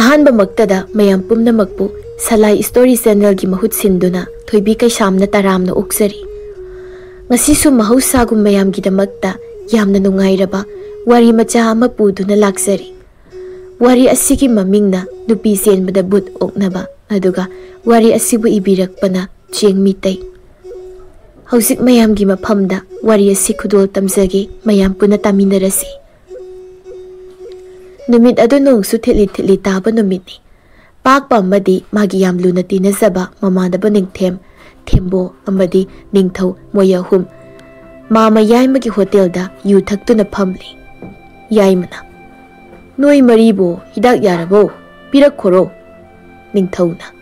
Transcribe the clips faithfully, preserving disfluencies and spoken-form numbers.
ꯑꯍꯥꯟꯕꯃꯛꯇꯗ ꯃꯌꯥꯝ ꯄꯨꯝꯅꯃꯛꯄꯨ ꯁꯂꯥꯏ ꯁ꯭ꯇꯣꯔꯤ ꯆꯦꯅꯦꯜꯒꯤ ꯃꯍꯨꯠ ꯁꯤꯟꯗꯨꯅ ꯊꯣꯏꯕꯤ ꯀꯩꯁꯥꯝꯅ ꯇꯔꯥꯝꯅ ꯑꯣꯛꯆꯔꯤ꯫ ꯉꯁꯤꯁꯨ ꯃꯍꯧꯁꯥꯒꯨꯝ ꯃꯌꯥꯝꯒꯤꯗꯃꯛꯇ ꯌꯥꯝꯅ ꯅꯨꯡꯉꯥꯏꯔꯕ ꯋꯥꯔꯤ ꯃꯆꯥ ꯑꯃ ꯄꯨꯗꯨꯅ ꯂꯥꯛꯆꯔꯤ꯫ ꯋꯥꯔꯤ ꯑꯁꯤꯒꯤ ꯃꯃꯤꯡꯅ ꯅꯨꯄꯤ ꯆꯦꯟꯕꯗ ꯕꯨꯠ ꯑꯣꯛꯅꯕ, ꯑꯗꯨꯒ ꯋꯥꯔꯤ ꯑꯁꯤꯕꯨ ꯏꯕꯤꯔꯛꯄꯅ ꯆꯦꯡ ꯃꯤꯇꯩ꯫ ꯍꯧꯖꯤꯛ ꯃꯌꯥꯝꯒꯤ ꯃꯐꯝꯗ ꯋꯥꯔꯤ ꯑꯁꯤ ꯈꯨꯗꯣꯜ ꯇꯝꯖꯒꯦ, ꯃꯌꯥꯝ ꯄꯨꯟꯅ ꯇꯥꯃꯤꯟꯅꯔꯁꯤ꯫ ꯅꯨꯃꯤꯠ ꯑꯗꯨ ꯅꯣꯡꯁꯨ ꯊꯤꯠꯂꯤ ꯊꯤꯠꯂꯤ ꯇꯥꯕ ꯅꯨꯃꯤꯠꯅꯤ꯫ ꯄꯥꯛꯄ ꯑꯃꯗꯤ ꯃꯥꯒꯤ ꯌꯥꯝ ꯂꯨꯅ ꯇꯤꯟꯅꯖꯕ ꯃꯃꯥꯟꯅꯕ ꯅꯤꯡꯊꯦꯝ, ꯊꯦꯝꯕꯣ ꯑꯃꯗꯤ ꯅꯤꯡꯊꯧ, ꯃꯣꯏ ꯑꯍꯨꯝ ꯃꯥꯃ ꯌꯥꯏꯃꯒꯤ ꯍꯣꯇꯦꯜꯗ ꯌꯨ ꯊꯛꯇꯨꯅ ꯐꯝꯂꯤ꯫ ꯌꯥꯏꯃꯅ, "ꯅꯣꯏ ꯃꯔꯤꯕꯨ ꯍꯤꯗꯥꯛ ꯌꯥꯔꯕꯣ? ꯄꯤꯔꯛꯈꯣꯔꯣ?" ꯅꯤꯡꯊꯧꯅ,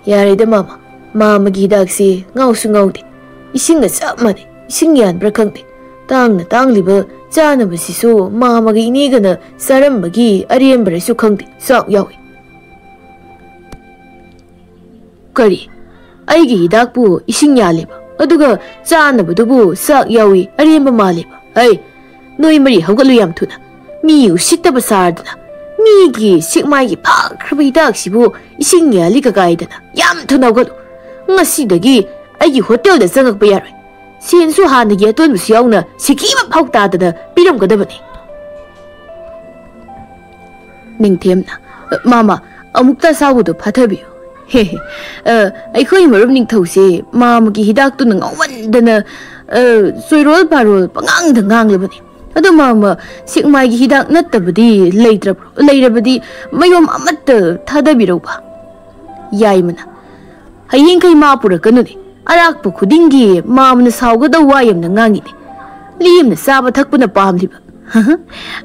"ꯌꯥꯔꯦꯗ ꯃꯥꯃ, ꯃꯥꯃꯒꯤ ꯍꯤꯗꯥꯛꯁꯤ ꯉꯥꯎꯁꯨ ꯉꯥꯎꯗꯦ, ꯏꯁꯤꯡꯒ ꯆꯞ ꯃꯥꯟꯅꯩ, ꯏꯁꯤꯡ ꯌꯥꯟꯕ꯭ꯔꯥ ꯈꯪꯗꯦ꯫ ꯇꯥꯡꯅ ꯇꯥꯡꯂꯤꯕ ꯆꯥꯅꯕꯁꯤꯁꯨ ꯃꯥꯃꯒ ꯏꯅꯦꯒꯅ ꯆꯥꯔꯝꯕꯒꯤ ꯑꯔꯦꯝꯕꯔꯁꯨ ꯈꯪꯗꯦ, ꯆꯥꯛ ꯌꯥꯎꯏ꯫" "ꯀꯔꯤ? ꯑꯩꯒꯤ ꯍꯤꯗꯥꯛꯄꯨ ꯏꯁꯤꯡ ꯌꯥꯜꯂꯤꯕ, ꯑꯗꯨꯒ ꯆꯥꯅꯕꯗꯨꯕꯨ ꯆꯥꯛ ꯌꯥꯎꯏ ꯑꯔꯦꯝꯕ ꯃꯥꯜꯂꯤꯕ? ꯑꯩ, ꯅꯣꯏ ꯃꯔꯤ ꯍꯧꯒꯠꯂꯨ ꯌꯥꯝ ꯊꯨꯅ꯫ ꯃꯤ ꯎꯁꯤꯠꯇꯕ ꯁꯥꯔꯗꯅ, ꯃꯤꯒꯤ ꯁꯦꯛꯃꯥꯏꯒꯤ ꯐꯥꯈ꯭ꯔꯕ ꯍꯤꯗꯥꯛꯁꯤꯕꯨ ꯏꯁꯤꯡ ꯌꯥꯜꯂꯤ ꯀꯀꯥꯏꯗꯅ꯫ ꯌꯥꯝ ꯊꯨꯅ ꯍꯧꯒꯠꯂꯨ꯫ ꯉꯁꯤꯗꯒꯤ ꯑꯩꯒꯤ ꯍꯣꯇꯦꯜꯗ ꯆꯪꯉꯛꯄ ꯌꯥꯔꯣꯏ꯫ ꯁꯦꯟꯁꯨ ꯍꯥꯟꯅꯒꯤ ꯑꯇꯣꯟꯕꯁꯨ ꯌꯥꯎꯅ ꯁꯤꯀꯤ ꯑꯃ ꯐꯥꯎ ꯇꯥꯗꯅ ꯄꯤꯔꯝꯒꯗꯕꯅꯤ꯫" ꯅꯤꯡꯊꯦꯝꯅ, "ꯃꯥꯃ, ꯑꯃꯨꯛꯇ ꯑꯁꯥꯎꯕꯗꯣ ꯐꯥꯊꯕꯤꯌꯨ꯫ ꯍꯦ ꯍꯦ, ꯑ, ꯑꯩꯈꯣꯏ ꯃꯔꯨꯞ ꯅꯤꯡꯊꯧꯁꯦ ꯃꯥꯃꯒꯤ ꯍꯤꯗꯥꯛꯇꯨꯅ ꯉꯥꯎꯃꯟꯗꯅ, ꯑ, ꯆꯣꯏꯔꯣꯜ ꯄꯥꯔꯣꯜ ꯄꯉꯥꯡꯗ ꯉꯥꯡꯂꯕꯅꯤ꯫ ꯑꯗꯣ ꯃꯥꯃ, ꯁꯦꯛꯃꯥꯏꯒꯤ ꯍꯤꯗꯥꯛ ꯅꯠꯇꯕꯗꯤ ꯂꯩꯇ꯭ꯔꯕ꯭ꯔꯣ? ꯂꯩꯔꯕꯗꯤ ꯃꯌꯣꯝ ꯑꯃꯠꯇ ꯊꯥꯗꯕꯤꯔꯧꯕ꯫" ꯌꯥꯏꯃꯅ, "ꯍꯌꯦꯡꯈꯩ ꯃꯥ ꯄꯨꯔꯛꯀꯅꯨꯅꯦ꯫ ꯑꯔꯥꯛꯄ ꯈꯨꯗꯤꯡꯒꯤ ꯃꯥꯃꯅ ꯁꯥꯎꯒꯗꯧ ꯋꯥ ꯌꯥꯝꯅ ꯉꯥꯡꯉꯤꯅꯦ꯫ ꯂꯦꯝꯅ ꯆꯥꯕ ꯊꯛꯄꯅ ꯄꯥꯝꯂꯤꯕ꯫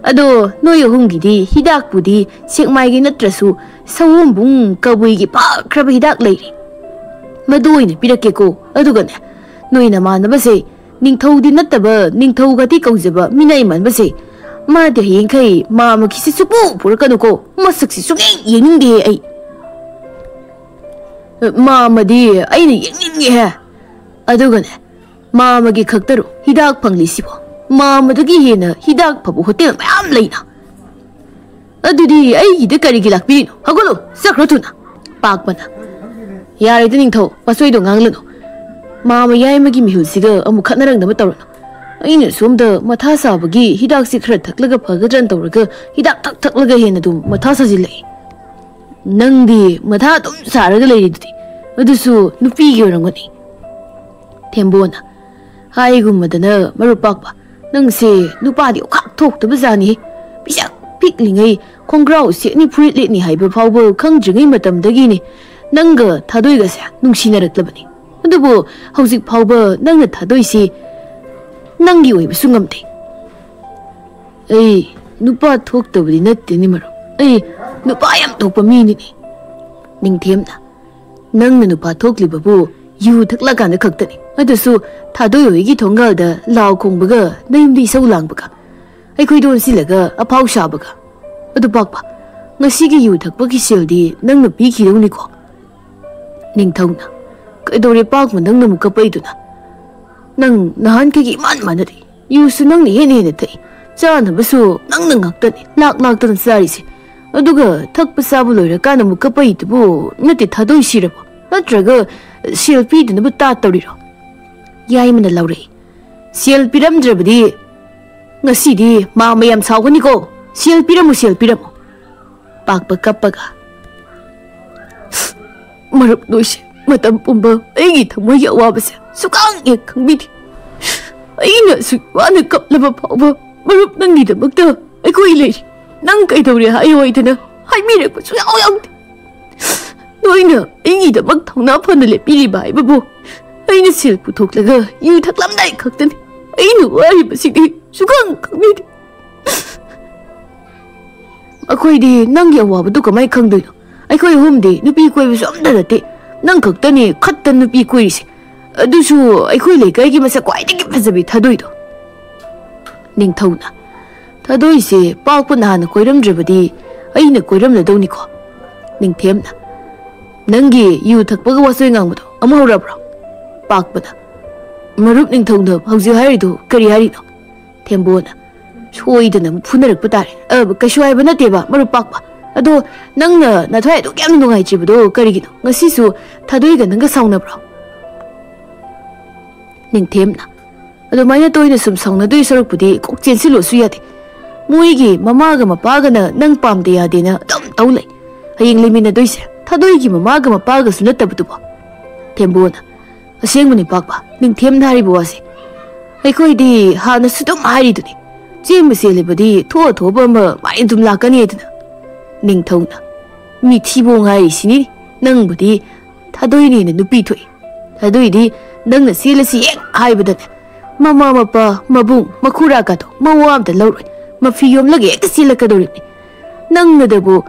ꯑꯗꯣ ꯅꯣꯏ ꯑꯍꯨꯝꯒꯤꯗꯤ ꯍꯤꯗꯥꯛꯄꯨꯗꯤ ꯁꯦꯛꯃꯥꯏꯒꯤ ꯅꯠꯇ꯭ꯔꯁꯨ ꯁꯑꯣꯝꯕꯨꯡ ꯀꯕꯨꯏꯒꯤ ꯐꯈ꯭ꯔꯕ ꯍꯤꯗꯥꯛ ꯂꯩꯔꯤ꯫ ꯃꯗꯨ ꯑꯣꯏꯅ ꯄꯤꯔꯛꯀꯦꯀꯣ꯫ ꯑꯗꯨꯒꯅꯦ, ꯅꯣꯏ ꯅꯃꯥꯟꯅꯕꯁꯦ ꯅꯤꯡꯊꯧꯗꯤ ꯅꯠꯇꯕ, ꯅꯤꯡꯊꯧꯒꯗꯤ ꯀꯧꯖꯕ ꯃꯤꯅꯥꯏ ꯃꯥꯟꯕꯁꯦ, ꯃꯥꯗꯤ ꯍꯌꯦꯡꯈꯩ ꯃꯥꯃꯒꯤꯁꯤ ꯁꯨꯛꯄꯨ ꯄꯨꯔꯛꯀꯅꯨꯀꯣ꯫ ꯃꯁꯛꯁꯤ ꯁꯨꯛꯌꯦꯡ ꯌꯦꯡꯅꯤꯡꯗꯦ ꯑꯩ꯫" "ꯃꯥꯃꯗꯤ ꯑꯩꯅ ꯌꯦꯡꯅꯤꯡꯉꯦꯍꯦ꯫ ꯑꯗꯨꯒꯅꯦ, ꯃꯥꯃꯒꯤ ꯈꯛꯇꯔꯣ ꯍꯤꯗꯥꯛ ꯐꯪꯂꯤꯁꯤꯕꯣ? ꯃꯥꯃꯗꯒꯤ ꯍꯦꯟꯅ ꯍꯤꯗꯥꯛ ꯐꯕ ꯍꯣꯇꯦꯜ ꯃꯌꯥꯝ ꯂꯩꯅ꯫" "ꯑꯗꯨꯗꯤ ꯑꯩꯒꯤꯗ ꯀꯔꯤꯒꯤ ꯂꯥꯛꯄꯤꯔꯤꯅꯣ? ꯍꯧꯒꯠꯂꯨ, ꯆꯠꯈ꯭ꯔꯣ ꯊꯨꯅ!" ꯄꯥꯛꯄꯅ, "ꯌꯥꯔꯦꯗ ꯅꯤꯡꯊꯧ, ꯋꯥꯆꯣꯏꯗꯣ ꯉꯥꯡꯂꯅꯨ꯫ ꯃꯥꯃ ꯌꯥꯏꯃꯒꯤ ꯃꯤꯍꯨꯜꯁꯤꯒ ꯑꯃꯨꯛ ꯈꯠꯅꯔꯪꯅꯕ ꯇꯧꯔꯅꯨ꯫ ꯑꯩꯅ ꯁꯣꯝꯗ ꯃꯊꯥ ꯁꯥꯕꯒꯤ ꯍꯤꯗꯥꯛꯁꯤ ꯈꯔ ꯊꯛꯂꯒ ꯐꯒꯗ꯭ꯔꯅ ꯇꯧꯔꯒ ꯍꯤꯗꯥꯛ ꯊꯛ ꯊꯛꯂꯒ ꯍꯦꯟꯅ ꯑꯗꯨꯝ ꯃꯊꯥ ꯁꯥꯖꯤꯜꯂꯛꯏ꯫ ꯅꯪꯗꯤ ꯃꯊꯥ ꯑꯗꯨꯝ ꯁꯥꯔꯒ ꯂꯩꯔꯤꯗꯨꯗꯤ, ꯑꯗꯨꯁꯨ ꯅꯨꯄꯤꯒꯤ ꯑꯣꯏꯔꯝꯒꯅꯤ꯫" ꯊꯦꯝꯕꯣꯅ, "ꯍꯥꯏꯒꯨꯝꯃꯗꯅ ꯃꯔꯨꯞ ꯄꯥꯛꯄ, ꯅꯪꯁꯦ ꯅꯨꯄꯥꯗꯤ ꯑꯣꯈꯥꯛ ꯊꯣꯛꯇꯕ ꯖꯥꯠꯅꯤ꯫ ꯄꯤꯁꯛ ꯄꯤꯛꯂꯤꯉꯩ ꯈꯣꯡꯒ꯭ꯔꯥꯎ ꯁꯦꯠꯅꯤ ꯐꯨꯔꯤꯠ ꯂꯤꯠꯅꯤ ꯍꯥꯏꯕ ꯐꯥꯎꯕ ꯈꯪꯗ꯭ꯔꯤꯉꯩ ꯃꯇꯝꯗꯒꯤꯅꯤ ꯅꯪꯒ ꯊꯥꯗꯣꯏꯒꯁꯦ ꯅꯨꯡꯁꯤꯅꯔꯛꯂꯕꯅꯤ꯫ ꯑꯗꯨꯕꯨ ꯍꯧꯖꯤꯛ ꯐꯥꯎꯕ ꯅꯪꯅ ꯊꯥꯗꯣꯏꯁꯤ ꯅꯪꯒꯤ ꯑꯣꯏꯕꯁꯨ ꯉꯝꯗꯦ꯫" "ꯑꯩ ꯅꯨꯄꯥ ꯊꯣꯛꯇꯕꯗꯤ ꯅꯠꯇꯦꯅꯦ ꯃꯔꯨꯞ, ꯑꯩ ꯅꯨꯄꯥ ꯌꯥꯝ ꯊꯣꯛꯄ ꯃꯤꯅꯤꯅꯦ꯫" ꯅꯤꯡꯊꯦꯝꯅ, "ꯅꯪꯅ ꯅꯨꯄꯥ ꯊꯣꯛꯂꯤꯕꯕꯨ ꯌꯨ ꯊꯛꯂꯀꯥꯟꯗ ꯈꯛꯇꯅꯤ, ꯑꯗꯨꯁꯨ ꯊꯥꯗꯣꯏ ꯍꯣꯏꯒꯤ ꯊꯣꯡꯒꯥꯜꯗ ꯂꯥꯎ ꯈꯣꯡꯕꯒ ꯅꯌꯨꯝꯗ ꯏꯁꯧ ꯂꯥꯡꯕꯒ, ꯑꯩꯈꯣꯏꯗ ꯑꯣꯟꯁꯤꯜꯂꯒ ꯑꯐꯥꯎ ꯁꯥꯕꯒ꯫ ꯑꯗꯨ ꯄꯥꯛꯄ, ꯉꯁꯤꯒꯤ ꯌꯨ ꯊꯛꯄꯒꯤ ꯁꯦꯜꯗꯤ ꯅꯪꯅ ꯄꯤꯈꯤꯗꯧꯅꯤꯀꯣ?" ꯅꯤꯡꯊꯧꯅ, "ꯀꯩꯗꯧꯔꯦ ꯄꯥꯛꯄ, ꯅꯪꯅ ꯑꯃꯨꯛ ꯀꯞꯄꯛꯏꯗꯨꯅ? ꯅꯪ ꯅꯍꯥꯟꯈꯩꯒꯤ ꯏꯃꯥꯟ ꯃꯥꯟꯅꯗꯦ꯫ ꯌꯨꯁꯨ ꯅꯪꯅ ꯍꯦꯟꯅ ꯍꯦꯟꯅ ꯊꯛꯏ, ꯆꯥꯅꯕꯁꯨ ꯅꯪꯅ ꯉꯥꯛꯇꯅꯤ ꯂꯥꯛ ꯂꯥꯛꯇꯅ ꯆꯥꯔꯤꯁꯦ꯫ ꯑꯗꯨꯒ ꯊꯛꯄ ꯆꯥꯕ ꯂꯣꯏꯔꯀꯥꯟꯗ ꯑꯃꯨꯛ ꯀꯞꯄꯛꯏꯗꯨꯕꯨ ꯅꯠꯇꯦ ꯊꯥꯗꯣꯏ ꯁꯤꯔꯕꯣ? ꯅꯠꯇ꯭ꯔꯒ ꯁꯦꯜ ꯄꯤꯗꯅꯕ ꯇꯥꯠ ꯇꯧꯔꯤꯔꯣ?" ꯌꯥꯏꯃꯅ ꯂꯥꯎꯔꯛꯏ, "ꯁꯦꯜ ꯄꯤꯔꯝꯗ꯭ꯔꯕꯗꯤ ꯉꯁꯤꯗꯤ ꯃꯥꯃ ꯌꯥꯝ ꯁꯥꯎꯒꯅꯤꯀꯣ꯫ ꯁꯦꯜ ꯄꯤꯔꯝꯃꯨ, ꯁꯦꯜ ꯄꯤꯔꯝꯃꯨ꯫" ꯄꯥꯛꯄ ꯀꯞꯄꯒ, "ꯃꯔꯨꯞ ꯅꯣꯏꯁꯦ ꯃꯇꯝ ꯄꯨꯝꯕ ꯑꯩꯒꯤ ꯊꯃꯣꯏꯒꯤ ꯑꯋꯥꯕꯁꯦ ꯁꯨꯛꯈꯪ ꯍꯦꯛ ꯈꯪꯕꯤꯗꯦ꯫ ꯑꯩꯅ ꯑꯁꯨꯛ ꯋꯥꯅ ꯀꯞꯂꯕ ꯐꯥꯎꯕ ꯃꯔꯨꯞ ꯅꯪꯒꯤꯗꯃꯛꯇ ꯑꯩꯈꯣꯏ ꯂꯩꯔꯤ꯫ ꯅꯪ ꯀꯩꯗꯧꯔꯦ ꯍꯥꯏꯌꯣ ꯍꯥꯏꯗꯅ ꯍꯥꯏꯕꯤꯔꯛꯄ ꯁꯨꯡꯌꯥꯎ ꯌꯥꯎꯗꯦ꯫ ꯅꯣꯏꯅ ꯑꯩꯒꯤꯗꯃꯛ ꯊꯧꯅꯥ ꯐꯅ ꯂꯦꯞꯄꯤꯔꯤꯕ ꯍꯥꯏꯕꯕꯨ ꯑꯩꯅ ꯁꯦꯜ ꯄꯨꯊꯣꯛꯂꯒ ꯌꯨ ꯊꯛꯂꯝꯗꯥꯏ ꯈꯛꯇꯅꯤ꯫ ꯑꯩꯅ ꯋꯥꯔꯤꯕꯁꯤꯗꯤ ꯁꯨꯈꯪ ꯈꯪꯕꯤꯗꯦ꯫ ꯑꯩꯈꯣꯏꯗꯤ ꯅꯪꯒꯤ ꯑꯋꯥꯕꯗꯨ ꯀꯃꯥꯏꯅ ꯈꯪꯗꯣꯏꯅꯣ? ꯑꯩꯈꯣꯏ ꯑꯍꯨꯝꯗꯤ ꯅꯨꯄꯤ ꯀꯣꯏꯕꯁꯨ ꯑꯝꯇ ꯅꯠꯇꯦ꯫ ꯅꯪ ꯈꯛꯇꯅꯤ ꯈꯠꯇ ꯅꯨꯄꯤ ꯀꯣꯏꯔꯤꯁꯦ꯫ ꯑꯗꯨꯁꯨ ꯑꯩꯈꯣꯏ ꯂꯩꯀꯥꯏꯒꯤ ꯃꯁꯛ ꯈ꯭ꯋꯥꯏꯗꯒꯤ ꯐꯖꯕꯤ ꯊꯥꯗꯣꯏꯗꯣ꯫" ꯅꯤꯡꯊꯧꯅ, "ꯊꯥꯗꯣꯏꯁꯦ ꯄꯥꯛꯄꯅ ꯍꯥꯟꯅ ꯀꯣꯏꯔꯝꯗ꯭ꯔꯕꯗꯤ ꯑꯩꯅ ꯀꯣꯏꯔꯝꯂꯗꯧꯅꯤꯀꯣ?" ꯅꯤꯡꯊꯦꯝꯅ, "ꯅꯪꯒꯤ ꯌꯨ ꯊꯛꯄꯒ ꯋꯥꯆꯣꯏ ꯉꯥꯡꯕꯗꯣ ꯑꯃꯨꯛ ꯍꯧꯔꯕ꯭ꯔꯣ?" ꯄꯥꯛꯄꯅ, "ꯃꯔꯨꯞ ꯅꯤꯡꯊꯧꯅ ꯍꯧꯖꯤꯛ ꯍꯥꯏꯔꯤꯗꯨ ꯀꯔꯤ ꯍꯥꯏꯔꯤꯅꯣ?" ꯊꯦꯝꯕꯣꯅ, ꯁꯣꯏꯗꯅ ꯑꯃꯨꯛ ꯐꯨꯅꯔꯛꯄ ꯇꯥꯔꯦ꯫ ꯑ, ꯀꯩꯁꯨ ꯍꯥꯏꯕ ꯅꯠꯇꯦꯕ, ꯃꯔꯨꯞ ꯄꯥꯛꯄ꯫ ꯑꯗꯣ ꯅꯪꯅ ꯅꯊ꯭ꯋꯥꯏ ꯑꯗꯨꯛ ꯌꯥꯝꯅ ꯅꯨꯡꯉꯥꯏꯇ꯭ꯔꯤꯕꯗꯣ ꯀꯔꯤꯒꯤꯅꯣ? ꯉꯁꯤꯁꯨ ꯊꯥꯗꯣꯏꯒ ꯅꯪꯒ ꯁꯥꯎꯅꯕ꯭ꯔꯣ? ꯅꯤꯡꯊꯦꯝꯅ, ꯑꯗꯨꯃꯥꯏꯅ ꯇꯣꯏꯅ ꯁꯨꯝ ꯁꯥꯎꯅꯗꯣꯏ ꯁꯔꯨꯛꯄꯨꯗꯤ ꯀꯣꯛ ꯆꯦꯟꯁꯤꯜꯂꯨꯁꯨ ꯌꯥꯗꯦ꯫ ꯃꯣꯏꯒꯤ ꯃꯃꯥꯒ ꯃꯄꯥꯒꯅ ꯅꯪ ꯄꯥꯝꯗꯦ ꯌꯥꯗꯦꯅ ꯑꯗꯨꯝ ꯇꯧ ꯂꯩ꯫ ꯍꯌꯦꯡ ꯂꯩꯃꯤꯟꯅꯗꯣꯏꯁꯦ ꯊꯥꯗꯣꯏꯒꯤ ꯃꯃꯥꯒ ꯃꯄꯥꯒꯁꯨ ꯅꯠꯇꯕꯗꯨꯕꯣ? ꯊꯦꯝꯕꯣꯅ, ꯑꯁꯦꯡꯕꯅꯤ ꯄꯥꯛꯄ, ꯅꯤꯡꯊꯦꯝꯅ ꯍꯥꯏꯔꯤꯕ ꯋꯥꯁꯦ꯫ ꯑꯩꯈꯣꯏꯗꯤ ꯍꯥꯟꯅꯁꯨ ꯑꯗꯨꯝ ꯍꯥꯏꯔꯤꯗꯨꯅꯤ, ꯆꯦꯟꯕ ꯆꯦꯜꯂꯕꯗꯤ ꯊꯣꯛꯑ ꯊꯣꯛꯑꯕ ꯑꯃ ꯃꯥꯏ ꯑꯗꯨꯝ ꯂꯥꯛꯀꯅꯤ ꯍꯥꯏꯗꯅ꯫ ꯅꯤꯡꯊꯧꯅ, ꯃꯤꯊꯤꯕꯣꯡ ꯍꯥꯏꯔꯤꯁꯤꯅꯤ, ꯅꯪꯕꯨꯗꯤ ꯊꯥꯗꯣꯏꯅꯦꯅ ꯅꯨꯄꯤ ꯊꯣꯛꯏ꯫ ꯑꯗꯨꯏꯗꯤ ꯅꯪꯅ ꯆꯦꯜꯂꯁꯤ ꯍꯦꯛ ꯍꯥꯏꯕꯗꯅꯦ, ꯃꯃꯥ ꯃꯄꯥ, ꯃꯕꯨꯡ, ꯃꯈꯨꯔꯥꯀꯥꯗꯣ ꯃꯋꯥ ꯑꯝꯇ ꯂꯧꯔꯣꯏ, ꯃꯐꯤ ꯌꯣꯝꯂꯒ ꯍꯦꯛꯇ ꯆꯦꯜꯂꯛꯀꯗꯧꯔꯤꯕꯅꯤ꯫ ꯅꯪꯅꯗꯕꯨ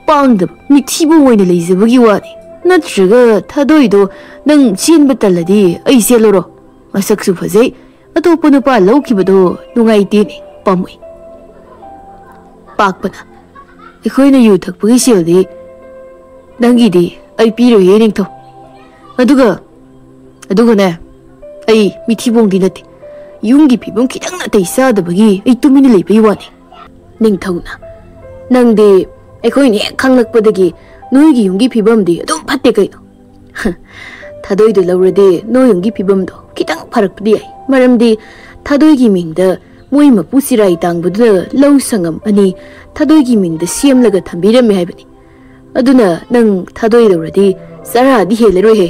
ꯄꯥꯡꯗꯕ ꯃꯤꯊꯤꯕꯣꯡ ꯑꯣꯏꯅ ꯂꯩꯖꯕꯒꯤ ꯋꯥꯅꯤ꯫ ꯅꯠꯇ꯭ꯔꯒ ꯊꯥꯗꯣꯏꯗꯣ ꯅꯪ ꯆꯦꯟꯕ ꯇꯜꯂꯗꯤ ꯑꯩ ꯆꯦꯜꯂꯨꯔꯣ? ꯃꯁꯛꯁꯨ ꯐꯖꯩ, ꯑꯇꯣꯞꯄ ꯅꯨꯄꯥ ꯂꯧꯈꯤꯕꯗꯣ ꯅꯨꯡꯉꯥꯏꯇꯦꯅꯦ, ꯄꯥꯝꯃꯨꯏ꯫ ꯄꯥꯛꯄꯅ, ꯑꯩꯈꯣꯏꯅ ꯌꯨ ꯊꯛꯄꯒꯤ ꯁꯦꯜꯗꯤ ꯅꯪꯒꯤꯗꯤ ꯑꯩ ꯄꯤꯔꯣꯏꯌꯦ ꯅꯤꯡꯊꯧ꯫ ꯑꯗꯨꯒ, ꯑꯗꯨꯒꯅꯦ, ꯑꯩ ꯃꯤꯊꯤꯕꯣꯡꯗꯤ ꯅꯠꯇꯦ꯫ ꯌꯨꯝꯒꯤ ꯐꯤꯕꯝ ꯈꯤꯇꯪ ꯅꯥꯇꯩ ꯆꯥꯗꯕꯒꯤ ꯑꯩ ꯇꯨꯃꯤꯟꯅ ꯂꯩꯕꯒꯤ ꯋꯥꯅꯤ꯫ ꯅꯤꯡꯊꯧꯅ, ꯅꯪꯗꯤ ꯑꯩꯈꯣꯏꯅ ꯍꯦꯛ ꯈꯪꯂꯛꯄꯗꯒꯤ ꯅꯣꯏꯒꯤ ꯌꯨꯝꯒꯤ ꯐꯤꯕꯝꯗꯤ ꯑꯗꯨꯝ ꯐꯠꯇꯦ ꯀꯩꯅꯣ꯫ ꯊꯥꯗꯣꯏꯗꯣ ꯂꯧꯔꯗꯤ ꯅꯣꯏ ꯌꯨꯝꯒꯤ ꯐꯤꯕꯝꯗꯣ ꯈꯤꯇꯪ ꯐꯔꯛꯄꯗꯤ ꯌꯥꯏ, ꯃꯔꯝꯗꯤ ꯊꯥꯗꯣꯏꯒꯤ ꯃꯤꯡꯗ ꯃꯣꯏ ꯃꯄꯨ ꯆꯤꯔꯥꯏ ꯇꯥꯡꯕꯗꯨꯅ ꯂꯧ ꯁꯪꯉꯝ ꯑꯅꯤ ꯊꯥꯗꯣꯏꯒꯤ ꯃꯤꯡꯗ ꯁꯦꯝꯂꯒ ꯊꯝꯕꯤꯔꯝꯃꯦ ꯍꯥꯏꯕꯅꯤ꯫ ꯑꯗꯨꯅ ꯅꯪ ꯊꯥꯗꯣꯏ ꯂꯧꯔꯗꯤ ꯆꯔꯥꯗꯤ ꯍꯦꯜꯂꯔꯣꯏꯍꯦ꯫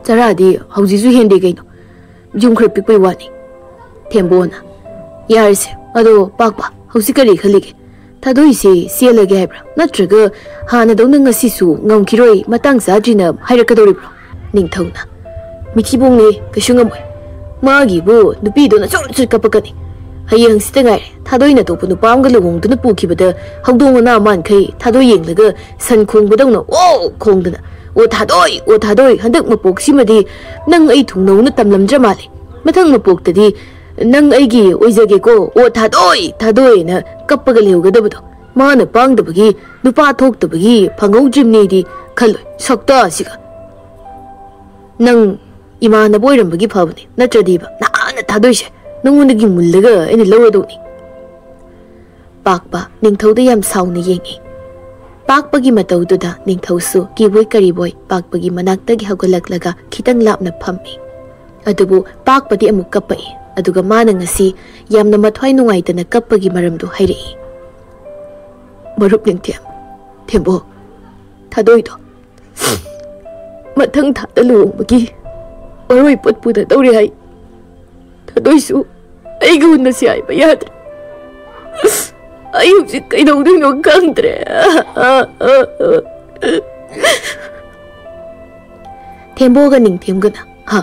ꯆꯔꯥꯗꯤ ꯍꯧꯖꯤꯛꯁꯨ ꯍꯦꯟꯗꯦ ꯀꯩꯅꯣ, ꯌꯨꯝ ꯈꯔ ꯄꯤꯛꯄꯩ ꯋꯥꯅꯤ꯫ ꯊꯦꯝꯕꯣꯅ, ꯌꯥꯔꯦꯁꯦ, ꯑꯗꯣ ꯄꯥꯛꯄ, ꯍꯧꯖꯤꯛ ꯀꯔꯤ ꯈꯜꯂꯤꯒꯦ? ꯊꯥꯗꯣꯏꯁꯦ ꯆꯦꯜꯂꯒꯦ ꯍꯥꯏꯕ꯭ꯔꯥ? ꯅꯠꯇ꯭ꯔꯒ ꯍꯥꯟꯅꯗꯧꯅ ꯉꯁꯤꯁꯨ ꯉꯝꯈꯤꯔꯣꯏ, ꯃꯇꯥꯡ ꯆꯥꯗ꯭ꯔꯤꯅ ꯍꯥꯏꯔꯛꯀꯗꯧꯔꯤꯕ꯭ꯔꯣ? ꯅꯤꯡꯊꯧꯅ, ꯃꯤꯊꯤꯕꯣꯡꯅꯦ, ꯀꯩꯁꯨ ꯉꯝꯃꯣꯏ꯫ ꯃꯥꯒꯤꯕꯨ ꯅꯨꯄꯤꯗꯨꯅ ꯆꯨꯠ ꯆꯨꯠ ꯀꯞꯄꯛꯀꯅꯤ꯫ ꯍꯌꯦꯡ ꯍꯪꯆꯤꯠꯇ ꯉꯥꯏꯔꯦ꯫ ꯊꯥꯗꯣꯏꯅ ꯑꯇꯣꯞꯄ ꯅꯨꯄꯥ ꯑꯃꯒ ꯂꯨꯍꯣꯡꯗꯨꯅ ꯄꯨꯈꯤꯕꯗ ꯍꯧꯗꯣꯡ ꯃꯅꯥ ꯃꯥꯟꯈꯩ ꯊꯥꯗꯣꯏ ꯌꯦꯡꯂꯒ ꯁꯟ ꯈꯣꯡꯕꯗꯧꯅ ꯑꯣ ꯈꯣꯡꯗꯅ, "ꯑꯣ ꯊꯥꯗꯣꯏ, ꯑꯣ ꯊꯥꯗꯣꯏ, ꯍꯟꯗꯛ ꯃꯄꯣꯛꯁꯤꯃꯗꯤ ꯅꯪ ꯑꯩ ꯊꯨꯡꯅꯧꯅ ꯇꯝꯂꯝꯗ꯭ꯔ ꯃꯥꯜꯂꯦ꯫ ꯃꯊꯪ ꯃꯄꯣꯛꯇꯗꯤ ꯅꯪ ꯑꯩꯒꯤ ꯑꯣꯏꯖꯒꯦꯀꯣ, ꯑꯣ ꯊꯥꯗꯣꯏ, ꯊꯥꯗꯣꯏꯅ" ꯀꯞꯄꯒ ꯂꯩꯍꯧꯒꯗꯕꯗꯣ꯫ ꯃꯥꯅ ꯄꯥꯡꯗꯕꯒꯤ, ꯅꯨꯄꯥ ꯊꯣꯛꯇꯕꯒꯤ ꯐꯪꯍꯧꯗ꯭ꯔꯤꯕꯅꯦꯗꯤ ꯈꯜꯂꯣꯏ, ꯁꯛꯇꯥꯁꯤꯒ꯫ ꯅꯪ ꯏꯃꯥꯟꯅꯕ ꯑꯣꯏꯔꯝꯕꯒꯤ ꯐꯕꯅꯦ, ꯅꯠꯇ꯭ꯔꯗꯤꯕ ꯅꯍꯥꯟꯅ ꯊꯥꯗꯣꯏꯁꯦ꯫ ꯅꯉꯣꯟꯗꯒꯤ ꯃꯨꯜꯂꯒ ꯑꯩꯅ ꯂꯧꯔꯗꯧꯅꯤ꯫ ꯄꯥꯛꯄ ꯅꯤꯡꯊꯧꯗ ꯌꯥꯝ ꯁꯥꯎꯅ ꯌꯦꯡꯉꯤ꯫ ꯄꯥꯛꯄꯒꯤ ꯃꯇꯧꯗꯨꯗ ꯅꯤꯡꯊꯧꯁꯨ ꯀꯤꯕꯣꯏ ꯀꯔꯤꯕꯣꯏ ꯄꯥꯛꯄꯒꯤ ꯃꯅꯥꯛꯇꯒꯤ ꯍꯧꯒꯠꯂꯛꯂꯒ ꯈꯤꯇꯪ ꯂꯥꯞꯅ ꯐꯝꯃꯤ꯫ ꯑꯗꯨꯕꯨ ꯄꯥꯛꯄꯗꯤ ꯑꯃꯨꯛ ꯀꯞꯄꯛꯏ꯫ ꯑꯗꯨꯒ ꯃꯥꯅ ꯉꯁꯤ ꯌꯥꯝꯅ ꯃꯊ꯭ꯋꯥꯏ ꯅꯨꯡꯉꯥꯏꯇꯅ ꯀꯞꯄꯒꯤ ꯃꯔꯝꯗꯨ ꯍꯥꯏꯔꯛꯏ꯫ "ꯃꯔꯨꯞ ꯅꯤꯡꯊꯦꯝ, ꯊꯦꯝꯕꯣ, ꯊꯥꯗꯣꯏꯗꯣ ꯃꯊꯪ ꯊꯥꯗ ꯂꯨꯍꯣꯡꯕꯒꯤ ꯃꯔꯣꯏ ꯄꯣꯠ ꯄꯨꯅꯗꯧꯔꯦ ꯍꯥꯏ꯫ ꯊꯥꯗꯣꯏꯁꯨ ꯑꯩꯒ ꯎꯅꯁꯤ ꯍꯥꯏꯕ ꯌꯥꯗ꯭ꯔꯦ꯫ ꯑꯩ ꯍꯧꯖꯤꯛ ꯀꯩꯗꯧꯗꯣꯏꯅꯣ ꯈꯪꯗ꯭ꯔꯦ꯫" ꯊꯦꯝꯕꯣꯒ ꯅꯤꯡꯊꯦꯝꯒꯅ, "ꯍꯥ,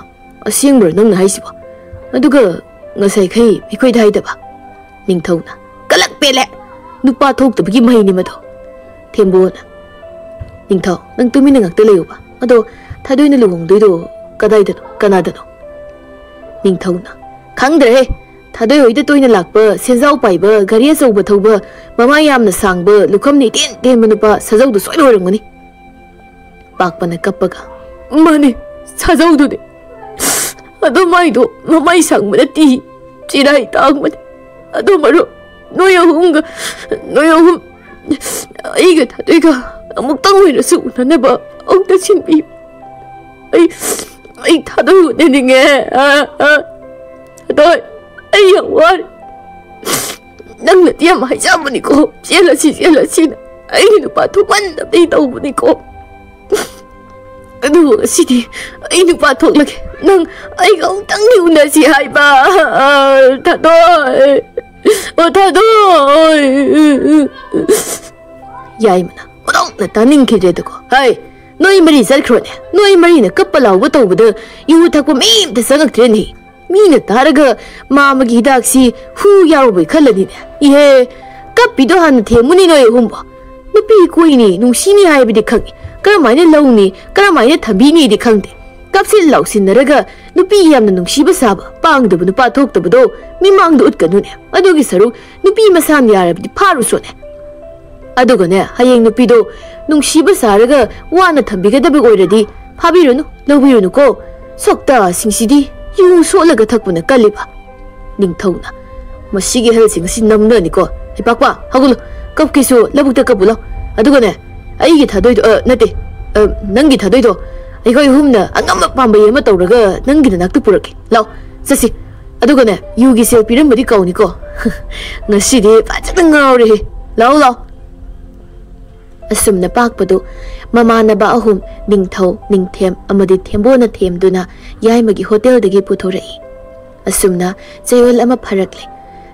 ꯑꯁꯦꯡꯕ꯭ꯔꯣ ꯅꯪꯅ ꯍꯥꯏꯁꯤꯕꯣ? ꯑꯗꯨꯒ ꯉꯁꯥꯏꯈꯩ ꯑꯩꯈꯣꯏꯗ ꯍꯥꯏꯗꯕ?" ꯅꯤꯡꯊꯧꯅ, "ꯀꯂꯛ ꯄꯦꯜꯂꯦ! ꯅꯨꯄꯥ ꯊꯣꯛꯇꯕꯒꯤ ꯃꯍꯩꯅꯤ ꯃꯗꯣ꯫" ꯊꯦꯝꯕꯣꯅ, "ꯅꯤꯡꯊꯧ, ꯅꯪ ꯇꯨꯃꯤꯟꯅ ꯉꯥꯛꯇ ꯂꯩꯌꯨꯕ꯫ ꯑꯗꯣ ꯊꯥꯗꯣꯏꯅ ꯂꯨꯍꯣꯡꯗꯣꯏꯗꯣ ꯀꯗꯥꯏꯗꯅꯣ, ꯀꯅꯥꯗꯅꯣ?" ꯅꯤꯡꯊꯧꯅ, "ꯈꯪꯗ꯭ꯔꯦꯍꯦ꯫ ꯊꯥꯗꯣꯏ ꯍꯣꯏꯗ ꯇꯣꯏꯅ ꯂꯥꯛꯄ, ꯁꯦꯟꯖꯥꯎ ꯄꯥꯏꯕ, ꯒꯥꯔꯤ ꯑꯆꯧꯕ ꯊꯧꯕ, ꯃꯃꯥꯏ ꯌꯥꯝꯅ ꯁꯥꯡꯕ, ꯂꯨꯈꯝꯅ ꯏꯇꯦꯟ ꯇꯦꯟꯕ ꯅꯨꯄꯥ ꯁꯥꯖꯧꯗꯣ ꯁꯣꯏꯅ ꯑꯣꯏꯔꯝꯒꯅꯤ꯫" ꯄꯥꯛꯄꯅ ꯀꯞꯄꯒ, "ꯃꯥꯅꯦ, ꯁꯥꯖꯧꯗꯨꯅꯦ꯫ ꯑꯗꯣ ꯃꯥꯏꯗꯣ ꯃꯃꯥꯏ ꯁꯥꯡꯕ ꯅꯠꯇꯦ, ꯆꯤꯔꯥꯏ ꯇꯥꯡꯕꯅꯦ꯫ ꯑꯗꯣ ꯃꯔꯨꯞ, ꯅꯣꯏ ꯑꯍꯨꯝꯒ, ꯅꯣꯏ ꯑꯍꯨꯝ, ꯑꯩꯒ ꯊꯥꯗꯣꯏꯒ ꯑꯃꯨꯛꯇꯪ ꯑꯣꯏꯔꯁꯨ ꯎꯅꯅꯕ ꯑꯃꯨꯛꯇ ꯁꯤꯟꯕꯤꯌꯨ꯫ ꯑꯩ, ꯑꯩ ꯊꯥꯗꯣꯏ ꯎꯅꯅꯤꯡꯉꯦ꯫ ꯑ, ꯑ, ꯊꯥꯗꯣꯏ, ꯑꯩ ꯌꯥꯝ ꯋꯥꯔꯦ꯫ ꯅꯪꯅꯗꯤ ꯌꯥꯝ ꯍꯥꯏꯖꯕꯅꯤꯀꯣ, ꯆꯦꯜꯂꯁꯤ, ꯆꯦꯜꯂꯁꯤꯅ꯫ ꯑꯩꯒꯤ ꯅꯨꯄꯥ ꯊꯣꯛꯃꯟꯗꯕꯗꯤ ꯇꯧꯕꯅꯤꯀꯣ꯫ ꯑꯗꯨꯕꯨ ꯉꯁꯤꯗꯤ ꯑꯩ ꯅꯨꯄꯥ ꯊꯣꯛꯂꯒꯦ꯫ ꯅꯪ ꯑꯩꯒ ꯑꯃꯨꯛꯇꯪꯗꯤ ꯎꯅꯁꯤ ꯍꯥꯏꯕ꯫ ꯑ, ꯊꯥꯗꯣꯏ꯫ ꯑꯣ, ꯊꯥꯗꯣꯏ꯫" ꯌꯥꯏꯃꯅ ꯃꯅꯣꯛꯅ ꯇꯥꯅꯤꯡꯈꯤꯗ꯭ꯔꯦꯗꯀꯣ꯫ "ꯍꯩ, ꯅꯣꯏ ꯃꯔꯤ ꯆꯠꯈ꯭ꯔꯣꯅꯦ꯫ ꯅꯣꯏ ꯃꯔꯤꯅ ꯀꯞꯄ ꯂꯥꯎꯕ ꯇꯧꯕꯗ ꯌꯨ ꯊꯛꯄ ꯃꯤ ꯑꯃꯇ ꯆꯪꯉꯛꯇ꯭ꯔꯦꯅꯦ꯫ ꯃꯤꯅ ꯇꯥꯔꯒ ꯃꯥ ꯑꯃꯒꯤ ꯍꯤꯗꯥꯛꯁꯤ ꯍꯨ ꯌꯥꯎꯔꯨꯕꯩ ꯈꯜꯂꯅꯤꯅꯦ꯫ ꯏꯍꯦ, ꯀꯞꯄꯤꯗꯣ ꯍꯥꯟꯅ ꯊꯦꯝꯃꯨꯅꯤ ꯅꯣꯏ ꯑꯍꯨꯝꯕꯣ꯫ ꯅꯨꯄꯤ ꯀꯣꯏꯅꯤ, ꯅꯨꯡꯁꯤꯅꯤ ꯍꯥꯏꯕꯗꯤ ꯈꯪꯉꯤ꯫ ꯀꯔꯝꯍꯥꯏꯅ ꯂꯧꯅꯤ, ꯀꯔꯝꯍꯥꯏꯅ ꯊꯝꯕꯤꯅꯤꯗꯤ ꯈꯪꯗꯦ꯫ ꯀꯞꯁꯤꯟ ꯂꯥꯎꯁꯤꯟꯅꯔꯒ ꯅꯨꯄꯤ ꯌꯥꯝꯅ ꯅꯨꯡꯁꯤꯕ ꯁꯥꯕ, ꯄꯥꯡꯗꯕ ꯅꯨꯄꯥ ꯊꯣꯛꯇꯕꯗꯣ ꯃꯤꯃꯥꯡꯗ ꯎꯠꯀꯅꯨꯅꯦ꯫ ꯑꯗꯨꯒꯤ ꯁꯔꯨꯛ ꯅꯨꯄꯤ ꯃꯁꯥꯅ ꯌꯥꯔꯕꯗꯤ ꯐꯥꯔꯨꯁꯣꯅꯦ꯫ ꯑꯗꯨꯒꯅꯦ, ꯍꯌꯦꯡ ꯅꯨꯄꯤꯗꯣ ꯅꯨꯡꯁꯤꯕ ꯁꯥꯔꯒ ꯋꯥꯅ ꯊꯝꯕꯤꯒꯗꯕ ꯑꯣꯏꯔꯗꯤ ꯐꯥꯕꯤꯔꯨꯅꯨ, ꯂꯧꯕꯤꯔꯨꯅꯨꯀꯣ꯫ ꯁꯛꯇꯥꯁꯤꯡꯁꯤꯗꯤ ꯌꯨ ꯁꯣꯠꯂꯒ ꯊꯛꯄꯅ ꯀꯜꯂꯤꯕ꯫" ꯅꯤꯡꯊꯧꯅ, "ꯃꯁꯤꯒꯤ ꯑꯍꯜꯁꯤ ꯉꯁꯤ ꯅꯝꯅꯅꯤꯀꯣ꯫ ꯍꯩꯄꯥꯛꯄ, ꯍꯧꯒꯠꯂꯨ, ꯀꯞꯀꯦꯁꯨ ꯂꯧꯕꯨꯛꯇ ꯀꯞꯄꯨ ꯂꯥꯎ꯫ ꯑꯗꯨꯒꯅꯦ, ꯑꯩꯒꯤ ꯊꯥꯗꯣꯏꯗꯣ, ꯑ, ꯅꯠꯇꯦ, ꯑ, ꯅꯪꯒꯤ ꯊꯥꯗꯣꯏꯗꯣ ꯑꯩꯈꯣꯏ ꯑꯍꯨꯝꯅ ꯑꯉꯝꯕ ꯄꯥꯝꯕꯩ ꯑꯃ ꯇꯧꯔꯒ ꯅꯪꯒꯤ ꯅꯅꯥꯛꯇ ꯄꯨꯔꯛꯀꯦ꯫ ꯂꯥꯎ, ꯆꯠꯁꯤ꯫ ꯑꯗꯨꯒꯅꯦ, ꯌꯨꯒꯤ ꯁꯦꯜ ꯄꯤꯔꯝꯕꯗꯤ ꯀꯥꯎꯅꯤꯀꯣ꯫ ꯉꯁꯤꯗꯤ ꯐꯖꯅ ꯉꯥꯎꯔꯦꯍꯦ꯫ ꯂꯥꯎ, ꯂꯥꯎ꯫" ꯑꯁꯨꯝꯅ ꯄꯥꯛꯄꯗꯨ ꯃꯃꯥꯟꯅꯕ ꯑꯍꯨꯝ, ꯅꯤꯡꯊꯧ, ꯅꯤꯡꯊꯦꯝ ꯑꯃꯗꯤ ꯊꯦꯝꯕꯣꯅ ꯊꯦꯝꯗꯨꯅ ꯌꯥꯏꯃꯒꯤ ꯍꯣꯇꯦꯜꯗꯒꯤ ꯄꯨꯊꯣꯔꯛꯏ꯫ ꯑꯁꯨꯝꯅ ꯆꯌꯣꯜ ꯑꯃ ꯐꯥꯔꯛꯂꯦ꯫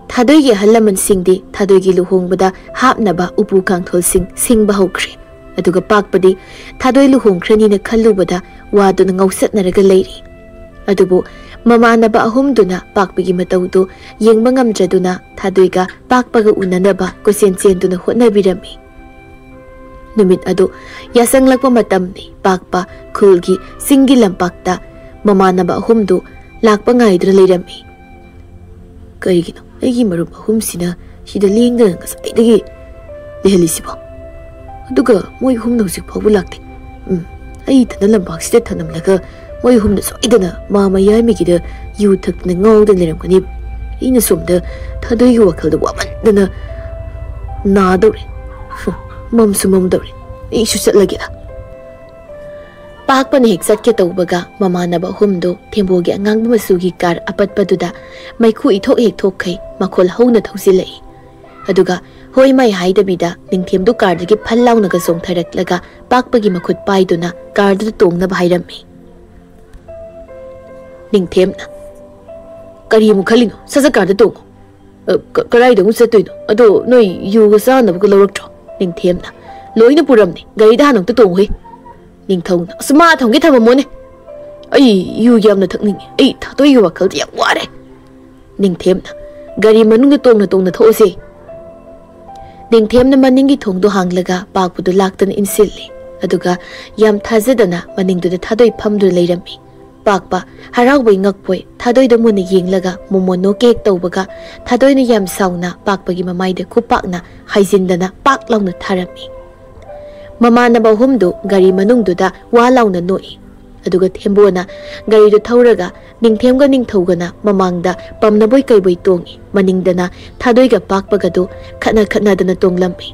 ꯊꯥꯗꯣꯏꯒꯤ ꯑꯍꯜ ꯂꯃꯟꯁꯤꯡꯗꯤ ꯊꯥꯗꯣꯏꯒꯤ ꯂꯨꯍꯣꯡꯕꯗ ꯍꯥꯞꯅꯕ ꯎꯄꯨ ꯀꯥꯡꯊꯣꯜꯁꯤꯡ ꯁꯤꯡꯕ ꯍꯧꯈ꯭ꯔꯦ꯫ ꯑꯗꯨꯒ ꯄꯥꯛꯄꯗꯤ ꯊꯥꯗꯣꯏ ꯂꯨꯍꯣꯡꯈ꯭ꯔꯅꯤꯅ ꯈꯜꯂꯨꯕꯗ ꯋꯥꯗꯨꯅ ꯉꯧꯁꯠꯅꯔꯒ ꯂꯩꯔꯤ꯫ ꯑꯗꯨꯕꯨ ꯃꯃꯥꯟꯅꯕ ꯑꯍꯨꯝꯗꯨꯅ ꯄꯥꯛꯄꯒꯤ ꯃꯇꯧꯗꯨ ꯌꯦꯡꯕ ꯉꯝꯗ꯭ꯔꯗꯨꯅ ꯊꯥꯗꯣꯏꯒ ꯄꯥꯛꯄꯒ ꯎꯅꯅꯕ ꯀꯣꯏꯆꯦꯟ ꯆꯦꯟꯗꯨꯅ ꯍꯣꯠꯅꯕꯤꯔꯝꯃꯤ꯫ ꯅꯨꯃꯤꯠ ꯑꯗꯨ ꯌꯥꯁꯪꯂꯛꯄ ꯃꯇꯝꯅꯤ꯫ ꯄꯥꯛꯄ ꯈꯨꯜꯒꯤ ꯆꯤꯡꯒꯤ ꯂꯝꯄꯥꯛꯇ ꯃꯃꯥꯟꯅꯕ ꯑꯍꯨꯝꯗꯨ ꯂꯥꯛꯄ ꯉꯥꯏꯗꯨꯅ ꯂꯩꯔꯝꯃꯤ꯫ "ꯀꯩꯒꯤꯅꯣ ꯑꯩꯒꯤ ꯃꯔꯨꯞ ꯑꯍꯨꯝꯁꯤꯅ ꯁꯤꯗ ꯂꯦꯡꯗꯅ ꯉꯁꯥꯏꯗꯒꯤ ꯂꯩꯍꯜꯂꯤꯁꯤꯕꯣ? ꯑꯗꯨꯒ ꯃꯣꯏ ꯑꯍꯨꯝꯅ ꯍꯧꯖꯤꯛ ꯐꯥꯎꯕ ꯂꯥꯛꯇꯦ꯫ ꯎꯝ, ꯑꯩ ꯏꯊꯟꯗ ꯂꯝꯄꯥꯛꯁꯤꯗ ꯊꯅꯝꯂꯒ ꯃꯣꯏ ꯑꯍꯨꯝꯅ ꯁꯣꯏꯗꯅ ꯃꯥ ꯃꯌꯥꯏꯃꯒꯤꯗ ꯌꯨ ꯊꯛꯇꯅ ꯉꯥꯎꯗꯅ ꯂꯩꯔꯝꯒꯅꯤ꯫ ꯑꯩꯅ ꯁꯣꯝꯗ ꯊꯥꯗꯣꯏꯒꯤ ꯋꯥꯈꯜꯗ ꯋꯥꯃꯟꯗꯅ ꯅꯥꯗꯧꯔꯦ꯫ ꯍꯨꯝ, ꯃꯝꯁꯨ ꯃꯝꯗꯧꯔꯦ꯫ ꯑꯩꯁꯨ ꯆꯠꯂꯒꯦꯗ꯫" ꯄꯥꯛꯄꯅ ꯍꯦꯛ ꯆꯠꯀꯦ ꯇꯧꯕꯒ ꯃꯃꯥꯟꯅꯕ ꯑꯍꯨꯝꯗꯨ ꯊꯦꯝꯕꯣꯒꯤ ꯑꯉꯥꯡꯕ ꯃꯆꯨꯒꯤ ꯀꯥꯔ ꯑꯄꯠꯄꯗꯨꯗ ꯃꯩꯈꯨ ꯏꯊꯣꯛ ꯍꯦꯛ ꯊꯣꯛꯈꯩ ꯃꯈꯣꯜ ꯍꯧꯅ ꯊꯧꯖꯤꯜꯂꯛꯏ꯫ ꯑꯗꯨꯒ ꯍꯣꯏ ꯃꯥꯏ ꯍꯥꯏꯗꯕꯤꯗ ꯅꯤꯡꯊꯦꯝꯗꯨ ꯀꯥꯔꯗꯒꯤ ꯐꯜ ꯂꯥꯎꯅꯒ ꯆꯣꯡꯊꯔꯛꯂꯒ ꯄꯥꯛꯄꯒꯤ ꯃꯈꯨꯠ ꯄꯥꯏꯗꯨꯅ ꯀꯥꯔꯗꯨꯗ ꯇꯣꯡꯅꯕ ꯍꯥꯏꯔꯝꯃꯤ꯫ ꯅꯤꯡꯊꯦꯝꯅ, "ꯀꯔꯤ ꯑꯃꯨꯛ ꯈꯜꯂꯤꯅꯣ? ꯁꯠ ꯁꯠ ꯀꯥꯔꯗ ꯇꯣꯡꯉꯣ꯫ ꯑ, ꯀ-, ꯀꯗꯥꯏꯗ ꯑꯃꯨꯛ ꯆꯠꯇꯣꯏꯅꯣ? ꯑꯗꯣ ꯅꯣꯏ ꯌꯨꯒ ꯆꯥꯅꯕꯒ ꯂꯧꯔꯛꯇ꯭ꯔꯣ?" ꯅꯤꯡꯊꯦꯝꯅ, "ꯂꯣꯏꯅ ꯄꯨꯔꯝꯅꯦ꯫ ꯒꯥꯔꯤꯗ ꯍꯥꯟꯅ ꯑꯝꯇ ꯇꯣꯡꯉꯨꯍꯦ꯫" ꯅꯤꯡꯊꯧꯅ, "ꯑꯁ, ꯃꯥ ꯊꯝꯒꯦ ꯊꯝꯃꯝꯃꯣꯅꯦ꯫ ꯑꯩ ꯌꯨ ꯌꯥꯝꯅ ꯊꯛꯅꯤꯡꯉꯤ꯫ ꯑꯩ ꯊꯥꯗꯣꯏꯒꯤ ꯋꯥꯈꯜꯗ ꯌꯥꯝ ꯋꯥꯔꯦ꯫" ꯅꯤꯡꯊꯦꯝꯅ, "ꯒꯥꯔꯤ ꯃꯅꯨꯡꯗ ꯇꯣꯡꯅ ꯇꯣꯡꯅ ꯊꯣꯛꯑꯁꯦ꯫" ꯅꯤꯡꯊꯦꯝꯅ ꯃꯅꯤꯡꯒꯤ ꯊꯣꯡꯗꯣ ꯍꯥꯡꯂꯒ ꯄꯥꯛꯄꯗꯨ ꯂꯥꯛꯇꯅ ꯏꯟꯁꯤꯜꯂꯤ꯫ ꯑꯗꯨꯒ ꯌꯥꯝ ꯊꯥꯖꯗꯅ ꯃꯅꯤꯡꯗꯨꯗ ꯊꯥꯗꯣꯏ ꯐꯝꯗꯨꯅ ꯂꯩꯔꯝꯃꯤ꯫ ꯄꯥꯛꯄ ꯍꯔꯥꯎꯕꯣꯏ ꯉꯛꯄꯣꯏ ꯊꯥꯗꯣꯏꯗ ꯃꯨꯟꯅ ꯌꯦꯡꯂꯒ ꯃꯣꯃꯣꯟ ꯅꯣꯛꯀꯦ ꯍꯦꯛ ꯇꯧꯕꯒ ꯊꯥꯗꯣꯏꯅ ꯌꯥꯝ ꯁꯥꯎꯅ ꯄꯥꯛꯄꯒꯤ ꯃꯃꯥꯏꯗ ꯈꯨꯄꯥꯛꯅ ꯍꯥꯏꯖꯤꯟꯗꯅ ꯄꯥꯛ ꯂꯥꯎꯅ ꯊꯥꯔꯝꯃꯤ꯫ ꯃꯃꯥꯟꯅꯕ ꯑꯍꯨꯝꯗꯨ ꯒꯥꯔꯤ ꯃꯅꯨꯡꯗꯨꯗ ꯋꯥ ꯂꯥꯎꯅ ꯅꯣꯛꯏ꯫ ꯑꯗꯨꯒ ꯊꯦꯝꯕꯣꯅ ꯒꯥꯔꯤꯗꯨ ꯊꯧꯔꯒ ꯅꯤꯡꯊꯦꯝꯒ ꯅꯤꯡꯊꯧꯒꯅ ꯃꯃꯥꯡꯗ ꯄꯝꯅꯕꯣꯏ ꯀꯩꯕꯣꯏ ꯇꯣꯡꯏ, ꯃꯅꯤꯡꯗꯅ ꯊꯥꯗꯣꯏꯒ ꯄꯥꯛꯄꯒꯗꯨ ꯈꯠꯅ ꯈꯠꯅꯗꯅ ꯇꯣꯡꯂꯝꯃꯤ꯫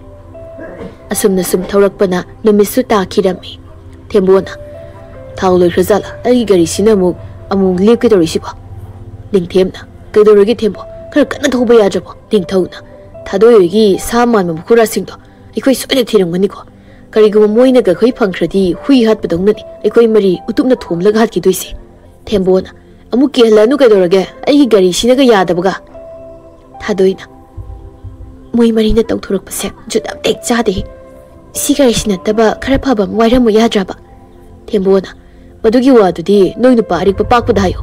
ꯑꯁꯨꯝꯅ ꯁꯨꯝ ꯊꯧꯔꯛꯄꯅ ꯅꯨꯃꯤꯠꯁꯨ ꯇꯥꯈꯤꯔꯝꯃꯤ꯫ ꯊꯦꯝꯕꯣꯅ, "ꯊꯥꯎ ꯂꯣꯏꯈ꯭ꯔꯖꯥꯠꯂꯥ? ꯑꯩꯒꯤ ꯒꯥꯔꯤꯁꯤꯅ ꯑꯃꯨꯛ ꯑꯃꯨꯛ ꯂꯦꯞꯀꯦ ꯇꯧꯔꯤꯁꯤꯕꯣ?" ꯅꯤꯡꯊꯦꯝꯅ, "ꯀꯩꯗꯧꯔꯒꯦ ꯊꯦꯝꯕꯣ? ꯈꯔ ꯀꯟꯅ ꯊꯧꯕ ꯌꯥꯗ꯭ꯔꯕꯣ?" ꯅꯤꯡꯊꯧꯅ, "ꯊꯥꯗꯣꯏ ꯍꯣꯏꯒꯤ ꯁꯥ ꯃꯥꯟꯕ ꯃꯈꯨꯔꯥꯁꯤꯡꯗꯣ ꯑꯩꯈꯣꯏ ꯁꯣꯏꯅ ꯊꯤꯔꯝꯒꯅꯤꯀꯣ꯫ ꯀꯔꯤꯒꯨꯝꯕ ꯃꯣꯏꯅꯒ ꯑꯩꯈꯣꯏ ꯐꯪꯈ꯭ꯔꯗꯤ ꯍꯨꯏ ꯍꯥꯠꯄꯗꯧꯅꯅꯤ ꯑꯩꯈꯣꯏ ꯃꯔꯤ ꯎꯇꯨꯞꯅ ꯊꯣꯝꯂꯒ ꯍꯥꯠꯈꯤꯗꯣꯏꯁꯦ꯫" ꯊꯦꯝꯕꯣꯅ, "ꯑꯃꯨꯛ ꯀꯤꯍꯜꯂꯅꯨ ꯀꯩꯗꯧꯔꯒꯦ? ꯑꯩꯒꯤ ꯒꯥꯔꯤꯁꯤꯅꯒ ꯌꯥꯗꯕꯒ?" ꯊꯥꯗꯣꯏꯅ, "ꯃꯣꯏ ꯃꯔꯤꯅ ꯇꯧꯊꯣꯔꯛꯄꯁꯦ ꯖꯨꯠ ꯑꯝꯇ ꯍꯦꯛ ꯆꯥꯗꯦ꯫ ꯁꯤ ꯒꯥꯔꯤꯁꯤ ꯅꯠꯇꯕ ꯈꯔ ꯐꯕ ꯑꯃ ꯋꯥꯏꯔꯝꯃꯨ ꯌꯥꯗ꯭ꯔꯕ?" ꯊꯦꯝꯕꯣꯅ, "ꯃꯗꯨꯒꯤ ꯋꯥꯗꯨꯗꯤ ꯅꯣꯏ ꯅꯨꯄꯥ ꯑꯔꯤꯛꯄ ꯄꯥꯛꯄꯗ ꯍꯥꯏꯌꯣ꯫"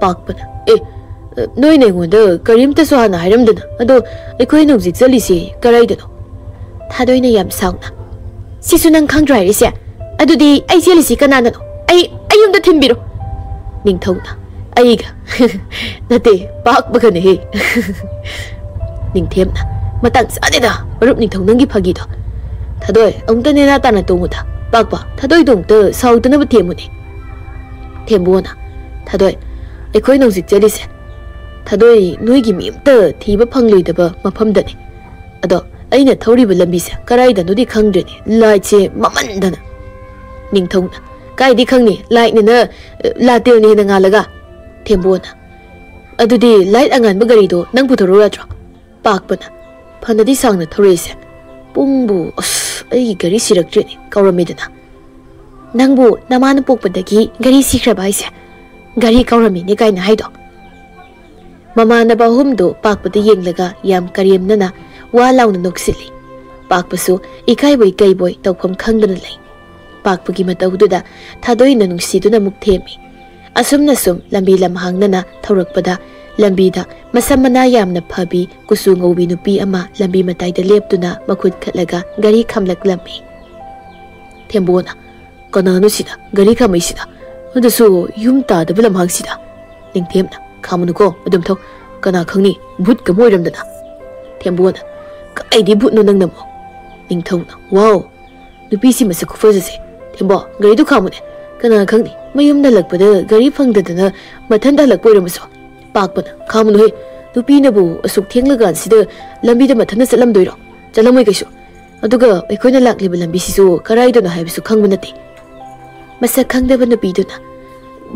ꯄꯥꯛꯄꯅ, "ꯑꯦ, ꯅꯣꯏꯅ ꯑꯩꯉꯣꯟꯗ ꯀꯔꯤꯝꯇꯁꯨ ꯍꯥꯟꯅ ꯍꯥꯏꯔꯝꯗꯅ꯫ ꯑꯗꯣ ꯑꯩꯈꯣꯏꯅ ꯍꯧꯖꯤꯛ ꯆꯠꯂꯤꯁꯦ ꯀꯔꯥꯏꯗꯅꯣ?" ꯊꯥꯗꯣꯏꯅ ꯌꯥꯝ ꯁꯥꯎꯅ, "ꯁꯤꯁꯨ ꯅꯪ ꯈꯪꯗ꯭ꯔꯣ ꯍꯥꯏꯔꯤꯁꯦ? ꯑꯗꯨꯗꯤ ꯑꯩ ꯆꯦꯜꯂꯤꯁꯤ ꯀꯅꯥꯅꯅꯣ? ꯑꯩ, ꯑꯩ ꯌꯨꯝꯗ ꯊꯤꯟꯕꯤꯔꯣ꯫" ꯅꯤꯡꯊꯧꯅ, "ꯑꯩꯒ?" "ꯅꯠꯇꯦ, ꯄꯥꯛꯄꯒꯅꯦꯍꯦ꯫" ꯅꯤꯡꯊꯦꯝꯅ, "ꯃꯇꯥꯡ ꯆꯥꯗꯦꯗ, ꯃꯔꯨꯞ ꯅꯤꯡꯊꯧ, ꯅꯪꯒꯤ ꯐꯥꯒꯤꯗꯣ꯫ ꯊꯥꯗꯣꯏ, ꯑꯃꯨꯛꯇ ꯅꯦꯅꯥ ꯇꯥꯅ ꯇꯣꯡꯉꯨꯗ꯫ ꯄꯥꯛꯄ, ꯊꯥꯗꯣꯏꯗꯣ ꯑꯃꯨꯛꯇ ꯁꯥꯎꯗꯅꯕ ꯊꯦꯝꯃꯨꯅꯦ꯫" ꯊꯦꯝꯕꯣꯅ, "ꯊꯥꯗꯣꯏ, ꯑꯩꯈꯣꯏꯅ ꯍꯧꯖꯤꯛ ꯆꯠꯂꯤꯁꯦ ꯊꯥꯗꯣꯏ, ꯅꯣꯏꯒꯤ ꯃꯤ ꯑꯝꯇ ꯊꯤꯕ ꯐꯪꯂꯣꯏꯗꯕ ꯃꯐꯝꯗꯅꯤ꯫ ꯑꯗꯣ ꯑꯩꯅ ꯊꯧꯔꯤꯕ ꯂꯝꯕꯤꯁꯦ ꯀꯔꯥꯏꯗꯅꯣꯗꯤ ꯈꯪꯗ꯭ꯔꯦꯅꯦ, ꯂꯥꯏꯠꯁꯦ ꯃꯝꯃꯟꯗꯅ꯫" ꯅꯤꯡꯊꯧꯅ, "ꯀꯥꯏꯗꯤ ꯈꯪꯅꯤ, ꯂꯥꯏꯠꯅꯤꯅ, ꯑ, ꯂꯥꯇꯦꯜꯅ ꯍꯦꯟꯅ ꯉꯥꯜꯂꯒ꯫" ꯊꯦꯝꯕꯣꯅ, "ꯑꯗꯨꯗꯤ ꯂꯥꯏꯠ ꯑꯉꯥꯟꯕ ꯒꯥꯔꯤꯗꯣ ꯅꯪ ꯄꯨꯊꯣꯔꯛꯎ ꯌꯥꯗ꯭ꯔꯣ?" ꯄꯥꯛꯄꯅ, "ꯐꯅꯗꯤ ꯁꯥꯡꯅ ꯊꯧꯔꯛꯏꯁꯦ꯫ ꯄꯨꯡꯕꯨ, ꯑꯁ, ꯑꯩꯒꯤ ꯒꯥꯔꯤ ꯁꯤꯔꯛꯇ꯭ꯔꯦꯅꯦ, ꯀꯥꯎꯔꯝꯃꯦꯗꯅ꯫" "ꯅꯪꯕꯨ ꯅꯃꯥꯅ ꯄꯣꯛꯄꯗꯒꯤ ꯒꯥꯔꯤ ꯁꯤꯈ꯭ꯔꯕ ꯍꯥꯏꯁꯦ? ꯒꯥꯔꯤ ꯀꯥꯎꯔꯝꯃꯤꯅꯦ ꯀꯥꯏꯅ ꯍꯥꯏꯗꯣ?" ꯃꯃꯥꯟꯅꯕ ꯑꯍꯨꯝꯗꯨ ꯄꯥꯛꯄꯗ ꯌꯦꯡꯂꯒ ꯌꯥꯝ ꯀꯔꯦꯝꯅꯅ ꯋꯥ ꯂꯥꯎꯅ ꯅꯣꯛꯁꯤꯜꯂꯤ꯫ ꯄꯥꯛꯄꯁꯨ ꯏꯀꯥꯏꯕꯣꯏ ꯀꯩꯕꯣꯏ ꯇꯧꯐꯝ ꯈꯪꯗꯅ ꯂꯩ꯫ ꯄꯥꯛꯄꯒꯤ ꯃꯇꯧꯗꯨꯗ ꯊꯥꯗꯣꯏꯅ ꯅꯨꯡꯁꯤꯗꯨꯅ ꯑꯃꯨꯛ ꯊꯦꯝꯃꯤ꯫ ꯑꯁꯨꯝꯅ ꯁꯨꯝ ꯂꯝꯕꯤ ꯂꯝꯍꯥꯡꯅꯅ ꯊꯧꯔꯛꯄꯗ, ꯂꯝꯕꯤꯗ ꯃꯁꯝ ꯃꯅꯥ ꯌꯥꯝꯅ ꯐꯕꯤ, ꯀꯨꯆꯨ ꯉꯧꯕꯤ ꯅꯨꯄꯤ ꯑꯃ ꯂꯝꯕꯤ ꯃꯇꯥꯏꯗ ꯂꯦꯞꯇꯨꯅ ꯃꯈꯨꯠ ꯈꯠꯂꯒ ꯒꯥꯔꯤ ꯈꯥꯝꯂꯛꯂꯝꯃꯤ꯫ ꯊꯦꯝꯕꯣꯅ, "ꯀꯅꯥꯅꯣ ꯁꯤꯗ ꯒꯥꯔꯤ ꯈꯥꯝꯃꯛꯏꯁꯤꯅ? ꯑꯗꯨꯁꯨ ꯌꯨꯝ ꯇꯥꯗꯕ ꯂꯝꯍꯥꯡꯁꯤꯗ?" ꯅꯤꯡꯊꯦꯝꯅ, "ꯈꯥꯝꯃꯨꯅꯨꯀꯣ, ꯑꯗꯨꯝ ꯊꯧ꯫ ꯀꯅꯥ ꯈꯪꯅꯤ, ꯚꯨꯠꯀ ꯑꯃ ꯑꯣꯏꯔꯝꯗꯅ꯫" ꯊꯦꯝꯕꯣꯅ, "ꯀꯥꯏꯗꯩ ꯚꯨꯠꯅꯣ ꯅꯪꯅ ꯑꯃꯨꯛ?" ꯅꯤꯡꯊꯧꯅ, "ꯋꯥꯎ, ꯅꯨꯄꯤꯁꯤ ꯃꯁꯛ ꯈꯨꯐꯖꯁꯦ꯫ ꯊꯦꯝꯕꯣ, ꯒꯥꯔꯤꯗꯨ ꯈꯥꯝꯃꯨꯅꯦ꯫ ꯀꯅꯥ ꯈꯪꯅꯤ, ꯃꯌꯨꯝꯗ ꯍꯜꯂꯛꯄꯗ ꯒꯥꯔꯤ ꯐꯪꯗꯗꯅ ꯃꯊꯟꯇ ꯍꯜꯂꯛꯄ ꯑꯣꯏꯔꯝꯃꯁꯨ꯫ ꯄꯥꯛꯄꯅ, "ꯈꯥꯝꯃꯨꯅꯨꯍꯦ, ꯅꯨꯄꯤꯅꯕꯨ ꯑꯁꯨꯛ ꯊꯦꯡꯂꯀꯥꯟꯁꯤꯗ ꯂꯝꯕꯤꯗ ꯃꯊꯟꯇ ꯆꯠꯂꯝꯗꯣꯏꯔꯣ? ꯆꯠꯂꯝꯃꯣꯏ ꯀꯩꯁꯨ꯫ ꯑꯗꯨꯒ ꯑꯩꯈꯣꯏꯅ ꯂꯥꯛꯂꯤꯕ ꯂꯝꯕꯤꯁꯤꯁꯨ ꯀꯔꯥꯏꯗꯅꯣ ꯍꯥꯏꯕꯁꯨ ꯈꯪꯕ ꯅꯠꯇꯦ"꯫ ꯃꯁꯛ ꯈꯪꯗꯕ ꯅꯨꯄꯤꯗꯨꯅ,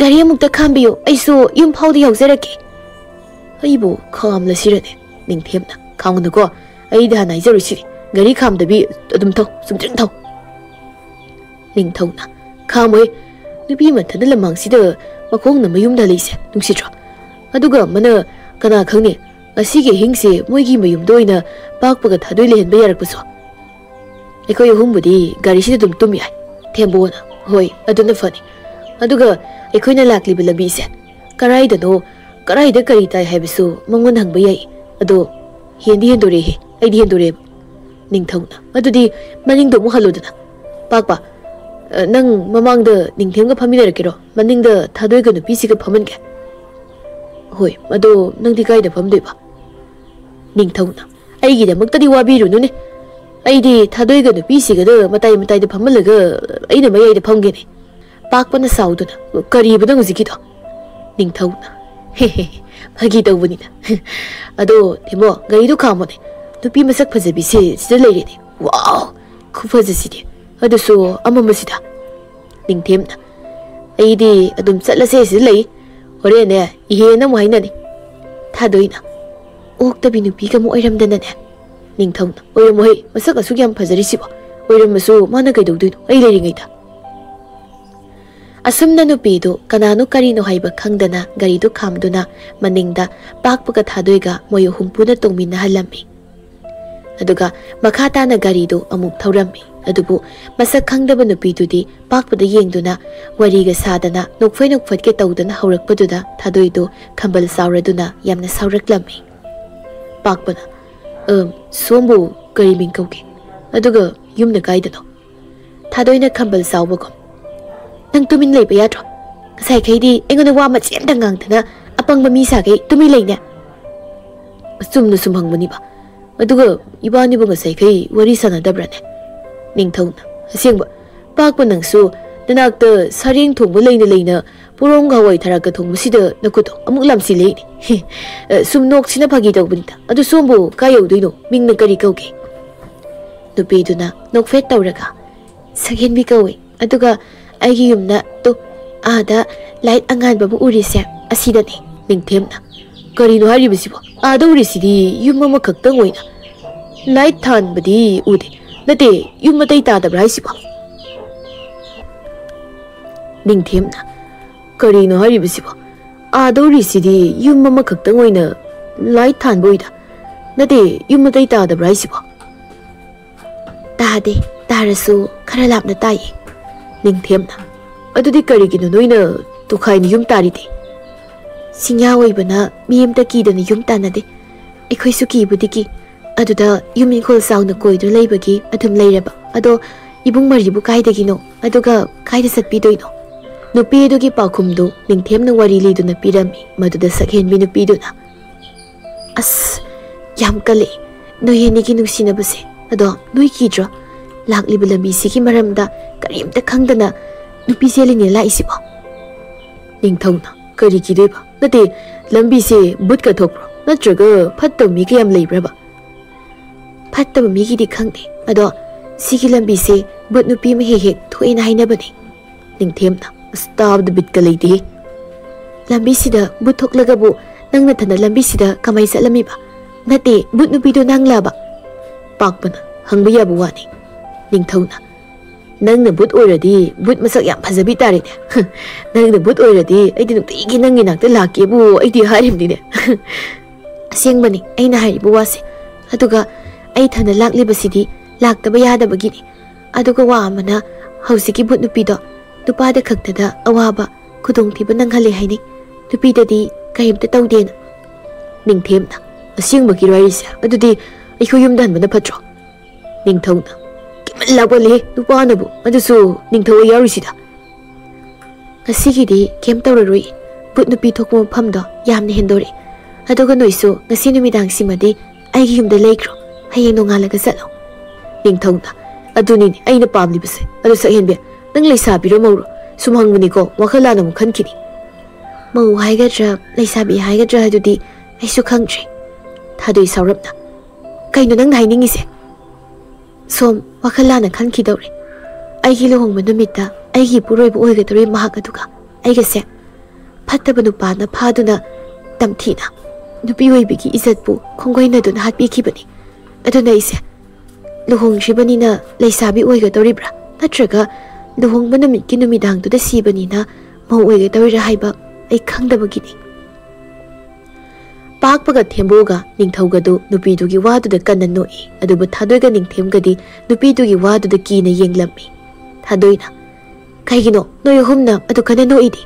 "ꯒꯥꯔꯤ ꯑꯃꯨꯛꯇ ꯈꯥꯝꯕꯤꯌꯨ, ꯑꯩꯁꯨ ꯌꯨꯝ ꯐꯥꯎꯗꯤ ꯌꯥꯎꯖꯔꯛꯀꯦ"꯫ "ꯑꯩꯕꯨ ꯈꯥꯝꯂꯁꯤꯔꯅꯦ?" ꯅꯤꯡꯊꯦꯝꯅ, "ꯈꯥꯝꯒꯅꯨꯀꯣ, ꯑꯩꯗꯤ ꯍꯥꯟꯅ ꯍꯥꯏꯖꯔꯨꯁꯤꯅꯦ, ꯒꯥꯔꯤ ꯈꯥꯝꯗꯕꯤ ꯑꯗꯨꯝ ꯊꯧ, ꯆꯨꯝꯗ꯭ꯔꯤꯡ ꯊꯧ"꯫ ꯅꯤꯡꯊꯧꯅ, "ꯈꯥꯝꯃꯣꯏ, ꯅꯨꯄꯤ ꯃꯊꯟꯇ ꯂꯝꯍꯥꯡꯁꯤꯗ ꯃꯈꯣꯡꯅ ꯃꯌꯨꯝꯗ ꯍꯜꯂꯛꯏꯁꯦ ꯅꯨꯡꯁꯤꯗ꯭ꯔꯣ? ꯑꯗꯨꯒ ꯑꯃꯅ, ꯀꯅꯥ ꯈꯪꯅꯤ, ꯉꯁꯤꯒꯤ ꯑꯍꯤꯡꯁꯦ ꯃꯣꯏꯒꯤ ꯃꯌꯨꯝꯗ ꯑꯣꯏꯅ ꯄꯥꯛꯄꯒ ꯊꯥꯗꯣꯏ ꯂꯩꯍꯟꯕ ꯌꯥꯔꯛꯄꯁꯨ꯫ ꯑꯩꯈꯣꯏ ꯑꯍꯨꯝꯕꯨꯗꯤ ꯒꯥꯔꯤꯁꯤꯗ ꯑꯗꯨꯝ ꯇꯨꯝ ꯌꯥꯏ"꯫ ꯊꯦꯝꯕꯣꯅ, "ꯍꯣꯏ, ꯑꯗꯨꯅ ꯐꯅꯤ꯫ ꯑꯗꯨꯒ ꯑꯩꯈꯣꯏꯅ ꯂꯥꯛꯂꯤꯕ ꯂꯝꯕꯤꯁꯦ ꯀꯔꯥꯏꯗꯅꯣ, ꯀꯔꯥꯏꯗ ꯀꯔꯤ ꯇꯥꯏ ꯍꯥꯏꯕꯁꯨ ꯃꯉꯣꯟꯗ ꯍꯪꯕ ꯌꯥꯏ꯫ ꯑꯗꯣ ꯍꯦꯟꯗꯤ ꯍꯦꯟꯗꯣꯔꯛꯑꯦꯍꯦ, ꯑꯩꯗꯤ ꯍꯦꯟꯗꯣꯔꯛꯑꯦꯕ"꯫ ꯅꯤꯡꯊꯧꯅ, "ꯑꯗꯨꯗꯤ ꯃꯅꯤꯡꯗꯣ ꯑꯃꯨꯛ ꯍꯜꯂꯨꯗꯅ꯫ ꯄꯥꯛꯄ, ꯑ, ꯅꯪ ꯃꯃꯥꯡꯗ ꯅꯤꯡꯊꯦꯝꯒ ꯐꯝꯃꯤꯟꯅꯔꯛꯀꯦꯔꯣ? ꯃꯅꯤꯡꯗ ꯊꯥꯗꯣꯏꯒ ꯅꯨꯄꯤꯁꯤꯒ ꯐꯝꯍꯟꯒꯦ"꯫ "ꯍꯣꯏ, ꯑꯗꯣ ꯅꯪꯗꯤ ꯀꯥꯏꯗ ꯐꯝꯗꯣꯏꯕ?" ꯅꯤꯡꯊꯧꯅ, "ꯑꯩꯒꯤꯗꯃꯛꯇꯗꯤ ꯋꯥꯕꯤꯔꯨꯅꯨꯅꯦ꯫ ꯑꯩꯗꯤ ꯊꯥꯗꯣꯏꯒ ꯅꯨꯄꯤꯁꯤꯒꯗ ꯃꯇꯥꯏ ꯃꯇꯥꯏꯗ ꯐꯝꯍꯜꯂꯒ ꯑꯩꯅ ꯃꯌꯥꯏꯗ ꯐꯝꯒꯦꯅꯦ"꯫ ꯄꯥꯛꯄꯅ ꯁꯥꯎꯗꯨꯅ, "ꯀꯔꯤꯕ ꯅꯪ ꯍꯧꯖꯤꯛꯀꯤꯗꯣ?" ꯅꯤꯡꯊꯧꯅ, "ꯍꯦ ꯍꯦ, ꯐꯥꯒꯤ ꯇꯧꯕꯅꯤꯗ꯫ ꯑꯗꯣ ꯊꯦꯝꯕꯣ, ꯒꯥꯔꯤꯗꯣ ꯈꯥꯝꯃꯣꯅꯦ꯫ ꯅꯨꯄꯤ ꯃꯁꯛ ꯐꯖꯕꯤꯁꯦ ꯁꯤꯗ ꯂꯩꯔꯦꯅꯦ꯫ ꯋꯥꯎ! ꯈꯨꯐꯖꯁꯤꯗꯤ꯫ ꯑꯗꯨꯁꯨ ꯑꯃꯝꯕꯁꯤꯗ"꯫ ꯅꯤꯡꯊꯦꯝꯅ, "ꯑꯩꯗꯤ ꯑꯗꯨꯝ ꯆꯠꯂꯁꯦ ꯁꯤꯗ ꯂꯩ꯫ ꯍꯣꯔꯦꯟꯅꯦ ꯏꯍꯦꯅ ꯑꯃꯨꯛ ꯍꯥꯏꯅꯅꯤ"꯫ ꯊꯥꯗꯣꯏꯅ, "ꯑꯣꯛꯇꯕꯤ ꯅꯨꯄꯤꯒ ꯑꯃꯨꯛ ꯑꯣꯏꯔꯝꯗꯅꯅꯦ"꯫ ꯅꯤꯡꯊꯧꯅ, "ꯑꯣꯏꯔꯝꯃꯣꯍꯦ, ꯃꯁꯛ ꯑꯁꯨꯛ ꯌꯥꯝ ꯐꯖꯔꯤꯁꯤꯕꯣ꯫ ꯑꯣꯏꯔꯝꯃꯁꯨ ꯃꯥꯅ ꯀꯩꯗꯧꯗꯣꯏꯅꯣ ꯑꯩ ꯂꯩꯔꯤꯉꯩꯗ"꯫ ꯑꯁꯨꯝꯅ ꯅꯨꯄꯤꯗꯨ ꯀꯅꯥꯅꯣ ꯀꯔꯤꯅꯣ ꯍꯥꯏꯕ ꯈꯪꯗꯅ ꯒꯥꯔꯤꯗꯨ ꯈꯥꯝꯗꯨꯅ ꯃꯅꯤꯡꯗ ꯄꯥꯛꯄꯒ ꯊꯥꯗꯣꯏꯒ ꯃꯣꯏ ꯑꯍꯨꯝ ꯄꯨꯟꯅ ꯇꯣꯡꯃꯤꯟꯅꯍꯜꯂꯝꯃꯤ꯫ ꯑꯗꯨꯒ ꯃꯈꯥ ꯇꯥꯅ ꯒꯥꯔꯤꯗꯨ ꯑꯃꯨꯛ ꯊꯧꯔꯝꯃꯤ꯫ ꯑꯗꯨꯕꯨ ꯃꯁꯛ ꯈꯪꯗꯕ ꯅꯨꯄꯤꯗꯨꯗꯤ ꯄꯥꯛꯄꯗ ꯌꯦꯡꯗꯨꯅ ꯋꯥꯔꯤꯒ ꯁꯥꯗꯅ ꯅꯣꯛꯐꯦ ꯅꯣꯛꯐꯠꯀꯦ ꯇꯧꯗꯨꯅ ꯍꯧꯔꯛꯄꯗꯨꯗ ꯊꯥꯗꯣꯏꯗꯨ ꯈꯝꯕꯜ ꯆꯥꯎꯔꯗꯨꯅ ꯌꯥꯝꯅ ꯁꯥꯎꯔꯛꯂꯝꯃꯤ꯫ ꯄꯥꯛꯄꯅ, "ꯑ, ꯁꯣꯝꯕꯨ ꯀꯔꯤ ꯃꯤꯡ ꯀꯧꯒꯦ? ꯑꯗꯨꯒ ꯌꯨꯝꯅ ꯀꯥꯏꯗꯅꯣ?" ꯊꯥꯗꯣꯏꯅ ꯈꯝꯕꯜ ꯆꯥꯎꯕꯒꯨꯝ, "ꯅꯪ ꯇꯨꯃꯤꯟ ꯂꯩꯕ ꯌꯥꯗ꯭ꯔꯣ? ꯉꯁꯥꯏꯈꯩꯗꯤ ꯑꯩꯉꯣꯟꯗ ꯋꯥ ꯃꯆꯦꯠ ꯑꯝꯇ ꯉꯥꯡꯗꯅ ꯑꯄꯪꯕ ꯃꯤ ꯁꯥꯈꯩ ꯇꯨꯃꯤꯟ ꯂꯩꯅꯦ"꯫ "ꯑꯆꯨꯝꯅ ꯁꯨꯝ ꯍꯪꯕꯅꯤꯕ꯫ ꯑꯗꯨꯒ ꯏꯕꯥꯅꯤꯕꯨ ꯉꯁꯥꯏꯈꯩ ꯋꯥꯔꯤ ꯁꯥꯟꯅꯗꯕ꯭ꯔꯥꯅꯦ?" ꯅꯤꯡꯊꯧꯅ, "ꯑꯁꯦꯡꯕ, ꯄꯥꯛꯄ ꯅꯪꯁꯨ ꯅꯅꯥꯛꯇ ꯁꯔꯦꯡ ꯊꯣꯡꯕ ꯂꯩꯅ ꯂꯩꯅ ꯄꯣꯔꯣꯡ ꯍꯋꯥꯏ ꯊꯔꯥꯛꯀ ꯊꯣꯡꯕꯁꯤꯗ ꯅꯈꯨꯠꯇꯣ ꯑꯃꯨꯛ ꯂꯥꯝꯁꯤꯜꯂꯛꯏꯅꯦ꯫ ꯑ, ꯁꯨꯝ ꯅꯣꯛꯁꯤꯅ ꯐꯥꯒꯤ ꯇꯧꯕꯅꯤꯗ꯫ ꯑꯗꯨ ꯁꯣꯝꯕꯨ ꯀꯥꯏ ꯌꯧꯗꯣꯏꯅꯣ? ꯃꯤꯡꯅ ꯀꯔꯤ ꯀꯧꯒꯦ? ꯅꯨꯄꯤꯗꯨꯅ ꯅꯣꯛꯐꯦꯠ ꯇꯧꯔꯒ, "ꯁꯛꯍꯦꯟꯕꯤ ꯀꯧꯏ꯫ ꯑꯗꯨꯒ ꯑꯩꯒꯤ ꯌꯨꯝꯗ ꯇꯨ, ꯑꯥꯗ ꯂꯥꯏꯠ ꯑꯉꯥꯟꯕꯕꯨ ꯎꯔꯤꯁꯦ ꯑꯁꯤꯗꯅꯦ꯫" ꯅꯤꯡꯊꯦꯝꯅ, "ꯀꯔꯤꯅꯣ ꯍꯥꯏꯔꯤꯕꯁꯤꯕꯣ? ꯑꯥꯗ ꯎꯔꯤꯁꯤꯗꯤ ꯌꯨꯝ ꯑꯃꯈꯛꯇꯪ ꯑꯣꯏꯅ ꯂꯥꯏꯠ ꯊꯥꯟꯕꯗꯤ ꯎꯗꯦ꯫ ꯅꯠꯇꯦ, ꯌꯨꯝ ꯑꯇꯩ ꯇꯥꯗꯕ꯭ꯔꯥ ꯍꯥꯏꯁꯤꯕꯣ?" ꯅꯤꯡꯊꯦꯝꯅ, "ꯀꯔꯤꯅꯣ ꯍꯥꯏꯔꯤꯕꯁꯤꯕꯣ? ꯑꯥꯗ ꯎꯔꯤꯁꯤꯗꯤ ꯌꯨꯝ ꯑꯃꯈꯛꯇꯪ ꯑꯣꯏꯅ ꯂꯥꯏꯠ ꯊꯥꯟꯕ ꯎꯏꯗ꯫ ꯅꯠꯇꯦ, ꯌꯨꯝ ꯑꯇꯩ ꯇꯥꯗꯕ꯭ꯔꯥ ꯍꯥꯏꯁꯤꯕꯣ?" "ꯇꯥꯗꯦ, ꯇꯥꯔꯁꯨ ꯈꯔ ꯂꯥꯞꯅ ꯇꯥꯏꯌꯦ꯫" ꯅꯤꯡꯊꯦꯝꯅ, "ꯑꯗꯨꯗꯤ ꯀꯔꯤꯒꯤꯅꯣ ꯅꯣꯏꯅ ꯇꯣꯈꯥꯏꯅ ꯌꯨꯝ ꯇꯥꯔꯤꯗꯤ?" "ꯆꯤꯡꯌꯥ ꯑꯣꯏꯕꯅ ꯃꯤ ꯑꯃꯇ ꯀꯤꯗꯅ ꯌꯨꯝ ꯇꯥꯟꯅꯗꯦ꯫ ꯑꯩꯈꯣꯏꯁꯨ ꯀꯤꯕꯨꯗꯤ ꯀꯤ꯫ ꯑꯗꯨꯗ ꯌꯨꯝ ꯏꯪꯈꯣꯜ ꯆꯥꯎꯅ ꯀꯣꯏꯗꯨꯅ ꯂꯩꯕꯒꯤ ꯑꯗꯨꯝ ꯂꯩꯔꯕ꯫ ꯑꯗꯣ ꯏꯕꯨꯡ ꯃꯔꯤꯕꯨ ꯀꯥꯏꯗꯒꯤꯅꯣ? ꯑꯗꯨꯒ ꯀꯥꯏꯗ ꯆꯠꯄꯤꯗꯣꯏꯅꯣ?" ꯅꯨꯄꯤ ꯑꯗꯨꯒꯤ ꯄꯥꯎꯈꯨꯝꯗꯨ ꯅꯤꯡꯊꯦꯝꯅ ꯋꯥꯔꯤ ꯂꯤꯗꯨꯅ ꯄꯤꯔꯝꯃꯤ꯫ ꯃꯗꯨꯗ ꯁꯛꯍꯦꯟꯕꯤ ꯅꯨꯄꯤꯗꯨꯅ, "ꯑꯁ, ꯌꯥꯝ ꯀꯜꯂꯦ꯫ ꯅꯣꯏ ꯑꯅꯤꯒꯤ ꯅꯨꯡꯁꯤꯅꯕꯁꯦ꯫ ꯑꯗꯣ ꯅꯣꯏ ꯀꯤꯗ꯭ꯔꯣ? ꯂꯥꯛꯂꯤꯕ ꯂꯝꯕꯤꯁꯤꯒꯤ ꯃꯔꯝꯗ ꯀꯔꯤꯝꯇ ꯈꯪꯗꯅ ꯅꯨꯄꯤ ꯆꯦꯜꯂꯤꯅꯦ ꯂꯥꯛꯏꯁꯤꯕꯣ?" ꯅꯤꯡꯊꯧꯅ, "ꯀꯔꯤ ꯀꯤꯗꯣꯏꯕ? ꯅꯠꯇꯦ, ꯂꯝꯕꯤꯁꯦ ꯚꯨꯠꯀ ꯊꯣꯛꯄ꯭ꯔꯣ? ꯅꯠꯇ꯭ꯔꯒ ꯐꯠꯇꯕ ꯃꯤ ꯀꯌꯥꯝ ꯂꯩꯕ꯭ꯔꯕ?" "ꯐꯠꯇꯕ ꯃꯤꯒꯤꯗꯤ ꯈꯪꯗꯦ, ꯑꯗꯣ ꯁꯤꯒꯤ ꯂꯝꯕꯤꯁꯦ ꯚꯨꯠ ꯅꯨꯄꯤ ꯑꯃ ꯍꯦꯛ ꯍꯦꯛ ꯊꯣꯛꯑꯦꯅ ꯍꯥꯏꯅꯕꯅꯦ꯫" ꯅꯤꯡꯊꯦꯝꯅ, "ꯑꯁ, ꯇꯥꯕꯗ ꯕꯤꯠꯀ ꯂꯩꯇꯦꯍꯦ꯫ ꯂꯝꯕꯤꯁꯤꯗ ꯚꯨꯠ ꯊꯣꯛꯂꯒꯕꯨ ꯅꯪ ꯅꯊꯟꯗ ꯂꯝꯕꯤꯁꯤꯗ ꯀꯃꯥꯏ ꯆꯠꯂꯝꯃꯤꯕ? ꯅꯠꯇꯦ, ꯚꯨꯠ ꯅꯨꯄꯤꯗꯣ ꯅꯪꯂꯕ?" ꯄꯥꯛꯄꯅ, "ꯍꯪꯕ ꯌꯥꯕ ꯋꯥꯅꯤ꯫" ꯅꯤꯡꯊꯧꯅ, "ꯅꯪꯅ ꯚꯨꯠ ꯑꯣꯏꯔꯗꯤ ꯚꯨꯠ ꯃꯁꯛ ꯌꯥꯝ ꯐꯖꯕꯤ ꯇꯥꯔꯦꯅꯦ꯫ ꯅꯪꯅ ꯚꯨꯠ ꯑꯣꯏꯔꯗꯤ ꯑꯩꯗꯤ ꯅꯨꯡꯇꯤꯒꯤ ꯅꯪꯒꯤ ꯅꯥꯛꯇ ꯂꯥꯛꯀꯦꯕꯨ ꯑꯩꯗꯤ ꯍꯥꯏꯔꯤꯕꯅꯤꯅꯦ꯫" "ꯑꯁꯦꯡꯕꯅꯤ ꯑꯩꯅ ꯍꯥꯏꯔꯤꯕ ꯋꯥꯁꯦ꯫ ꯑꯗꯨꯒ ꯑꯩ ꯏꯊꯟꯗ ꯂꯥꯛꯂꯤꯕꯁꯤꯗꯤ ꯂꯥꯛꯇꯕ ꯌꯥꯗꯕꯒꯤꯅꯤ꯫ ꯑꯗꯨꯒ ꯋꯥ ꯑꯃꯅ, ꯍꯧꯖꯤꯛꯀꯤ ꯚꯨꯠ ꯅꯨꯄꯤꯗꯣ ꯅꯨꯄꯥꯗ ꯈꯛꯇꯗ ꯑꯋꯥꯕ, ꯈꯨꯗꯣꯡꯊꯤꯕ ꯅꯪꯍꯜꯂꯦ ꯍꯥꯏꯅꯩ꯫ ꯅꯨꯄꯤꯗꯗꯤ ꯀꯔꯤꯝꯇ ꯇꯧꯗꯦꯅ꯫" ꯅꯤꯡꯊꯦꯝꯅ, "ꯑꯁꯦꯡꯕꯒꯤꯔꯣ ꯍꯥꯏꯔꯤꯁꯦ? ꯑꯗꯨꯗꯤ ꯑꯩꯈꯣꯏ ꯌꯨꯝꯗ ꯍꯟꯕꯅ ꯐꯠꯇ꯭ꯔꯣ?" ꯅꯤꯡꯊꯧꯅ, "ꯀꯤꯃꯟ ꯂꯥꯛꯃꯜꯂꯦ ꯅꯨꯄꯥꯅꯕꯨ, ꯑꯗꯨꯁꯨ ꯅꯤꯡꯊꯧ ꯌꯥꯎꯔꯤꯁꯤꯗ꯫" "ꯉꯁꯤꯒꯤꯗꯤ ꯀꯩꯝ ꯇꯧꯔꯔꯣꯏ꯫ ꯚꯨꯠ ꯅꯨꯄꯤ ꯊꯣꯛꯄ ꯃꯐꯝꯗꯣ ꯌꯥꯝꯅ ꯍꯦꯟꯗꯣꯔꯛꯑꯦ꯫ ꯑꯗꯨꯒ ꯅꯣꯏꯁꯨ ꯉꯁꯤ ꯅꯨꯃꯤꯗꯥꯡꯁꯤꯃꯗꯤ ꯑꯩꯒꯤ ꯌꯨꯝꯗ ꯂꯩꯈ꯭ꯔꯣ꯫ ꯍꯌꯦꯡ ꯅꯣꯡꯉꯥꯜꯂꯒ ꯆꯠꯂꯣ꯫" ꯅꯤꯡꯊꯧꯅ, "ꯑꯗꯨꯅꯤꯅꯦ ꯑꯩꯅ ꯄꯥꯝꯂꯤꯕꯁꯦ꯫ ꯑꯗꯨ ꯁꯛꯍꯦꯟꯕꯤ, "ꯅꯪ ꯂꯩꯁꯥꯕꯤꯔꯣ ꯃꯧꯔꯣ? ꯁꯨꯝ ꯍꯪꯕꯅꯤꯀꯣ, ꯋꯥꯈꯜ ꯂꯥꯟꯅ ꯑꯃꯨꯛ ꯈꯟꯈꯤꯅꯤ꯫" "ꯃꯧ ꯍꯥꯏꯒꯗ꯭ꯔꯥ, ꯂꯩꯁꯥꯕꯤ ꯍꯥꯏꯒꯗ꯭ꯔꯥ ꯍꯥꯏꯗꯨꯗꯤ ꯑꯩꯁꯨ ꯈꯪꯗ꯭ꯔꯦ꯫" ꯊꯥꯗꯣꯏ ꯁꯥꯎꯔꯞꯅ꯫ "ꯀꯩꯅꯣ ꯅꯪꯅ ꯍꯥꯏꯅꯤꯡꯉꯤꯁꯦ?" "ꯁꯣꯝ ꯋꯥꯈꯜ ꯂꯥꯟꯅ ꯈꯟꯈꯤꯗꯧꯔꯦ꯫ ꯑꯩꯒꯤ ꯂꯨꯍꯣꯡꯕ ꯅꯨꯃꯤꯠꯇ ꯑꯩꯒꯤ ꯏꯄꯨꯔꯣꯏꯕ ꯑꯣꯏꯒꯗꯧꯔꯤ ꯃꯍꯥꯛ ꯑꯗꯨꯒ ꯑꯩꯒꯁꯦ ꯐꯠꯇꯕ ꯅꯨꯄꯥꯅ ꯐꯥꯗꯨꯅ ꯇꯝꯊꯤꯅ ꯅꯨꯄꯤ ꯑꯣꯏꯕꯤꯒꯤ ꯏꯖꯠꯄꯨ ꯈꯣꯡꯒꯣꯏꯅꯗꯨꯅ ꯍꯥꯠꯄꯤꯈꯤꯕꯅꯤ꯫ ꯑꯗꯨꯅ ꯑꯩꯁꯦ ꯂꯨꯍꯣꯡꯗ꯭ꯔꯤꯕꯅꯤꯅ ꯂꯩꯁꯥꯕꯤ ꯑꯣꯏꯒꯗꯧꯔꯤꯕ꯭ꯔꯥ, ꯅꯠꯇ꯭ꯔꯒ ꯂꯨꯍꯣꯡꯕ ꯅꯨꯃꯤꯠꯀꯤ ꯅꯨꯃꯤꯗꯥꯡꯗꯨꯗ ꯁꯤꯕꯅꯤꯅ ꯃꯧ ꯑꯣꯏꯒꯗꯧꯔꯤꯔꯥ ꯍꯥꯏꯕ ꯑꯩ ꯈꯪꯗꯕꯒꯤꯅꯤ꯫" ꯄꯥꯛꯄꯒ ꯊꯦꯝꯕꯣꯒ ꯅꯤꯡꯊꯧꯒꯗꯨ ꯅꯨꯄꯤꯗꯨꯒꯤ ꯋꯥꯗꯨꯗ ꯀꯟꯅ ꯅꯣꯛꯏ, ꯑꯗꯨꯕꯨ ꯊꯥꯗꯣꯏꯒ ꯅꯤꯡꯊꯦꯝꯒꯗꯤ ꯅꯨꯄꯤꯗꯨꯒꯤ ꯋꯥꯗꯨꯗ ꯀꯤꯅ ꯌꯦꯡꯂꯝꯃꯤ꯫ ꯊꯥꯗꯣꯏꯅ, "ꯀꯩꯒꯤꯅꯣ ꯅꯣꯏ ꯑꯍꯨꯝꯅ ꯑꯗꯨ ꯀꯟꯅ ꯅꯣꯛꯏꯗꯤ?"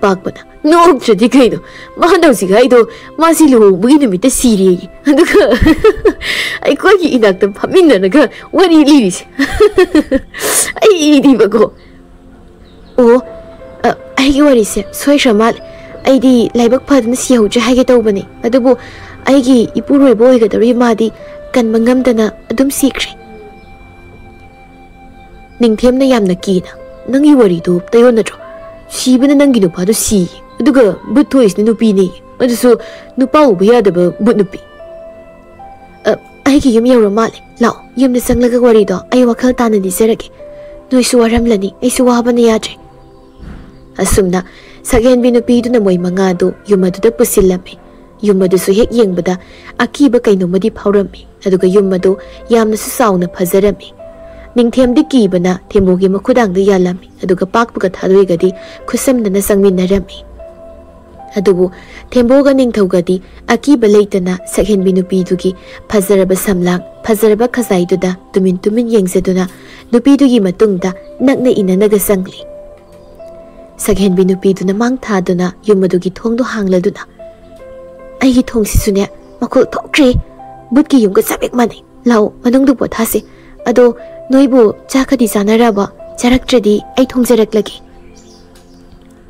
ꯄꯥꯛꯄꯅ, "ꯅꯣꯛꯇ꯭ꯔꯗꯤ ꯀꯩꯅꯣ? ꯃꯥꯅ ꯍꯧꯖꯤꯛ ꯍꯥꯏꯗꯣ ꯃꯥꯁꯤ ꯂꯨꯍꯣꯡꯕꯒꯤ ꯅꯨꯃꯤꯠꯇ ꯁꯤꯔꯦꯌꯦ꯫ ꯑꯗꯨꯒ ꯑꯩꯈꯣꯏꯒꯤ ꯏꯅꯥꯛꯇ ꯐꯝꯃꯤꯟꯅꯔꯒ ꯋꯥꯔꯤ ꯂꯤꯔꯤꯁꯦ꯫ ꯑꯩ ꯏꯗꯤꯕꯀꯣ꯫" "ꯑꯣ, ꯑ, ꯑꯩꯒꯤ ꯋꯥꯔꯤꯁꯦ ꯁꯣꯏꯈ꯭ꯔ ꯃꯥꯜꯂꯦ꯫ ꯑꯩꯗꯤ ꯂꯥꯏꯕꯛ ꯐꯗꯅ ꯁꯤꯍꯧꯗ꯭ꯔꯦ ꯍꯥꯏꯒꯦ ꯇꯧꯕꯅꯦ꯫ ꯑꯗꯨꯕꯨ ꯑꯩꯒꯤ ꯏꯄꯨꯔꯣꯏꯕ ꯑꯣꯏꯒꯗꯧꯔꯤ ꯃꯥꯗꯤ ꯀꯟꯕ ꯉꯝꯗꯅ ꯑꯗꯨꯝ ꯁꯤꯈ꯭ꯔꯦ꯫" ꯅꯤꯡꯊꯦꯝꯅ ꯌꯥꯝꯅ ꯀꯤꯅ, "ꯅꯪꯒꯤ ꯋꯥꯔꯤꯗꯣ ꯇꯩꯌꯣꯟꯅꯗ꯭ꯔꯣ? ꯁꯤꯕꯅ ꯅꯪꯒꯤ ꯅꯨꯄꯥꯗꯣ ꯁꯤꯌꯦ, ꯑꯗꯨꯒ ꯕꯨꯠ ꯊꯣꯛꯏꯁꯤꯅ ꯅꯨꯄꯤꯅꯦ, ꯑꯗꯨꯁꯨ ꯅꯨꯄꯥ ꯎꯕ ꯌꯥꯗꯕ ꯕꯨꯠ ꯅꯨꯄꯤ꯫" "ꯑ, ꯑꯩꯒꯤ ꯌꯨꯝ ꯌꯧꯔ ꯃꯥꯜꯂꯦ꯫ ꯂꯥꯛꯑꯣ, ꯌꯨꯝꯗ ꯆꯪꯂꯒ ꯋꯥꯔꯤꯗꯣ ꯑꯩ ꯋꯥꯈꯜ ꯇꯥꯅ ꯂꯤꯖꯔꯒꯦ꯫ ꯅꯣꯏꯁꯨ ꯋꯥꯔꯝꯂꯅꯤ, ꯑꯩꯁꯨ ꯋꯥꯕꯅ ꯌꯥꯗ꯭ꯔꯦ꯫" ꯑꯁꯨꯝꯅ ꯁꯛꯍꯦꯟꯕꯤ ꯅꯨꯄꯤꯗꯨꯅ ꯃꯣꯏ ꯃꯉꯥꯗꯨ ꯌꯨꯝ ꯑꯗꯨꯗ ꯄꯨꯁꯤꯜꯂꯝꯃꯤ꯫ ꯌꯨꯝ ꯑꯗꯨꯁꯨ ꯍꯦꯛ ꯌꯦꯡꯕꯗ ꯑꯀꯤꯕ ꯀꯩꯅꯣꯝꯃꯗꯤ ꯐꯥꯎꯔꯝꯃꯤ꯫ ꯑꯗꯨꯒ ꯌꯨꯝ ꯑꯗꯨ ꯌꯥꯝꯅꯁꯨ ꯆꯥꯎꯅ ꯐꯖꯔꯝꯃꯤ꯫ ꯅꯤꯡꯊꯦꯝꯗꯤ ꯀꯤꯕꯅ ꯊꯦꯝꯕꯣꯒꯤ ꯃꯈꯨꯗꯥꯡꯗ ꯌꯥꯜꯂꯝꯃꯤ, ꯑꯗꯨꯒ ꯄꯥꯛꯄꯒ ꯊꯥꯗꯣꯏꯒꯗꯤ ꯈꯨꯠꯁꯝꯅꯅ ꯆꯪꯃꯤꯟꯅꯔꯝꯃꯤ꯫ ꯑꯗꯨꯕꯨ ꯊꯦꯝꯕꯣꯒ ꯅꯤꯡꯊꯧꯒꯗꯤ ꯑꯀꯤꯕ ꯂꯩꯇꯅ ꯁꯛꯍꯦꯟꯕꯤ ꯅꯨꯄꯤꯗꯨꯒꯤ ꯐꯖꯔꯕ ꯁꯝꯂꯥꯡ, ꯐꯖꯔꯕ ꯈꯖꯥꯏꯗꯨꯗ ꯇꯨꯃꯤꯟ ꯇꯨꯃꯤꯟ ꯌꯦꯡꯖꯗꯨꯅ ꯅꯨꯄꯤꯗꯨꯒꯤ ꯃꯇꯨꯡꯗ ꯅꯛꯅ ꯏꯟꯅꯅꯒ ꯆꯪꯂꯤ꯫ ꯁꯛꯍꯦꯟꯕꯤ ꯅꯨꯄꯤꯗꯨꯅ ꯃꯥꯡ ꯊꯥꯗꯨꯅ ꯌꯨꯝ ꯑꯗꯨꯒꯤ ꯊꯣꯡꯗꯨ ꯍꯥꯡꯂꯗꯨꯅ, "ꯑꯩꯒꯤ ꯊꯣꯡꯁꯤꯁꯨꯅꯦ, ꯃꯈꯣꯜ ꯊꯣꯛꯇ꯭ꯔꯦ꯫ ꯕꯨꯠꯀꯤ ꯌꯨꯝꯒ ꯆꯞ ꯍꯦꯛ ꯃꯥꯟꯅꯩ꯫ ꯂꯥꯛꯑꯣ, ꯃꯅꯨꯡꯗ ꯄꯣꯊꯥꯁꯦ꯫ ꯑꯗꯣ ꯅꯣꯏꯕꯨ ꯆꯥꯛꯀꯗꯤ ꯆꯥꯅꯔꯕꯣ? ꯆꯥꯔꯛꯇ꯭ꯔꯗꯤ ꯑꯩ ꯊꯣꯡꯖꯔꯛꯂꯒꯦ꯫"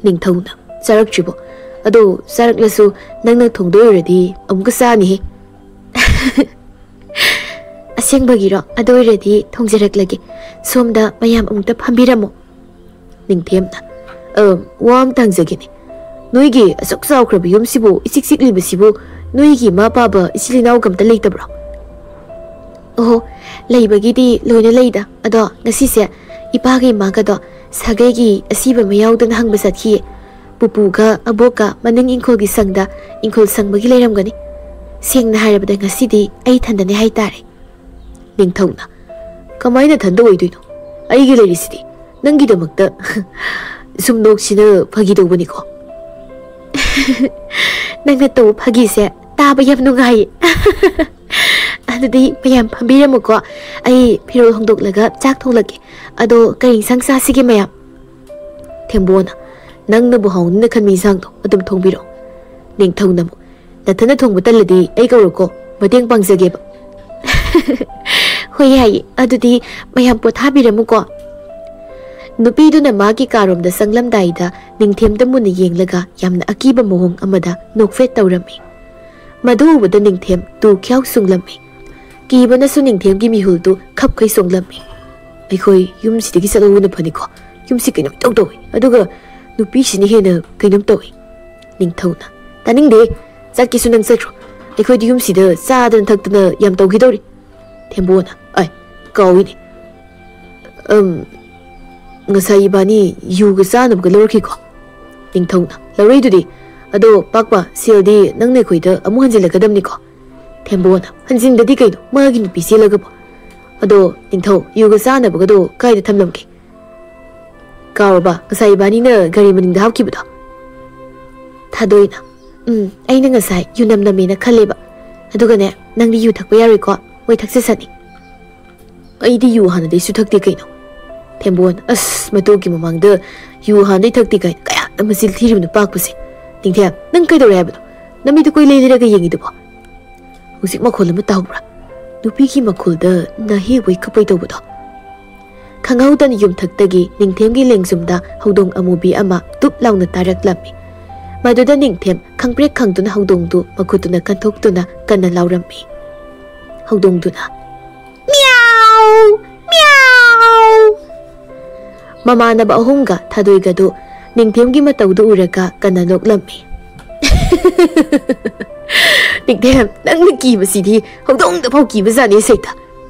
ꯅꯤꯡꯊꯧꯅ, "ꯆꯥꯔꯛꯇ꯭ꯔꯤꯕꯣ? ꯑꯗꯣ ꯆꯥꯔꯛꯂꯁꯨ ꯅꯪꯅ ꯊꯣꯡꯗꯣꯏ ꯑꯣꯏꯔꯗꯤ ꯑꯃꯨꯛꯀ ꯆꯥꯅꯤꯍꯦ꯫" "ꯑꯁꯦꯡꯕꯒꯤꯔꯣ? ꯑꯗꯨ ꯑꯣꯏꯔꯗꯤ ꯊꯣꯡꯖꯔꯛꯂꯒꯦ꯫ ꯁꯣꯝꯗ ꯃꯌꯥꯝ ꯑꯃꯨꯛꯇ ꯐꯝꯕꯤꯔꯝꯃꯣ꯫" ꯅꯤꯡꯊꯦꯝꯅ, "ꯑ, ꯋꯥ ꯑꯃꯇ ꯍꯪꯖꯒꯦꯅꯦ꯫ ꯅꯣꯏꯒꯤ ꯑꯁꯨꯛ ꯆꯥꯎꯈ꯭ꯔꯕ ꯌꯨꯝꯁꯤꯕꯨ, ꯏꯆꯤꯛ ꯆꯤꯛꯂꯤꯕꯁꯤꯕꯨ, ꯅꯣꯏꯒꯤ ꯏꯃꯥ ꯄꯥꯕ ꯏꯆꯤꯜ ꯏꯅꯥꯎꯒ ꯑꯝꯇ ꯂꯩꯇꯕ꯭ꯔꯣ?" "ꯑꯣꯍꯣ, ꯂꯩꯕꯒꯤꯗꯤ ꯂꯣꯏꯅ ꯂꯩꯗ꯫ ꯑꯗꯣ ꯉꯁꯤꯁꯦ ꯏꯄꯥꯒ ꯏꯃꯥꯒꯗꯣ ꯁꯥꯒꯩꯒꯤ ꯑꯁꯤꯕ ꯑꯃ ꯌꯥꯎꯗꯅ ꯍꯪꯕ ꯆꯠꯈꯤꯌꯦ꯫ ꯄꯨꯄꯨꯒ ꯑꯕꯣꯛꯀ ꯃꯅꯤꯡ ꯏꯪꯈꯣꯜꯒꯤ ꯁꯪꯗ ꯏꯪꯈꯣꯜ ꯁꯪꯕꯒꯤ ꯂꯩꯔꯝꯒꯅꯤ꯫ ꯁꯦꯡꯅ ꯍꯥꯏꯔꯕꯗ ꯉꯁꯤꯗꯤ ꯑꯩ ꯏꯊꯟꯗꯅꯦ ꯍꯥꯏꯇꯥꯔꯦ꯫" ꯅꯤꯡꯊꯧꯅ, "ꯀꯃꯥꯏꯅ ꯏꯊꯟꯗ ꯑꯣꯏꯗꯣꯏꯅꯣ? ꯑꯩꯒ ꯂꯩꯔꯤꯁꯤꯗꯤ꯫ ꯅꯪꯒꯤꯗꯃꯛꯇ ꯁꯨꯝ ꯅꯣꯛꯁꯤꯅ ꯐꯥꯒꯤ ꯇꯧꯕꯅꯤꯀꯣ꯫" "ꯅꯪꯅ ꯇꯧꯕ ꯐꯥꯒꯤꯁꯦ ꯇꯥꯕ ꯌꯥꯝ ꯅꯨꯡꯉꯥꯏꯌꯦ꯫" "ꯑꯗꯨꯗꯤ ꯃꯌꯥꯝ ꯐꯝꯕꯤꯔꯝꯃꯨꯀꯣ꯫ ꯑꯩ ꯐꯤꯔꯣꯜ ꯍꯣꯡꯗꯣꯛꯂꯒ ꯆꯥꯛ ꯊꯣꯡꯂꯛꯀꯦ꯫ ꯑꯗꯣ ꯀꯔꯤ ꯏꯟꯁꯥꯡ ꯆꯥꯁꯤꯒꯦ ꯃꯌꯥꯝ?" ꯊꯦꯝꯕꯣꯅ, "ꯅꯪꯅꯕꯨ ꯍꯥꯎꯅꯤꯅ ꯈꯟꯕ ꯏꯟꯁꯥꯡꯗꯣ ꯑꯗꯨꯝ ꯊꯣꯡꯕꯤꯔꯣ꯫" ꯅꯤꯡꯊꯧꯅ ꯑꯃꯨꯛ, "ꯅꯊꯟꯅ ꯊꯣꯡꯕ ꯇꯜꯂꯗꯤ ꯑꯩ ꯀꯧꯔꯣꯀꯣ, ꯃꯇꯦꯡ ꯄꯥꯡꯖꯒꯦꯕ꯫" "ꯍꯣꯏ, ꯌꯥꯏꯌꯦ꯫ ꯑꯗꯨꯗꯤ ꯃꯌꯥꯝ ꯄꯣꯊꯥꯕꯤꯔꯝꯃꯨꯀꯣ꯫" ꯅꯨꯄꯤꯗꯨꯅ ꯃꯥꯒꯤ ꯀꯥꯔꯣꯝꯗ ꯆꯪꯂꯝꯗꯥꯏꯗ ꯅꯤꯡꯊꯦꯝꯗ ꯃꯨꯟꯅ ꯌꯦꯡꯂꯒ ꯌꯥꯝꯅ ꯑꯀꯤꯕ ꯃꯑꯣꯡ ꯑꯃꯗ ꯅꯣꯛꯐꯦꯠ ꯇꯧꯔꯝꯃꯤ꯫ ꯃꯗꯨ ꯎꯕꯗ ꯅꯤꯡꯊꯦꯝ ꯇꯨ ꯈ꯭ꯌꯥꯎ ꯆꯨꯡꯂꯝꯃꯤ꯫ ꯀꯤꯕꯅꯁꯨ ꯅꯤꯡꯊꯦꯝꯒꯤ ꯃꯤꯍꯨꯜꯗꯨ ꯈꯞꯈꯩ ꯆꯣꯡꯂꯝꯃꯤ꯫ "ꯑꯩꯈꯣꯏ ꯌꯨꯝꯁꯤꯗꯒꯤ ꯆꯠꯍꯧꯕꯅ ꯐꯅꯤꯀꯣ꯫ ꯌꯨꯝꯁꯤ ꯀꯩꯅꯣꯝ ꯏꯇꯧ ꯇꯧꯏ꯫ ꯑꯗꯨꯒ ꯅꯨꯄꯤꯁꯤꯅ ꯍꯦꯟꯅ ꯀꯩꯅꯣꯝ ꯇꯧꯏ꯫" ꯅꯤꯡꯊꯧꯅ, "ꯇꯥꯅꯤꯡꯗꯦ꯫ ꯆꯠꯀꯦꯁꯨ ꯅꯪ ꯆꯠꯈ꯭ꯔꯣ꯫ ꯑꯩꯈꯣꯏꯗꯤ ꯌꯨꯝꯁꯤꯗ ꯆꯥꯗꯅ ꯊꯛꯇꯅ ꯌꯥꯝ ꯇꯧꯈꯤꯗꯧꯔꯤ꯫" ꯊꯦꯝꯕꯣꯅ, "ꯑꯩ, ꯀꯥꯎꯏꯅꯦ꯫ ꯑꯝ, ꯉꯁꯥꯏ ꯏꯕꯥꯅꯤ ꯌꯨꯒ ꯆꯥꯅꯕꯒ ꯂꯧꯔꯛꯈꯤꯀꯣ꯫" ꯅꯤꯡꯊꯧꯅ, "ꯂꯧꯔꯛꯏꯗꯨꯗꯤ꯫ ꯑꯗꯣ ꯄꯥꯛꯄ, ꯁꯦꯜꯗꯤ ꯅꯪꯅ ꯑꯩꯈꯣꯏꯗ ꯑꯃꯨꯛ ꯍꯟꯖꯤꯜꯂꯛꯀꯗꯕꯅꯤꯀꯣ꯫" ꯊꯦꯝꯕꯣꯅ, "ꯍꯟꯖꯤꯟꯗꯗꯤ ꯀꯩꯅꯣ, ꯃꯥꯒꯤ ꯅꯨꯄꯤ ꯆꯦꯜꯂꯒꯕꯨ꯫ ꯑꯗꯣ ꯅꯤꯡꯊꯧ, ꯌꯨꯒ ꯆꯥꯅꯕꯒꯗꯣ ꯀꯥꯏꯗ ꯊꯝꯂꯝꯒꯦ? ꯀꯥꯎꯔꯕ, ꯉꯁꯥꯏ ꯏꯕꯥꯅꯤꯅ ꯒꯥꯔꯤ ꯃꯅꯤꯡꯗ ꯍꯥꯞꯈꯤꯕꯗꯣ?" ꯊꯥꯗꯣꯏꯅ, "ꯎꯝ, ꯑꯩꯅ ꯉꯁꯥꯏ ꯌꯨ ꯅꯝ ꯅꯝꯃꯦꯅ ꯈꯜꯂꯦꯕ꯫ ꯑꯗꯨꯒꯅꯦ, ꯅꯪꯗꯤ ꯌꯨ ꯊꯛꯄ ꯌꯥꯔꯣꯏꯀꯣ, ꯃꯣꯏ ꯊꯛꯆꯁꯅꯤ꯫" "ꯑꯩꯗꯤ ꯌꯨ ꯍꯥꯟꯅꯗꯩꯁꯨ ꯊꯛꯇꯦ ꯀꯩꯅꯣ꯫" ꯊꯦꯝꯕꯣꯟ, "ꯑꯁ, ꯃꯇꯨꯒꯤ ꯃꯃꯥꯡꯗ ꯌꯨ ꯍꯥꯟꯅꯗꯩ ꯊꯛꯇꯦ ꯀꯥꯏꯅ ꯀꯌꯥꯗ ꯃꯆꯤꯟ ꯊꯤꯔꯤꯕꯅꯣ ꯄꯥꯛꯄꯁꯦ꯫ ꯅꯤꯡꯊꯦꯝ, ꯅꯪ ꯀꯩꯗꯧꯔꯦ ꯍꯥꯏꯕꯅꯣ? ꯅꯃꯤꯠꯇꯨ ꯀꯣꯏ ꯂꯩ ꯂꯩꯔꯒ ꯌꯦꯡꯉꯤꯗꯨꯕꯣ?" ꯍꯧꯖꯤꯛ ꯃꯈꯣꯜ ꯑꯃ ꯇꯥꯍꯧꯕ꯭ꯔꯥ? ꯅꯨꯄꯤꯒꯤ ꯃꯈꯣꯜꯗ ꯅꯥꯍꯦꯕꯣꯏ ꯀꯞꯄꯣꯏ ꯇꯧꯕꯗꯣ꯫ ꯈꯪꯍꯧꯗꯅ ꯌꯨꯝꯊꯛꯇꯒꯤ ꯅꯤꯡꯊꯦꯝꯒꯤ ꯂꯦꯡꯖꯨꯝꯗ ꯍꯧꯗꯣꯡ ꯑꯃꯨꯕꯤ ꯑꯃ ꯇꯨꯞ ꯂꯥꯎꯅ ꯇꯥꯔꯛꯂꯝꯃꯤ꯫ ꯃꯗꯨꯗ ꯅꯤꯡꯊꯦꯝ ꯈꯪꯄ꯭ꯔꯦꯛ ꯈꯪꯗꯨꯅ ꯍꯧꯗꯣꯡꯗꯨ ꯃꯈꯨꯠꯇꯨꯅ ꯀꯟꯊꯣꯛꯇꯨꯅ ꯀꯟꯅ ꯂꯥꯎꯔꯝꯃꯤ꯫ ꯍꯧꯗꯣꯡꯗꯨꯅ, "ꯃꯤꯌꯥꯎ! ꯃꯤꯌꯥꯎ!" ꯃꯃꯥꯟꯅꯕ ꯑꯍꯨꯝꯒ ꯊꯥꯗꯣꯏꯒꯗꯨ ꯅꯤꯡꯊꯦꯝꯒꯤ ꯃꯇꯧꯗꯨ ꯎꯔꯒ ꯀꯟꯅ ꯅꯣꯛꯂꯝꯃꯤ꯫ "ꯅꯤꯡꯊꯦꯝ, ꯅꯪꯅ ꯀꯤꯕꯁꯤꯗꯤ ꯍꯧꯗꯣꯡꯗ ꯐꯥꯎ ꯀꯤꯕꯖꯥꯠꯅꯤ ꯁꯩꯇ꯫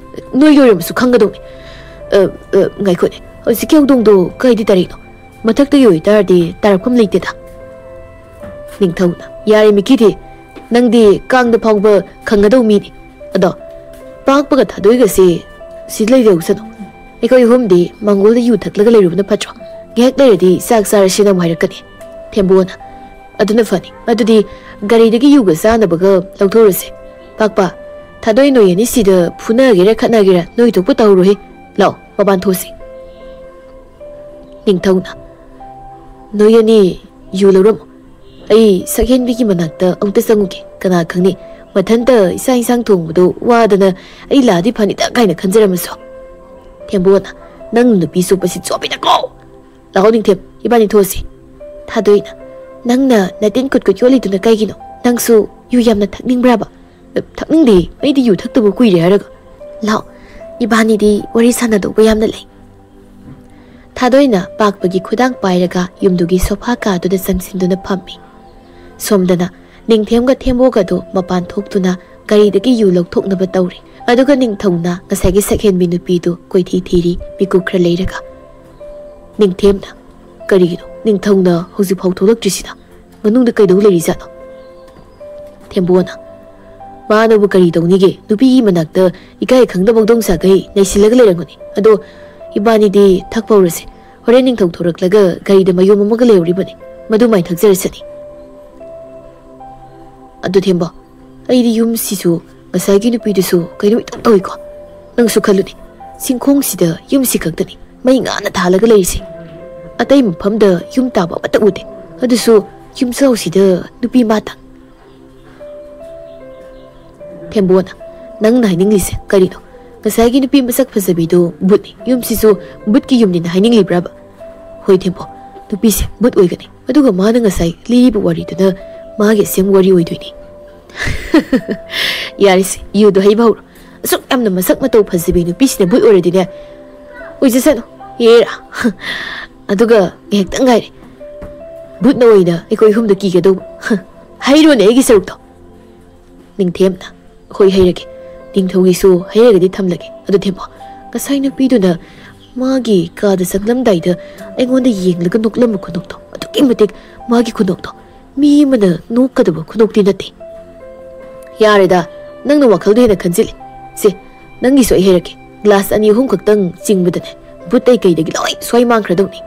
ꯅꯣꯏꯒꯤ ꯑꯣꯏꯔꯝꯕꯁꯨ ꯈꯪꯒꯗꯧꯅꯤ꯫ ꯑ, ꯑ, ꯉꯥꯏꯈꯣꯅꯦ, ꯍꯧꯖꯤꯛꯀꯤ ꯍꯧꯗꯣꯡꯗꯣ ꯀꯥꯏꯗ ꯇꯥꯔꯛꯏꯅꯣ? ꯃꯊꯛꯇꯒꯤ ꯑꯣꯏꯇꯥꯔꯗꯤ ꯇꯥꯔꯛꯐꯝ ꯂꯩꯇꯦꯗ꯫" ꯅꯤꯡꯊꯧꯅ, "ꯌꯥꯔꯦ ꯃꯤꯀꯤꯗꯤ, ꯅꯪꯗꯤ ꯀꯥꯡꯗ ꯐꯥꯎꯕ ꯈꯪꯒꯗꯧ ꯃꯤꯅꯤ꯫ ꯑꯗꯣ ꯄꯥꯛꯄꯒ ꯊꯥꯗꯣꯏꯒꯁꯦ ꯁꯤ ꯂꯩꯔꯧꯁꯅꯨ꯫ ꯑꯩꯈꯣꯏ ꯑꯍꯨꯝꯗꯤ ꯃꯪꯒꯣꯜꯗ ꯌꯨ ꯊꯛꯂꯒ ꯂꯩꯔꯨꯕꯅ ꯐꯠꯇ꯭ꯔꯣ? ꯉꯥꯏꯍꯥꯛ ꯂꯩꯔꯗꯤ ꯆꯥꯛ ꯆꯥꯔꯁꯦꯅ ꯑꯃꯨꯛ ꯍꯥꯏꯔꯛꯀꯅꯤ꯫" ꯊꯦꯝꯕꯨꯅ, "ꯑꯗꯨꯅ ꯐꯅꯤ꯫ ꯑꯗꯨꯗꯤ ꯒꯥꯔꯤꯗꯒꯤ ꯌꯨꯒ ꯆꯥꯅꯕꯒ ꯂꯧꯊꯣꯛꯎꯔꯁꯦ꯫ ꯄꯥꯛꯄ, ꯊꯥꯗꯣꯏ, ꯅꯣꯏ ꯑꯅꯤ ꯁꯤꯗ ꯐꯨꯅꯒꯦꯔꯥ ꯈꯠꯅꯒꯦꯔꯥ ꯅꯣꯏ ꯊꯣꯛꯄ ꯇꯧꯔꯨꯍꯦ꯫ ꯂꯥꯛꯑꯣ, ꯃꯄꯥꯟ ꯊꯣꯛꯁꯤ꯫" ꯅꯤꯡꯊꯧꯅ, "ꯅꯣꯏ ꯑꯅꯤ ꯌꯨ ꯂꯧꯔꯝꯃꯣ꯫ ꯑꯩ ꯁꯛꯍꯦꯟꯕꯤꯒꯤ ꯃꯅꯥꯛꯇ ꯑꯃꯨꯛꯇ ꯆꯪꯉꯨꯒꯦ꯫ ꯀꯅꯥ ꯈꯪꯅꯤ, ꯃꯊꯟꯇ ꯏꯆꯥꯛ ꯏꯟꯁꯥꯡ ꯊꯣꯡꯕꯗꯣ ꯋꯥꯗꯅ ꯑꯩ ꯂꯥꯛꯑꯗꯤ ꯐꯅꯤꯗ ꯀꯥꯏꯅ ꯈꯟꯖꯔꯝꯃꯁꯨ꯫" ꯊꯦꯝꯕꯣꯅ, "ꯅꯪ ꯅꯨꯄꯤ ꯆꯨꯞꯄꯁꯤ ꯆꯣꯞꯄꯤꯗꯀꯣ꯫ ꯂꯥꯛꯑꯣ ꯅꯤꯡꯊꯦꯝ, ꯏꯕꯥꯅꯤ ꯊꯣꯛꯑꯁꯤ꯫" ꯊꯥꯗꯣꯏꯅ, "ꯅꯪꯅ ꯅꯇꯤꯟ ꯀꯨꯠ ꯀꯨꯠ ꯌꯣꯠꯂꯤꯗꯨꯅ ꯀꯩꯒꯤꯅꯣ? ꯅꯪꯁꯨ ꯌꯨ ꯌꯥꯝꯅ ꯊꯛꯅꯤꯡꯕ꯭ꯔꯥꯕ?" "ꯊꯛꯅꯤꯡꯗꯦ, ꯑꯩꯗꯤ ꯌꯨ ꯊꯛꯇꯕ ꯀꯨꯏꯔꯦ ꯍꯥꯏꯔꯒ꯫" "ꯂꯥꯛꯑꯣ, ꯏꯕꯥꯅꯤꯗꯤ ꯋꯥꯔꯤ ꯁꯥꯟꯅꯗꯧꯕ ꯌꯥꯝꯅ ꯂꯩ꯫" ꯊꯥꯗꯣꯏꯅ ꯄꯥꯛꯄꯒꯤ ꯈꯨꯗꯥꯡ ꯄꯥꯏꯔꯒ ꯌꯨꯝꯗꯨꯒꯤ ꯁꯣꯐꯥ ꯀꯥꯗꯨꯗ ꯆꯪꯁꯤꯟꯗꯨꯅ ꯐꯝꯃꯤ꯫ ꯁꯣꯝꯗꯅ ꯅꯤꯡꯊꯦꯝꯒ ꯊꯦꯝꯕꯣꯒꯗꯨ ꯃꯄꯥꯟ ꯊꯣꯛꯇꯨꯅ ꯒꯥꯔꯤꯗꯒꯤ ꯌꯨ ꯂꯧꯊꯣꯛꯅꯕ ꯇꯧꯔꯤ꯫ ꯑꯗꯨꯒ ꯅꯤꯡꯊꯧꯅ ꯉꯁꯥꯏꯒꯤ ꯁꯛꯍꯦꯟꯕꯤ ꯅꯨꯄꯤꯗꯨ ꯀꯣꯏꯊꯤ ꯊꯤꯔꯤ, ꯃꯤꯀꯨꯞ ꯈꯔ ꯂꯩꯔꯒ꯫ ꯅꯤꯡꯊꯦꯝꯅ, "ꯀꯔꯤꯒꯤꯅꯣ ꯅꯤꯡꯊꯧꯅ ꯍꯧꯖꯤꯛꯐꯥꯎ ꯊꯣꯛꯂꯛꯇ꯭ꯔꯤꯁꯤꯅ? ꯃꯅꯨꯡꯗ ꯀꯩꯗꯧ ꯂꯩꯔꯤꯖꯥꯠꯅꯣ?" ꯊꯦꯝꯕꯣꯅ, "ꯃꯥꯅꯕꯨ ꯀꯔꯤ ꯇꯧꯅꯤꯒꯦ? ꯅꯨꯄꯤꯒꯤ ꯃꯅꯥꯛꯇ ꯏꯀꯥꯏ ꯈꯪꯗꯕ ꯍꯧꯗꯣꯡ ꯁꯥꯈꯩ ꯅꯩꯁꯤꯜꯂꯒ ꯂꯩꯔꯝꯒꯅꯤ꯫ ꯑꯗꯣ ꯏꯕꯥꯅꯤꯗꯤ ꯊꯛꯄ ꯍꯧꯔꯁꯦ꯫ ꯍꯣꯔꯦꯟ ꯅꯤꯡꯊꯧ ꯊꯣꯔꯛꯂꯒ ꯒꯥꯔꯤꯗ ꯃꯌꯨꯝ ꯑꯃꯒ ꯂꯩꯍꯧꯔꯤꯕꯅꯤ꯫ ꯃꯗꯨꯃꯥꯏ ꯊꯛꯆꯔꯁꯅꯤ꯫" "ꯑꯗꯨ ꯊꯦꯝꯕꯣ, ꯑꯩꯗꯤ ꯌꯨꯝꯁꯤꯁꯨ ꯉꯁꯥꯏꯒꯤ ꯅꯨꯄꯤꯗꯨꯁꯨ ꯀꯩꯅꯣ ꯏꯇꯧ ꯇꯧꯏꯀꯣ꯫ ꯅꯪꯁꯨ ꯈꯜꯂꯨꯅꯦ, ꯆꯤꯡꯈꯣꯡꯁꯤꯗ ꯌꯨꯝꯁꯤ ꯈꯛꯇꯅꯤ ꯃꯩ ꯉꯥꯅ ꯊꯥꯜꯂꯒ ꯂꯩꯔꯤꯁꯦ꯫ ꯑꯇꯩ ꯃꯐꯝꯗ ꯌꯨꯝ ꯇꯥꯕ ꯑꯃꯠꯇ ꯎꯗꯦ꯫ ꯑꯗꯨꯁꯨ ꯌꯨꯝꯖꯥꯎꯁꯤꯗ ꯅꯨꯄꯤ ꯃꯥꯇꯪ꯫" ꯊꯦꯝꯕꯣꯅ, "ꯅꯪꯅ ꯍꯥꯏꯅꯤꯡꯂꯤꯁꯦ ꯀꯔꯤꯅꯣ? ꯉꯁꯥꯏꯒꯤ ꯅꯨꯄꯤ ꯃꯁꯛ ꯐꯖꯕꯤꯗꯣ ꯕꯨꯠꯅꯤ, ꯌꯨꯝꯁꯤꯁꯨ ꯕꯨꯠꯀꯤ ꯌꯨꯝꯅꯤꯅ ꯍꯥꯏꯅꯤꯡꯂꯤꯕ꯭ꯔꯕ?" "ꯍꯣꯏ ꯊꯦꯝꯕꯣ, ꯅꯨꯄꯤꯁꯦ ꯕꯨꯠ ꯑꯣꯏꯒꯅꯤ꯫ ꯑꯗꯨꯒ ꯃꯥꯅ ꯉꯁꯥꯏ ꯂꯤꯔꯤꯕ ꯋꯥꯔꯤꯗꯨꯅ ꯃꯥꯒꯤ ꯑꯁꯦꯡꯕ ꯋꯥꯔꯤ ꯑꯣꯏꯗꯣꯏꯅꯤ꯫" "ꯌꯥꯔꯦꯁꯦ, ꯌꯨꯗꯣ ꯍꯩꯕ ꯍꯧꯔꯣ꯫ ꯑꯁꯨꯛ ꯌꯥꯝꯅ ꯃꯁꯛ ꯃꯇꯧ ꯐꯖꯕꯤ ꯅꯨꯄꯤꯁꯤꯅ ꯕꯨꯠ ꯑꯣꯏꯔꯗꯤꯅꯦ, ꯑꯣꯏꯖꯁꯅꯨ꯫ ꯑꯦꯔꯥ, ꯑꯗꯨꯒ ꯉꯥꯏꯍꯥꯛꯇꯪ ꯉꯥꯏꯔꯦ꯫ ꯚꯨꯠꯅ ꯑꯣꯏꯅ ꯑꯩꯈꯣꯏ ꯑꯍꯨꯝꯗ ꯀꯤꯒꯗꯧꯕ꯫ ꯍꯩꯔꯣꯅꯦ ꯑꯩꯒꯤ ꯁꯔꯨꯛꯇꯣ꯫ ꯅꯤꯡꯊꯦꯝꯅ, "ꯍꯣꯏ, ꯍꯩꯔꯒꯦ꯫ ꯅꯤꯡꯊꯧꯒꯤꯁꯨ ꯍꯩꯔꯒꯗꯤ ꯊꯝꯂꯒꯦ꯫ ꯑꯗꯨ ꯊꯦꯝꯃꯣ, ꯉꯁꯥꯏ ꯅꯨꯄꯤꯗꯨꯅ ꯃꯥꯒꯤ ꯀꯥꯗ ꯆꯪꯂꯝꯗꯥꯏꯗ ꯑꯩꯉꯣꯟꯗ ꯌꯦꯡꯂꯒ ꯅꯣꯛꯂꯝꯕ ꯈꯨꯅꯣꯛꯇꯣ, ꯑꯗꯨꯛꯀꯤ ꯃꯇꯤꯛ ꯃꯥꯒꯤ ꯈꯨꯅꯣꯛꯇꯣ ꯃꯤ ꯑꯃꯅ ꯅꯣꯛꯀꯗꯕ ꯈꯨꯅꯣꯛꯇꯤ ꯅꯠꯇꯦ꯫" "ꯌꯥꯔꯦꯗ, ꯅꯪꯅ ꯋꯥꯈꯜꯗ ꯍꯦꯟꯅ ꯈꯟꯖꯤꯜꯂꯦ꯫ ꯁꯦ, ꯅꯪꯒꯤꯁꯨ ꯑꯩ ꯍꯩꯔꯛꯀꯦ꯫ ꯒ꯭ꯂꯥꯁ ꯑꯅꯤ ꯑꯍꯨꯝ ꯈꯛꯇꯪ ꯆꯤꯡꯕꯗꯅꯦ, ꯚꯨꯠ ꯑꯩ ꯀꯩꯗꯒꯤ ꯂꯣꯏ ꯁ꯭ꯋꯥꯏ ꯃꯥꯡꯈ꯭ꯔꯗꯧꯅꯤ꯫"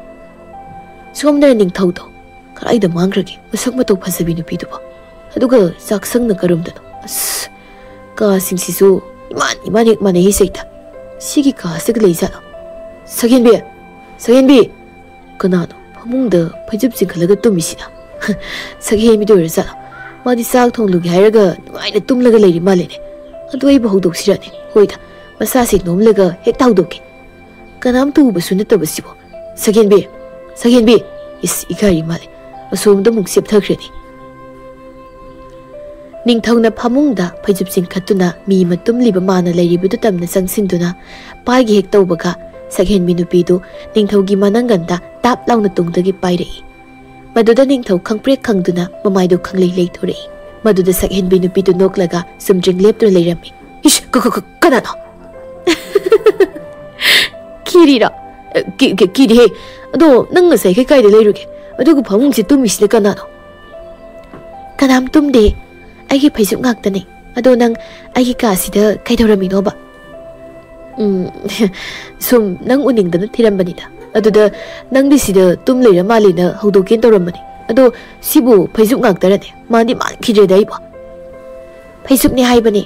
ꯁꯣꯝꯗꯅ ꯅꯤꯡꯊꯧꯗꯣ ꯀꯗꯥꯏꯗ ꯃꯥꯡꯈ꯭ꯔꯒꯦ? ꯃꯁꯛ ꯃꯇꯧ ꯐꯖꯕꯤ ꯅꯨꯄꯤꯗꯨꯕꯣ? ꯑꯗꯨꯒ ꯆꯥꯛꯁꯪꯅ ꯀꯔꯝꯗꯅꯣ? ꯑꯁ, ꯀꯥꯁꯤꯡꯁꯤꯁꯨ ꯏꯃꯥꯟ ꯏꯃꯥꯟ ꯍꯦꯛ ꯃꯥꯟꯅꯩ ꯁꯩꯇ꯫ ꯁꯤꯒꯤ ꯀꯥꯁꯤꯒ ꯂꯩꯖꯥꯠꯂꯣ? "ꯁꯛꯍꯦꯟꯕꯤ! ꯁꯛꯍꯦꯟꯕꯤ!" "ꯀꯅꯥꯅꯣ ꯐꯃꯨꯡꯗ ꯐꯩꯖꯨꯞ ꯆꯤꯡꯈꯠꯂꯒ ꯇꯨꯝꯃꯤꯁꯤꯅ?" "ꯁꯛꯍꯦꯟꯕꯤꯗ ꯑꯣꯏꯔꯖꯥꯠꯂꯣ? ꯃꯥꯗꯤ ꯆꯥꯛ ꯊꯣꯡꯂꯨꯒꯦ ꯍꯥꯏꯔꯒ ꯅꯨꯡꯉꯥꯏꯅ ꯇꯨꯝꯂꯒ ꯂꯩꯔꯤ ꯃꯥꯜꯂꯦꯅꯦ꯫ ꯑꯗꯨ ꯑꯩꯕꯨ ꯍꯧꯗꯣꯛꯁꯤꯔꯅꯦ? ꯍꯣꯏꯗ, ꯃꯁꯥꯁꯦ ꯅꯣꯝꯂꯒ ꯍꯦꯛꯇ ꯍꯧꯗꯣꯛꯀꯦ꯫ ꯀꯅꯥꯝꯇ ꯎꯕꯁꯨ ꯅꯠꯇꯕꯁꯤꯕꯨ꯫ ꯁꯛꯍꯦꯟꯕꯤ! ꯁꯛꯍꯦꯟꯕꯤ!" ꯏꯁ, ꯏꯀꯥꯏꯔꯤ ꯃꯥꯜꯂꯦ꯫ ꯑꯁꯣꯝꯗ ꯑꯃꯨꯛ ꯆꯦꯞꯊꯈ꯭ꯔꯦꯅꯦ꯫ ꯅꯤꯡꯊꯧꯅ ꯐꯃꯨꯡꯗ ꯐꯩꯖꯨꯞ ꯆꯤꯡꯈꯠꯇꯨꯅ ꯃꯤ ꯑꯃ ꯇꯨꯝꯂꯤꯕ ꯃꯥꯅ ꯂꯩꯔꯤꯕꯗꯨ ꯇꯝꯅ ꯆꯪꯁꯤꯟꯗꯨꯅ ꯄꯥꯏꯒꯦ ꯍꯦꯛ ꯇꯧꯕꯒ, ꯁꯛꯍꯦꯟꯕꯤ ꯅꯨꯄꯤꯗꯨ ꯅꯤꯡꯊꯧꯒꯤ ꯃꯅꯪꯒꯟꯗ ꯇꯥꯞ ꯂꯥꯎꯅ ꯇꯨꯡꯗꯒꯤ ꯄꯥꯏꯔꯛꯏ꯫ ꯃꯗꯨꯗ ꯅꯤꯡꯊꯧ ꯈꯪꯄ꯭ꯔꯦꯛ ꯈꯪꯗꯨꯅ ꯃꯃꯥꯏꯗꯨ ꯈꯪꯂꯩ ꯂꯩꯊꯣꯔꯛꯏ꯫ ꯃꯗꯨꯗ ꯁꯛꯍꯦꯟꯕꯤ ꯅꯨꯄꯤꯗꯨ ꯅꯣꯛꯂꯒ ꯆꯨꯝꯗ꯭ꯔꯤꯡ ꯂꯦꯞꯇꯨꯅ ꯂꯩꯔꯝꯃꯤ꯫ "ꯏꯁ, ꯀ-, ꯀ-, ꯀ-, ꯀꯅꯥꯅꯣ?" "ꯀꯤꯔꯤꯔꯣ?" "ꯑꯦ, ꯀꯤ-, ꯀꯤ-, ꯀꯤꯗꯦꯍꯦ꯫ ꯑꯗꯣ ꯅꯪ ꯉꯁꯥꯏꯈꯩ ꯀꯥꯏꯗ ꯂꯩꯔꯨꯒꯦ? ꯑꯗꯨꯒ ꯐꯃꯨꯡꯁꯦ ꯇꯨꯝꯃꯤꯁꯤꯅ ꯀꯅꯥꯅꯣ?" "ꯀꯅꯥꯝ ꯇꯨꯝꯗꯦ꯫ ꯑꯩꯒꯤ ꯐꯩꯖꯨꯞ ꯉꯥꯛꯇꯅꯦ꯫ ꯑꯗꯣ ꯅꯪ ꯑꯩꯒꯤ ꯀꯥꯁꯤꯗ ꯀꯩꯗꯧꯔꯝꯃꯤꯅꯣꯕ?" "ꯎꯝ, ꯁꯨꯝ ꯅꯪ ꯎꯅꯤꯡꯗꯅ ꯊꯤꯔꯝꯕꯅꯤꯗ꯫ ꯑꯗꯨꯗ ꯅꯪꯗꯤ ꯁꯤꯗ ꯇꯨꯝ ꯂꯩꯔ ꯃꯥꯜꯂꯦꯅ ꯍꯧꯗꯣꯛꯀꯦꯅ ꯇꯧꯔꯝꯕꯅꯤ꯫ ꯑꯗꯣ ꯁꯤꯕꯨ ꯐꯩꯖꯨꯞ ꯉꯥꯛꯇꯔꯅꯦ? ꯃꯥꯟꯗꯤ ꯃꯥꯟꯈꯤꯗ꯭ꯔꯦꯗ ꯑꯩꯕꯣ꯫" "ꯐꯩꯖꯨꯞꯅꯦ ꯍꯥꯏꯕꯅꯦ꯫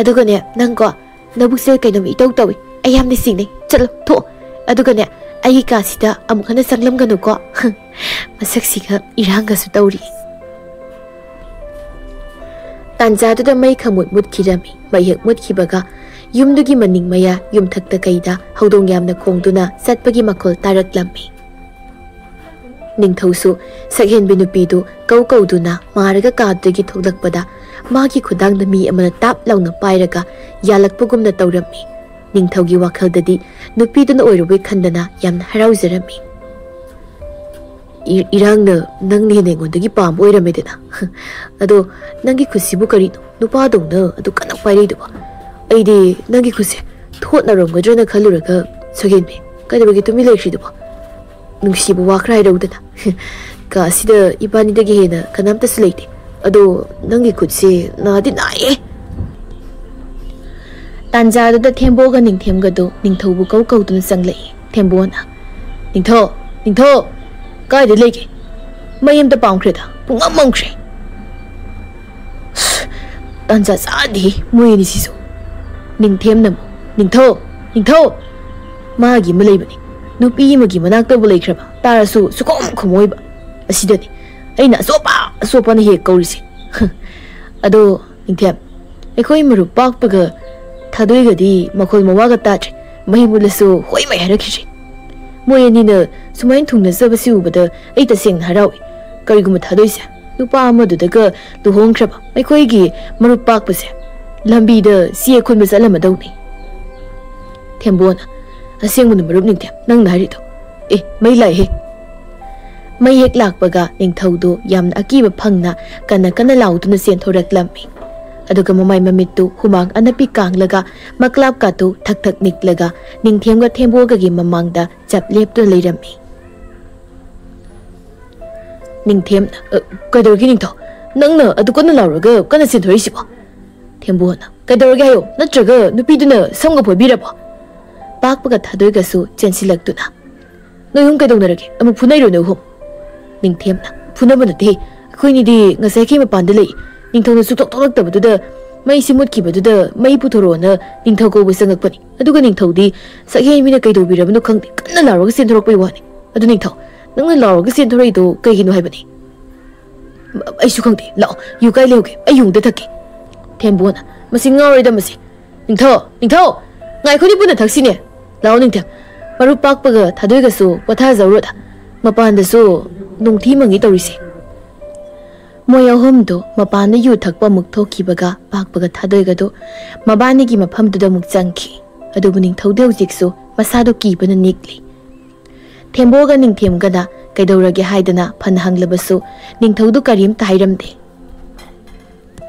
ꯑꯗꯨꯒꯅꯦ, ꯅꯪꯀꯣ, ꯅꯕꯨꯛꯁꯦ ꯀꯩꯅꯣꯝ ꯏꯇꯧ ꯇꯧꯏ꯫ ꯑꯩ ꯌꯥꯝꯅ ꯆꯤꯡꯅꯩ꯫ ꯆꯠꯂꯣ, ꯊꯣꯛꯑꯣ꯫ ꯑꯗꯨꯒꯅꯦ, ꯑꯩꯒꯤ ꯀꯥꯁꯤꯗ ꯑꯃꯨꯛ ꯍꯟꯅ ꯆꯪꯂꯝꯒꯅꯨꯀꯣ꯫" ꯃꯁꯛꯁꯤꯒ ꯏꯔꯥꯡꯒꯁꯨ ꯇꯧꯔꯤ꯫ ꯇꯥꯟꯖꯥꯗꯨꯗ ꯃꯩ ꯈꯪꯃꯨꯠ ꯃꯨꯠꯈꯤꯔꯝꯃꯤ꯫ ꯃꯩ ꯍꯦꯛ ꯃꯨꯠꯈꯤꯕꯒ ꯌꯨꯝꯗꯨꯒꯤ ꯃꯅꯤꯡ ꯃꯌꯥ ꯌꯨꯝꯊꯛꯇ ꯀꯩꯗ ꯍꯧꯗꯣꯡ ꯌꯥꯝꯅ ꯈꯣꯡꯗꯨꯅ ꯆꯠꯄꯒꯤ ꯃꯈꯣꯜ ꯇꯥꯔꯛꯂꯝꯃꯤ꯫ ꯅꯤꯡꯊꯧꯁꯨ ꯁꯛꯍꯦꯟꯕꯤ ꯅꯨꯄꯤꯗꯨ ꯀꯧ ꯀꯧꯗꯨꯅ ꯃꯥꯔꯒ ꯀꯥꯗꯨꯗꯒꯤ ꯊꯣꯛꯂꯛꯄꯗ ꯃꯥꯒꯤ ꯈꯨꯗꯥꯡꯗ ꯃꯤ ꯑꯃꯅ ꯇꯥꯞ ꯂꯥꯎꯅ ꯄꯥꯏꯔꯒ ꯌꯥꯜꯂꯛꯄꯒꯨꯝꯅ ꯇꯧꯔꯝꯃꯤ꯫ ꯅꯤꯡꯊꯧꯒꯤ ꯋꯥꯈꯜꯗꯗꯤ ꯅꯨꯄꯤꯗꯨꯅ ꯑꯣꯏꯔꯕꯣꯏ ꯈꯟꯗꯅ ꯌꯥꯝꯅ ꯍꯔꯥꯎꯖꯔꯝꯃꯤ꯫ "ꯏ-, ꯏꯔꯥꯡꯅ ꯅꯪꯅ ꯍꯦꯟꯅ ꯑꯩꯉꯣꯟꯗꯒꯤ ꯄꯥꯝꯕ ꯑꯣꯏꯔꯝꯃꯦꯗꯅ꯫ ꯑꯗꯣ ꯅꯪꯒꯤ ꯈꯨꯠꯁꯤꯕꯨ ꯀꯔꯤꯅꯣ ꯅꯨꯄꯥꯗꯧꯅ ꯑꯗꯨ ꯀꯟꯅ ꯄꯥꯏꯔꯛꯏꯗꯨꯕꯣ? ꯑꯩꯗꯤ ꯅꯪꯒꯤ ꯈꯨꯠꯁꯦ ꯊꯣꯠꯅꯔꯝꯒꯗ꯭ꯔꯅ ꯈꯜꯂꯨꯔꯒ ꯁꯣꯏꯍꯦꯟꯕꯤ꯫ ꯀꯩꯗꯧꯕꯒꯤ ꯇꯨꯃꯤꯟ ꯂꯩꯈ꯭ꯔꯤꯗꯨꯕꯣ? ꯅꯨꯡꯁꯤꯕ ꯋꯥ ꯈꯔ ꯍꯥꯏꯔꯧꯗꯅ꯫ ꯀꯥ ꯑꯁꯤꯗ ꯏꯕꯥꯅꯤꯗꯒꯤ ꯍꯦꯟꯅ ꯀꯅꯥꯝꯇꯁꯨ ꯂꯩꯇꯦ꯫ ꯑꯗꯣ ꯅꯪꯒꯤ ꯈꯨꯠꯁꯦ ꯅꯥꯗꯤ ꯅꯥꯏꯌꯦ꯫" ꯇꯥꯟꯖꯥꯗꯨꯗ ꯊꯦꯝꯕꯣꯒ ꯅꯤꯡꯊꯦꯝꯒꯗꯣ ꯅꯤꯡꯊꯧꯕꯨ ꯀꯧ ꯀꯧꯗꯨꯅ ꯆꯪꯂꯛꯏ꯫ ꯊꯦꯝꯕꯣꯅ, "ꯅꯤꯡꯊꯧ! ꯅꯤꯡꯊꯧ! ꯀꯥꯏꯗ ꯂꯩꯒꯦ? ꯃꯩ ꯑꯝꯇ ꯄꯥꯝꯈ꯭ꯔꯦꯗ, ꯄꯨꯡꯃꯝ ꯃꯝꯈ꯭ꯔꯦ꯫" ꯇꯥꯟꯖꯥ ꯆꯥꯗꯦ ꯃꯣꯏ ꯑꯅꯤꯁꯤꯁꯨ꯫ ꯅꯤꯡꯊꯦꯝꯅ ꯑꯃꯨꯛ, "ꯅꯤꯡꯊꯧ! ꯅꯤꯡꯊꯧ!" ꯃꯥꯒꯤ ꯑꯃ ꯂꯩꯕꯅꯤ꯫ ꯅꯨꯄꯤ ꯑꯃꯒꯤ ꯃꯅꯥꯛꯇꯕꯨ ꯂꯩꯈ꯭ꯔꯕ ꯇꯥꯔꯁꯨ ꯁꯨꯈꯨꯝ ꯈꯨꯝꯃꯣꯏꯕ꯫ ꯑꯁꯤꯗꯅꯤ ꯑꯩꯅ ꯑꯆꯣꯞꯄ ꯑꯆꯣꯞꯄꯅ ꯍꯦꯛ ꯀꯧꯔꯤꯁꯦ꯫ ꯑꯗꯣ ꯅꯤꯡꯊꯦꯝ, ꯑꯩꯈꯣꯏ ꯃꯔꯨꯞ ꯄꯥꯛꯄꯒ ꯊꯥꯗꯣꯏꯒꯗꯤ ꯃꯈꯣꯜ ꯃꯋꯥꯒ ꯇꯥꯗ꯭ꯔꯦ꯫ ꯃꯩ ꯃꯨꯠꯂꯁꯨ ꯍꯣꯏ ꯃꯩ ꯍꯥꯏꯔꯛꯈꯤꯗ꯭ꯔꯦ꯫ ꯃꯣꯏ ꯑꯅꯤꯅ ꯁꯨꯃꯥꯏꯅ ꯊꯨꯡꯅꯖꯕꯁꯤ ꯎꯕꯗ ꯑꯩ ꯇꯁꯦꯡꯅ ꯍꯔꯥꯎꯏ꯫ ꯀꯔꯤꯒꯨꯝꯕ ꯊꯥꯗꯣꯏꯁꯦ ꯅꯨꯄꯥ ꯑꯃꯗꯨꯗꯒ ꯂꯨꯍꯣꯡꯈ꯭ꯔꯕ ꯑꯩꯈꯣꯏꯒꯤ ꯃꯔꯨꯞ ꯄꯥꯛꯄꯁꯦ ꯂꯝꯕꯤꯗ ꯆꯦ ꯈꯨꯟꯕ ꯆꯠꯂꯝꯃꯗꯧꯅꯤ꯫ ꯊꯦꯝꯕꯣꯅ, "ꯑꯁꯦꯡꯕꯅ ꯃꯔꯨꯞ ꯅꯤꯡꯊꯦꯝ ꯅꯪꯅ ꯍꯥꯏꯔꯤꯗꯣ꯫ ꯑꯦ, ꯃꯩ ꯂꯥꯛꯏꯍꯦ꯫" ꯃꯩ ꯍꯦꯛ ꯂꯥꯛꯄꯒ ꯅꯤꯡꯊꯧꯗꯨ ꯌꯥꯝꯅ ꯑꯀꯤꯕ ꯐꯪꯅ ꯀꯟꯅ ꯀꯟꯅ ꯂꯥꯎꯗꯨꯅ ꯆꯦꯟꯊꯣꯔꯛꯂꯝꯃꯤ꯫ ꯑꯗꯨꯒ ꯃꯃꯥꯏ ꯃꯃꯤꯠꯇꯨ ꯍꯨꯃꯥꯡ ꯑꯅꯞꯄꯤ ꯀꯥꯡꯂꯒ ꯃꯀ꯭ꯂꯥꯞꯀꯥꯗꯨ ꯊꯛ ꯊꯛ ꯅꯤꯛꯂꯒ ꯅꯤꯡꯊꯦꯝꯒ ꯊꯦꯝꯕꯣꯒꯒꯤ ꯃꯃꯥꯡꯗ ꯆꯞ ꯂꯦꯞꯇꯨꯅ ꯂꯩꯔꯝꯃꯤ꯫ ꯅꯤꯡꯊꯦꯝꯅ, "ꯑ, ꯀꯩꯗꯧꯔꯒꯦ ꯅꯤꯡꯊꯧ? ꯅꯪꯅ ꯑꯗꯨ ꯀꯟꯅ ꯂꯥꯎꯔꯒ ꯀꯟꯅ ꯆꯦꯟꯊꯣꯔꯛꯏꯁꯤꯕꯣ?" ꯊꯦꯝꯕꯣꯅ, "ꯀꯩꯗꯧꯔꯒꯦ ꯍꯥꯏꯌꯣ? ꯅꯠꯇ꯭ꯔꯒ ꯅꯨꯄꯤꯗꯨꯅ ꯁꯝꯒ ꯐꯣꯏꯕꯤꯔꯕꯣ?" ꯄꯥꯛꯄꯒ ꯊꯥꯗꯣꯏꯒꯁꯨ ꯆꯦꯟꯁꯤꯜꯂꯛꯇꯨꯅ, "ꯅꯣꯏ ꯑꯍꯨꯝ ꯀꯩꯗꯧꯅꯔꯒꯦ? ꯑꯃꯨꯛ ꯐꯨꯅꯩꯔꯣ ꯅꯣꯏ ꯑꯍꯨꯝ?" ꯅꯤꯡꯊꯦꯝꯅ, "ꯐꯨꯅꯕ ꯅꯠꯇꯦ, ꯑꯩꯈꯣꯏꯅꯤꯗꯤ ꯉꯁꯥꯏꯈꯩ ꯃꯄꯥꯟꯗ ꯂꯩ꯫ ꯅꯤꯡꯊꯧꯅ ꯁꯨꯛꯊꯣꯛ ꯊꯣꯛꯂꯛꯇꯕꯗꯨꯗ ꯃꯩꯁꯤ ꯃꯨꯠꯈꯤꯕꯗꯨꯗ ꯃꯩ ꯄꯨꯊꯣꯔꯛꯑꯣꯅ ꯅꯤꯡꯊꯧ ꯀꯧꯕ ꯆꯪꯉꯛꯄꯅꯤ꯫ ꯑꯗꯨꯒ ꯅꯤꯡꯊꯧꯗꯤ ꯁꯛꯍꯦꯟꯕꯤꯅ ꯀꯩꯗꯧꯕꯤꯔꯕꯅꯣ ꯈꯪꯗꯦ, ꯀꯟꯅ ꯂꯥꯎꯔꯒ ꯆꯦꯟꯊꯣꯔꯛꯄꯩ ꯋꯥꯅꯤ꯫ ꯑꯗꯨ ꯅꯤꯡꯊꯧ, ꯅꯪꯅ ꯂꯥꯎꯔꯒ ꯆꯦꯟꯊꯣꯔꯛꯏꯗꯣ ꯀꯩꯒꯤꯅꯣ ꯍꯥꯏꯕꯅꯤ?" "ꯑꯩꯁꯨ ꯈꯪꯗꯦ꯫ ꯂꯥꯛꯑꯣ, ꯌꯨ ꯀꯥꯏ ꯂꯩꯍꯧꯒꯦ? ꯑꯩ ꯌꯨ ꯑꯝꯇ ꯊꯛꯀꯦ꯫" ꯊꯦꯝꯕꯣꯅ, "ꯃꯁꯤ ꯉꯥꯎꯔꯦꯗ ꯃꯁꯤ꯫ ꯅꯤꯡꯊꯧ, ꯅꯤꯡꯊꯧ! ꯉꯥꯏꯈꯣꯅꯤ, ꯄꯨꯟꯅ ꯊꯛꯁꯤꯅꯦ꯫ ꯂꯥꯛꯑꯣ ꯅꯤꯡꯊꯦꯝ, ꯃꯔꯨꯞ ꯄꯥꯛꯄꯒ ꯊꯥꯗꯣꯏꯒꯁꯨ ꯄꯣꯊꯥꯖꯧꯔꯣꯗ꯫ ꯃꯄꯥꯟꯗꯁꯨ ꯅꯨꯡꯊꯤ ꯃꯪꯉꯤ ꯇꯧꯔꯤꯁꯦ꯫" ꯃꯣꯏ ꯑꯍꯨꯝꯗꯨ ꯃꯄꯥꯟꯗ ꯌꯨ ꯊꯛꯄ ꯑꯃꯨꯛ ꯊꯣꯛꯈꯤꯕꯒ ꯄꯥꯛꯄꯒ ꯊꯥꯗꯣꯏꯒꯗꯨ ꯃꯕꯥꯅꯤꯒꯤ ꯃꯐꯝꯗꯨꯗ ꯑꯃꯨꯛ ꯆꯪꯈꯤ꯫ ꯑꯗꯨꯕꯨ ꯅꯤꯡꯊꯧꯗꯤ ꯍꯧꯖꯤꯛꯁꯨ ꯃꯁꯥꯗꯨ ꯀꯤꯕꯅ ꯅꯤꯛꯂꯤ꯫ ꯊꯦꯝꯕꯣꯒ ꯅꯤꯡꯊꯦꯝꯒꯅ ꯀꯩꯗꯧꯔꯒꯦ ꯍꯥꯏꯗꯅ ꯐꯅ ꯍꯪꯂꯕꯁꯨ ꯅꯤꯡꯊꯧꯗꯨ ꯀꯔꯤꯝꯇ ꯍꯥꯏꯔꯝꯗꯦ꯫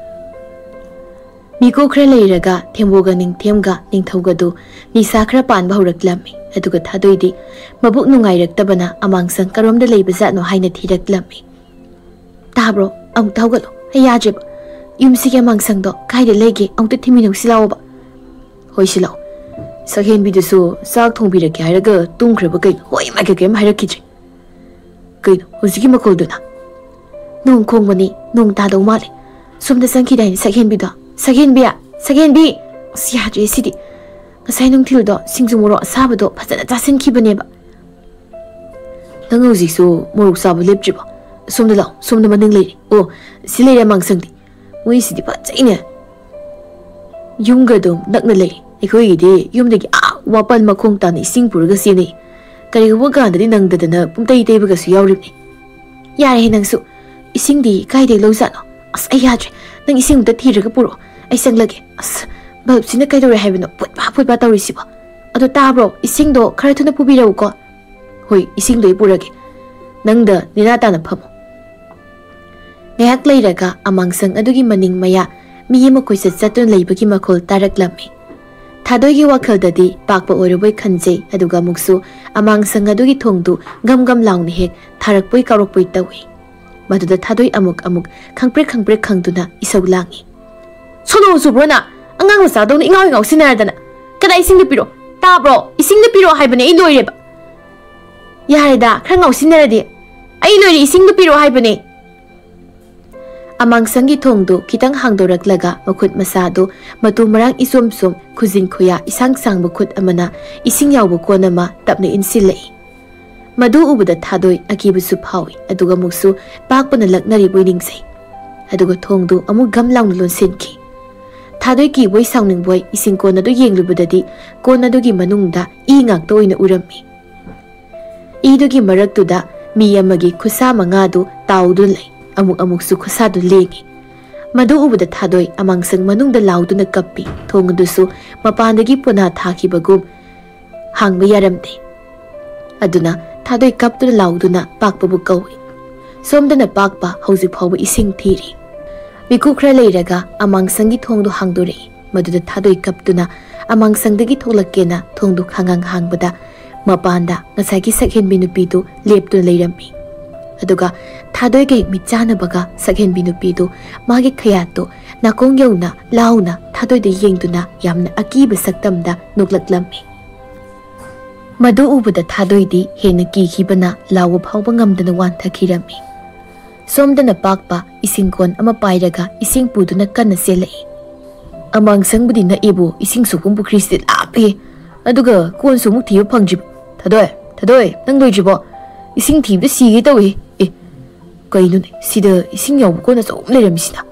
ꯃꯤꯀꯨꯞ ꯈꯔ ꯂꯩꯔꯒ ꯊꯦꯝꯕꯣꯒ ꯅꯤꯡꯊꯦꯝꯒ ꯅꯤꯡꯊꯧꯒꯗꯨ ꯅꯤꯁꯥ ꯈꯔ ꯄꯥꯟꯕ ꯍꯧꯔꯛꯂꯝꯃꯤ꯫ ꯑꯗꯨꯒ ꯊꯥꯗꯣꯏꯗꯤ ꯃꯕꯨꯛ ꯅꯨꯡꯉꯥꯏꯔꯛꯇꯕꯅ ꯑꯃꯥꯡꯁꯪ ꯀꯔꯣꯝꯗ ꯂꯩꯕꯖꯥꯠꯅꯣ ꯍꯥꯏꯅ ꯊꯤꯔꯛꯂꯝꯃꯤ꯫ "ꯇꯥꯕ꯭ꯔꯣ? ꯑꯃꯨꯛꯇ ꯍꯧꯒꯠꯂꯣ꯫ ꯑꯩ ꯌꯥꯗ꯭ꯔꯦꯕ꯫ ꯌꯨꯝꯁꯤꯒꯤ ꯑꯃꯥꯡꯁꯪꯗꯣ ꯀꯥꯏꯗ ꯂꯩꯒꯦ? ꯑꯃꯨꯛꯇ ꯊꯤꯃꯤꯟꯅꯧꯁꯤ ꯂꯥꯛꯑꯣꯕ꯫" "ꯍꯣꯏ, ꯁꯤ ꯂꯥꯛꯑꯣ꯫ ꯁꯛꯍꯦꯟꯕꯤꯗꯨꯁꯨ ꯆꯥꯛ ꯊꯣꯡꯕꯤꯔꯛꯀꯦ ꯍꯥꯏꯔꯒ ꯇꯨꯝꯈ꯭ꯔꯕ ꯀꯩꯅꯣ? ꯍꯣꯏ, ꯃꯥꯏꯀꯩ ꯀꯩꯝ ꯍꯥꯏꯔꯛꯈꯤꯗ꯭ꯔꯦ꯫ ꯀꯩꯅꯣ ꯍꯧꯖꯤꯛꯀꯤ ꯃꯈꯣꯜꯗꯨꯅ?" "ꯅꯣꯡ ꯈꯣꯡꯕꯅꯤ, ꯅꯣꯡ ꯇꯥꯗꯧ ꯃꯥꯜꯂꯦ꯫ ꯁꯣꯝꯗ ꯆꯪꯈꯤꯗꯥꯏꯅꯦ ꯁꯛꯍꯦꯟꯕꯤꯗꯣ? ꯁꯛꯍꯦꯟꯕꯤ! ꯁꯛꯍꯦꯟꯕꯤ!" ꯑꯁ, ꯌꯥꯗ꯭ꯔꯦ ꯁꯤꯗꯤ꯫ ꯉꯁꯥꯏ ꯅꯨꯡꯊꯤꯜꯗꯣ ꯁꯤꯡꯖꯨ ꯃꯣꯔꯣꯛ ꯑꯁꯥꯕꯗꯣ ꯐꯖꯅ ꯆꯥꯁꯤꯟꯈꯤꯕꯅꯦꯕ꯫ "ꯅꯪ ꯍꯧꯖꯤꯛꯁꯨ ꯃꯣꯔꯣꯛ ꯆꯥꯕ ꯂꯦꯞꯇ꯭ꯔꯤꯕꯣ? ꯁꯣꯝꯗ ꯂꯥꯛꯑꯣ, ꯁꯣꯝꯗ ꯃꯅꯤꯡ ꯂꯩꯔꯦ꯫ ꯑꯣ, ꯁꯤ ꯂꯩꯔꯦ ꯑꯃꯥꯡꯁꯪꯗꯤ꯫ ꯃꯣꯏꯁꯤꯗꯤ ꯐꯖꯩꯅꯦ꯫ ꯌꯨꯝꯒ ꯑꯗꯨꯝ ꯅꯛꯅ ꯂꯩ꯫ ꯑꯩꯈꯣꯏꯒꯤꯗꯤ ꯌꯨꯝꯗꯒꯤ ꯑꯥ ꯋꯥꯄꯟ ꯃꯈꯣꯡ ꯇꯥꯅ ꯏꯁꯤꯡ ꯄꯨꯔꯒ ꯆꯦꯟꯅꯩ꯫ ꯀꯔꯤꯒꯨꯝꯕ ꯀꯥꯟꯗꯗꯤ ꯅꯪꯗꯗꯅ ꯄꯨꯡꯇꯩ ꯇꯩꯕꯒꯁꯨ ꯌꯥꯎꯔꯤꯕꯅꯤ꯫" "ꯌꯥꯔꯦꯍꯦ ꯅꯪꯁꯨ꯫ ꯏꯁꯤꯡꯗꯤ ꯀꯥꯏꯗꯒꯤ ꯂꯧꯖꯥꯠꯅꯣ? ꯑꯁ, ꯑꯩ ꯌꯥꯗ꯭ꯔꯦ꯫ ꯅꯪ ꯏꯁꯤꯡ ꯑꯝꯇ ꯊꯤꯔꯒ ꯄꯨꯔꯛꯑꯣ꯫ ꯑꯩ ꯆꯪꯂꯒꯦ꯫ ꯑꯁ, ꯕꯜꯕꯁꯤꯅ ꯀꯩꯗꯧꯔꯦ ꯍꯥꯏꯕꯅꯣ? ꯐꯨꯠ ꯐꯥ ꯐꯨꯠ ꯐꯥ ꯇꯧꯔꯤꯁꯤꯕꯣ꯫ ꯑꯗꯣ ꯇꯥꯕ꯭ꯔꯣ? ꯏꯁꯤꯡꯗꯣ ꯈꯔ ꯊꯨꯅ ꯄꯨꯕꯤꯔꯛꯎꯀꯣ꯫" "ꯍꯣꯏ, ꯏꯁꯤꯡꯗꯣ ꯑꯩ ꯄꯨꯔꯒꯦ꯫ ꯅꯪꯗ ꯅꯦꯅꯥ ꯇꯥꯅ ꯐꯝꯃꯣ꯫" ꯉꯥꯏꯍꯥꯛ ꯂꯩꯔꯒ ꯑꯃꯥꯡꯁꯪ ꯑꯗꯨꯒꯤ ꯃꯅꯤꯡ ꯃꯌꯥ ꯃꯤ ꯑꯃ ꯀꯣꯏꯆꯠ ꯆꯠꯇꯨꯅ ꯂꯩꯕꯒꯤ ꯃꯈꯣꯜ ꯇꯥꯔꯛꯂꯝꯃꯤ꯫ ꯊꯥꯗꯣꯏꯒꯤ ꯋꯥꯈꯜꯗꯗꯤ ꯄꯥꯛꯄ ꯑꯣꯏꯔꯕꯣꯏ ꯈꯟꯖꯩ, ꯑꯗꯨꯒ ꯑꯃꯨꯛꯁꯨ ꯑꯃꯥꯡꯁꯪ ꯑꯗꯨꯒꯤ ꯊꯣꯡꯗꯨ ꯒꯝ ꯒꯝ ꯂꯥꯎꯅ ꯍꯦꯛ ꯊꯥꯔꯛꯄꯣꯏ ꯀꯥꯎꯔꯛꯄꯣꯏ ꯇꯧꯏ꯫ ꯃꯗꯨꯗ ꯊꯥꯗꯣꯏ ꯑꯃꯨꯛ ꯑꯃꯨꯛ ꯈꯪꯄ꯭ꯔꯦꯛ ꯈꯪꯄ꯭ꯔꯦꯛ ꯈꯪꯗꯨꯅ ꯏꯁꯧ ꯂꯥꯡꯏ꯫ "ꯁꯣꯅꯣ ꯆꯨꯕ꯭ꯔꯣ ꯅꯪ? ꯑꯉꯥꯡ ꯃꯆꯥꯗꯧꯅ ꯏꯉꯥꯎ ꯉꯥꯎꯁꯤꯟꯅꯔꯗꯅ꯫ ꯀꯗꯥꯏ ꯏꯁꯤꯡꯗ ꯄꯤꯔꯛꯑꯣ? ꯇꯥꯕ꯭ꯔꯣ? ꯏꯁꯤꯡꯗ ꯄꯤꯔꯛꯑꯣ ꯍꯥꯏꯕꯅꯦ, ꯑꯩ ꯂꯣꯏꯔꯦꯕ꯫" "ꯌꯥꯔꯦꯗ, ꯈꯔ ꯉꯥꯎꯁꯤꯟꯅꯔꯗꯤ꯫ ꯑꯩ ꯂꯣꯏꯔꯦ, ꯏꯁꯤꯡꯗꯨ ꯄꯤꯔꯛꯑꯣ ꯍꯥꯏꯕꯅꯦ꯫" ꯑꯃꯥꯡꯁꯪꯒꯤ ꯊꯣꯡꯗꯨ ꯈꯤꯇꯪ ꯍꯥꯡꯗꯣꯔꯛꯂꯒ ꯃꯈꯨꯠ ꯃꯁꯥꯗꯨ ꯃꯇꯨ ꯃꯔꯥꯡ ꯏꯆꯣꯝ ꯆꯣꯝ, ꯈꯨꯖꯤꯟ ꯈꯨꯌꯥ ꯏꯁꯥꯡ ꯁꯥꯡꯕ ꯈꯨꯠ ꯑꯃꯅ ꯏꯁꯤꯡ ꯌꯥꯎꯕ ꯀꯣꯟ ꯑꯃ ꯇꯞꯅ ꯏꯟꯁꯤꯜꯂꯛꯏ꯫ ꯃꯗꯨ ꯎꯕꯗ ꯊꯥꯗꯣꯏ ꯑꯀꯤꯕꯁꯨ ꯐꯥꯎꯏ, ꯑꯗꯨꯒ ꯑꯃꯨꯛꯁꯨ ꯄꯥꯛꯄꯅ ꯂꯛꯅꯔꯤꯕꯣꯏ ꯅꯤꯡꯖꯩ꯫ ꯑꯗꯨꯒ ꯊꯣꯡꯗꯨ ꯑꯃꯨꯛ ꯒꯝ ꯂꯥꯎꯅ ꯂꯣꯟꯁꯤꯟꯈꯤ꯫ ꯊꯥꯗꯣꯏ ꯀꯤꯕꯣꯏ ꯁꯥꯎꯅꯤꯡꯕꯣꯏ ꯏꯁꯤꯡ ꯀꯣꯟ ꯑꯗꯨ ꯌꯦꯡꯂꯨꯕꯗꯗꯤ ꯀꯣꯟ ꯑꯗꯨꯒꯤ ꯃꯅꯨꯡꯗ ꯏ ꯉꯥꯛꯇ ꯑꯣꯏꯅ ꯎꯔꯝꯃꯤ꯫ ꯏꯗꯨꯒꯤ ꯃꯔꯛꯇꯨꯗ ꯃꯤ ꯑꯃꯒꯤ ꯈꯨꯠꯁꯥ ꯃꯉꯥꯗꯨ ꯇꯥꯎꯗꯨꯅ ꯂꯩ꯫ ꯑꯃꯨꯛ ꯑꯃꯨꯛꯁꯨ ꯈꯨꯠꯁꯥꯗꯨ ꯂꯦꯡꯏ꯫ ꯃꯗꯨ ꯎꯕꯗ ꯊꯥꯗꯣꯏ ꯑꯃꯥꯡꯁꯪ ꯃꯅꯨꯡꯗ ꯂꯥꯎꯗꯨꯅ ꯀꯞꯄꯤ꯫ ꯊꯣꯡ ꯑꯗꯨꯁꯨ ꯃꯄꯥꯟꯗꯒꯤ ꯄꯣꯅꯥ ꯊꯥꯈꯤꯕꯒꯨꯝ ꯍꯥꯡꯕ ꯌꯥꯔꯝꯗꯦ꯫ ꯑꯗꯨꯅ ꯊꯥꯗꯣꯏ ꯀꯞꯇꯨꯅ ꯂꯥꯎꯗꯨꯅ ꯄꯥꯛꯄꯕꯨ ꯀꯧꯏ꯫ ꯁꯣꯝꯗꯅ ꯄꯥꯛꯄ ꯍꯧꯖꯤꯛ ꯐꯥꯎꯕ ꯏꯁꯤꯡ ꯊꯤꯔꯤ꯫ ꯃꯤꯀꯨꯞ ꯈꯔ ꯂꯩꯔꯒ ꯑꯃꯥꯡꯁꯪꯒꯤ ꯊꯣꯡꯗꯨ ꯍꯥꯡꯗꯣꯔꯛꯏ꯫ ꯃꯗꯨꯗ ꯊꯥꯗꯣꯏ ꯀꯞꯇꯨꯅ ꯑꯃꯥꯡꯁꯪꯗꯒꯤ ꯊꯣꯛꯂꯛꯀꯦꯅ ꯊꯣꯡꯗꯨ ꯈꯪꯍꯥꯡ ꯍꯥꯡꯕꯗ, ꯃꯄꯥꯟꯗ ꯉꯁꯥꯏꯒꯤ ꯁꯛꯍꯦꯟꯕꯤ ꯅꯨꯄꯤꯗꯨ ꯂꯦꯞꯇꯨꯅ ꯂꯩꯔꯝꯃꯤ꯫ ꯑꯗꯨꯒ ꯊꯥꯗꯣꯏꯒ ꯍꯦꯛ ꯃꯤꯠ ꯆꯥꯟꯅꯕꯒ ꯁꯛꯍꯦꯟꯕꯤ ꯅꯨꯄꯤꯗꯨ ꯃꯥꯒꯤ ꯈꯌꯥꯠꯇꯨ ꯅꯥꯀꯣꯡ ꯌꯧꯅ ꯂꯥꯎꯅ ꯊꯥꯗꯣꯏꯗ ꯌꯦꯡꯗꯨꯅ ꯌꯥꯝꯅ ꯑꯀꯤꯕ ꯁꯛꯇꯝꯗ ꯅꯣꯛꯂꯛꯂꯝꯃꯤ꯫ ꯃꯗꯨ ꯎꯕꯗ ꯊꯥꯗꯣꯏꯗꯤ ꯍꯦꯟꯅ ꯀꯤꯈꯤꯕꯅ ꯂꯥꯎꯕ ꯐꯥꯎꯕ ꯉꯝꯗꯅ ꯋꯥꯟꯊꯈꯤꯔꯝꯃꯤ꯫ ꯁꯣꯝꯗꯅ ꯄꯥꯛꯄ ꯏꯁꯤꯡ ꯀꯣꯟ ꯑꯃ ꯄꯥꯏꯔꯒ ꯏꯁꯤꯡ ꯄꯨꯗꯨꯅ ꯀꯟꯅ ꯆꯦꯜꯂꯛꯏ꯫ "ꯑꯃꯥꯡꯁꯪꯕꯨꯗꯤ ꯅꯛꯑꯦꯕꯨ, ꯏꯁꯤꯡ ꯁꯣꯛꯐꯝ ꯄꯨꯈ꯭ꯔꯤꯁꯤꯗꯤ ꯂꯥꯞꯄꯦ꯫ ꯑꯗꯨꯒ ꯀꯣꯟꯁꯨ ꯑꯃꯨꯛ ꯊꯤꯕ ꯐꯪꯗ꯭ꯔꯤꯕ꯫ ꯊꯥꯗꯣꯏ, ꯊꯥꯗꯣꯏ, ꯅꯪ ꯂꯣꯏꯗ꯭ꯔꯤꯕꯣ? ꯏꯁꯤꯡ ꯊꯤꯕꯗ ꯁꯤꯒꯦ ꯇꯧꯏ꯫ ꯑꯦ, ꯀꯩꯅꯣꯅꯦ, ꯁꯤꯗ ꯏꯁꯤꯡ ꯌꯥꯎꯕ ꯀꯣꯟ ꯑꯆꯧꯕ ꯑꯃ ꯂꯩꯔꯝꯃꯤꯁꯤꯅ?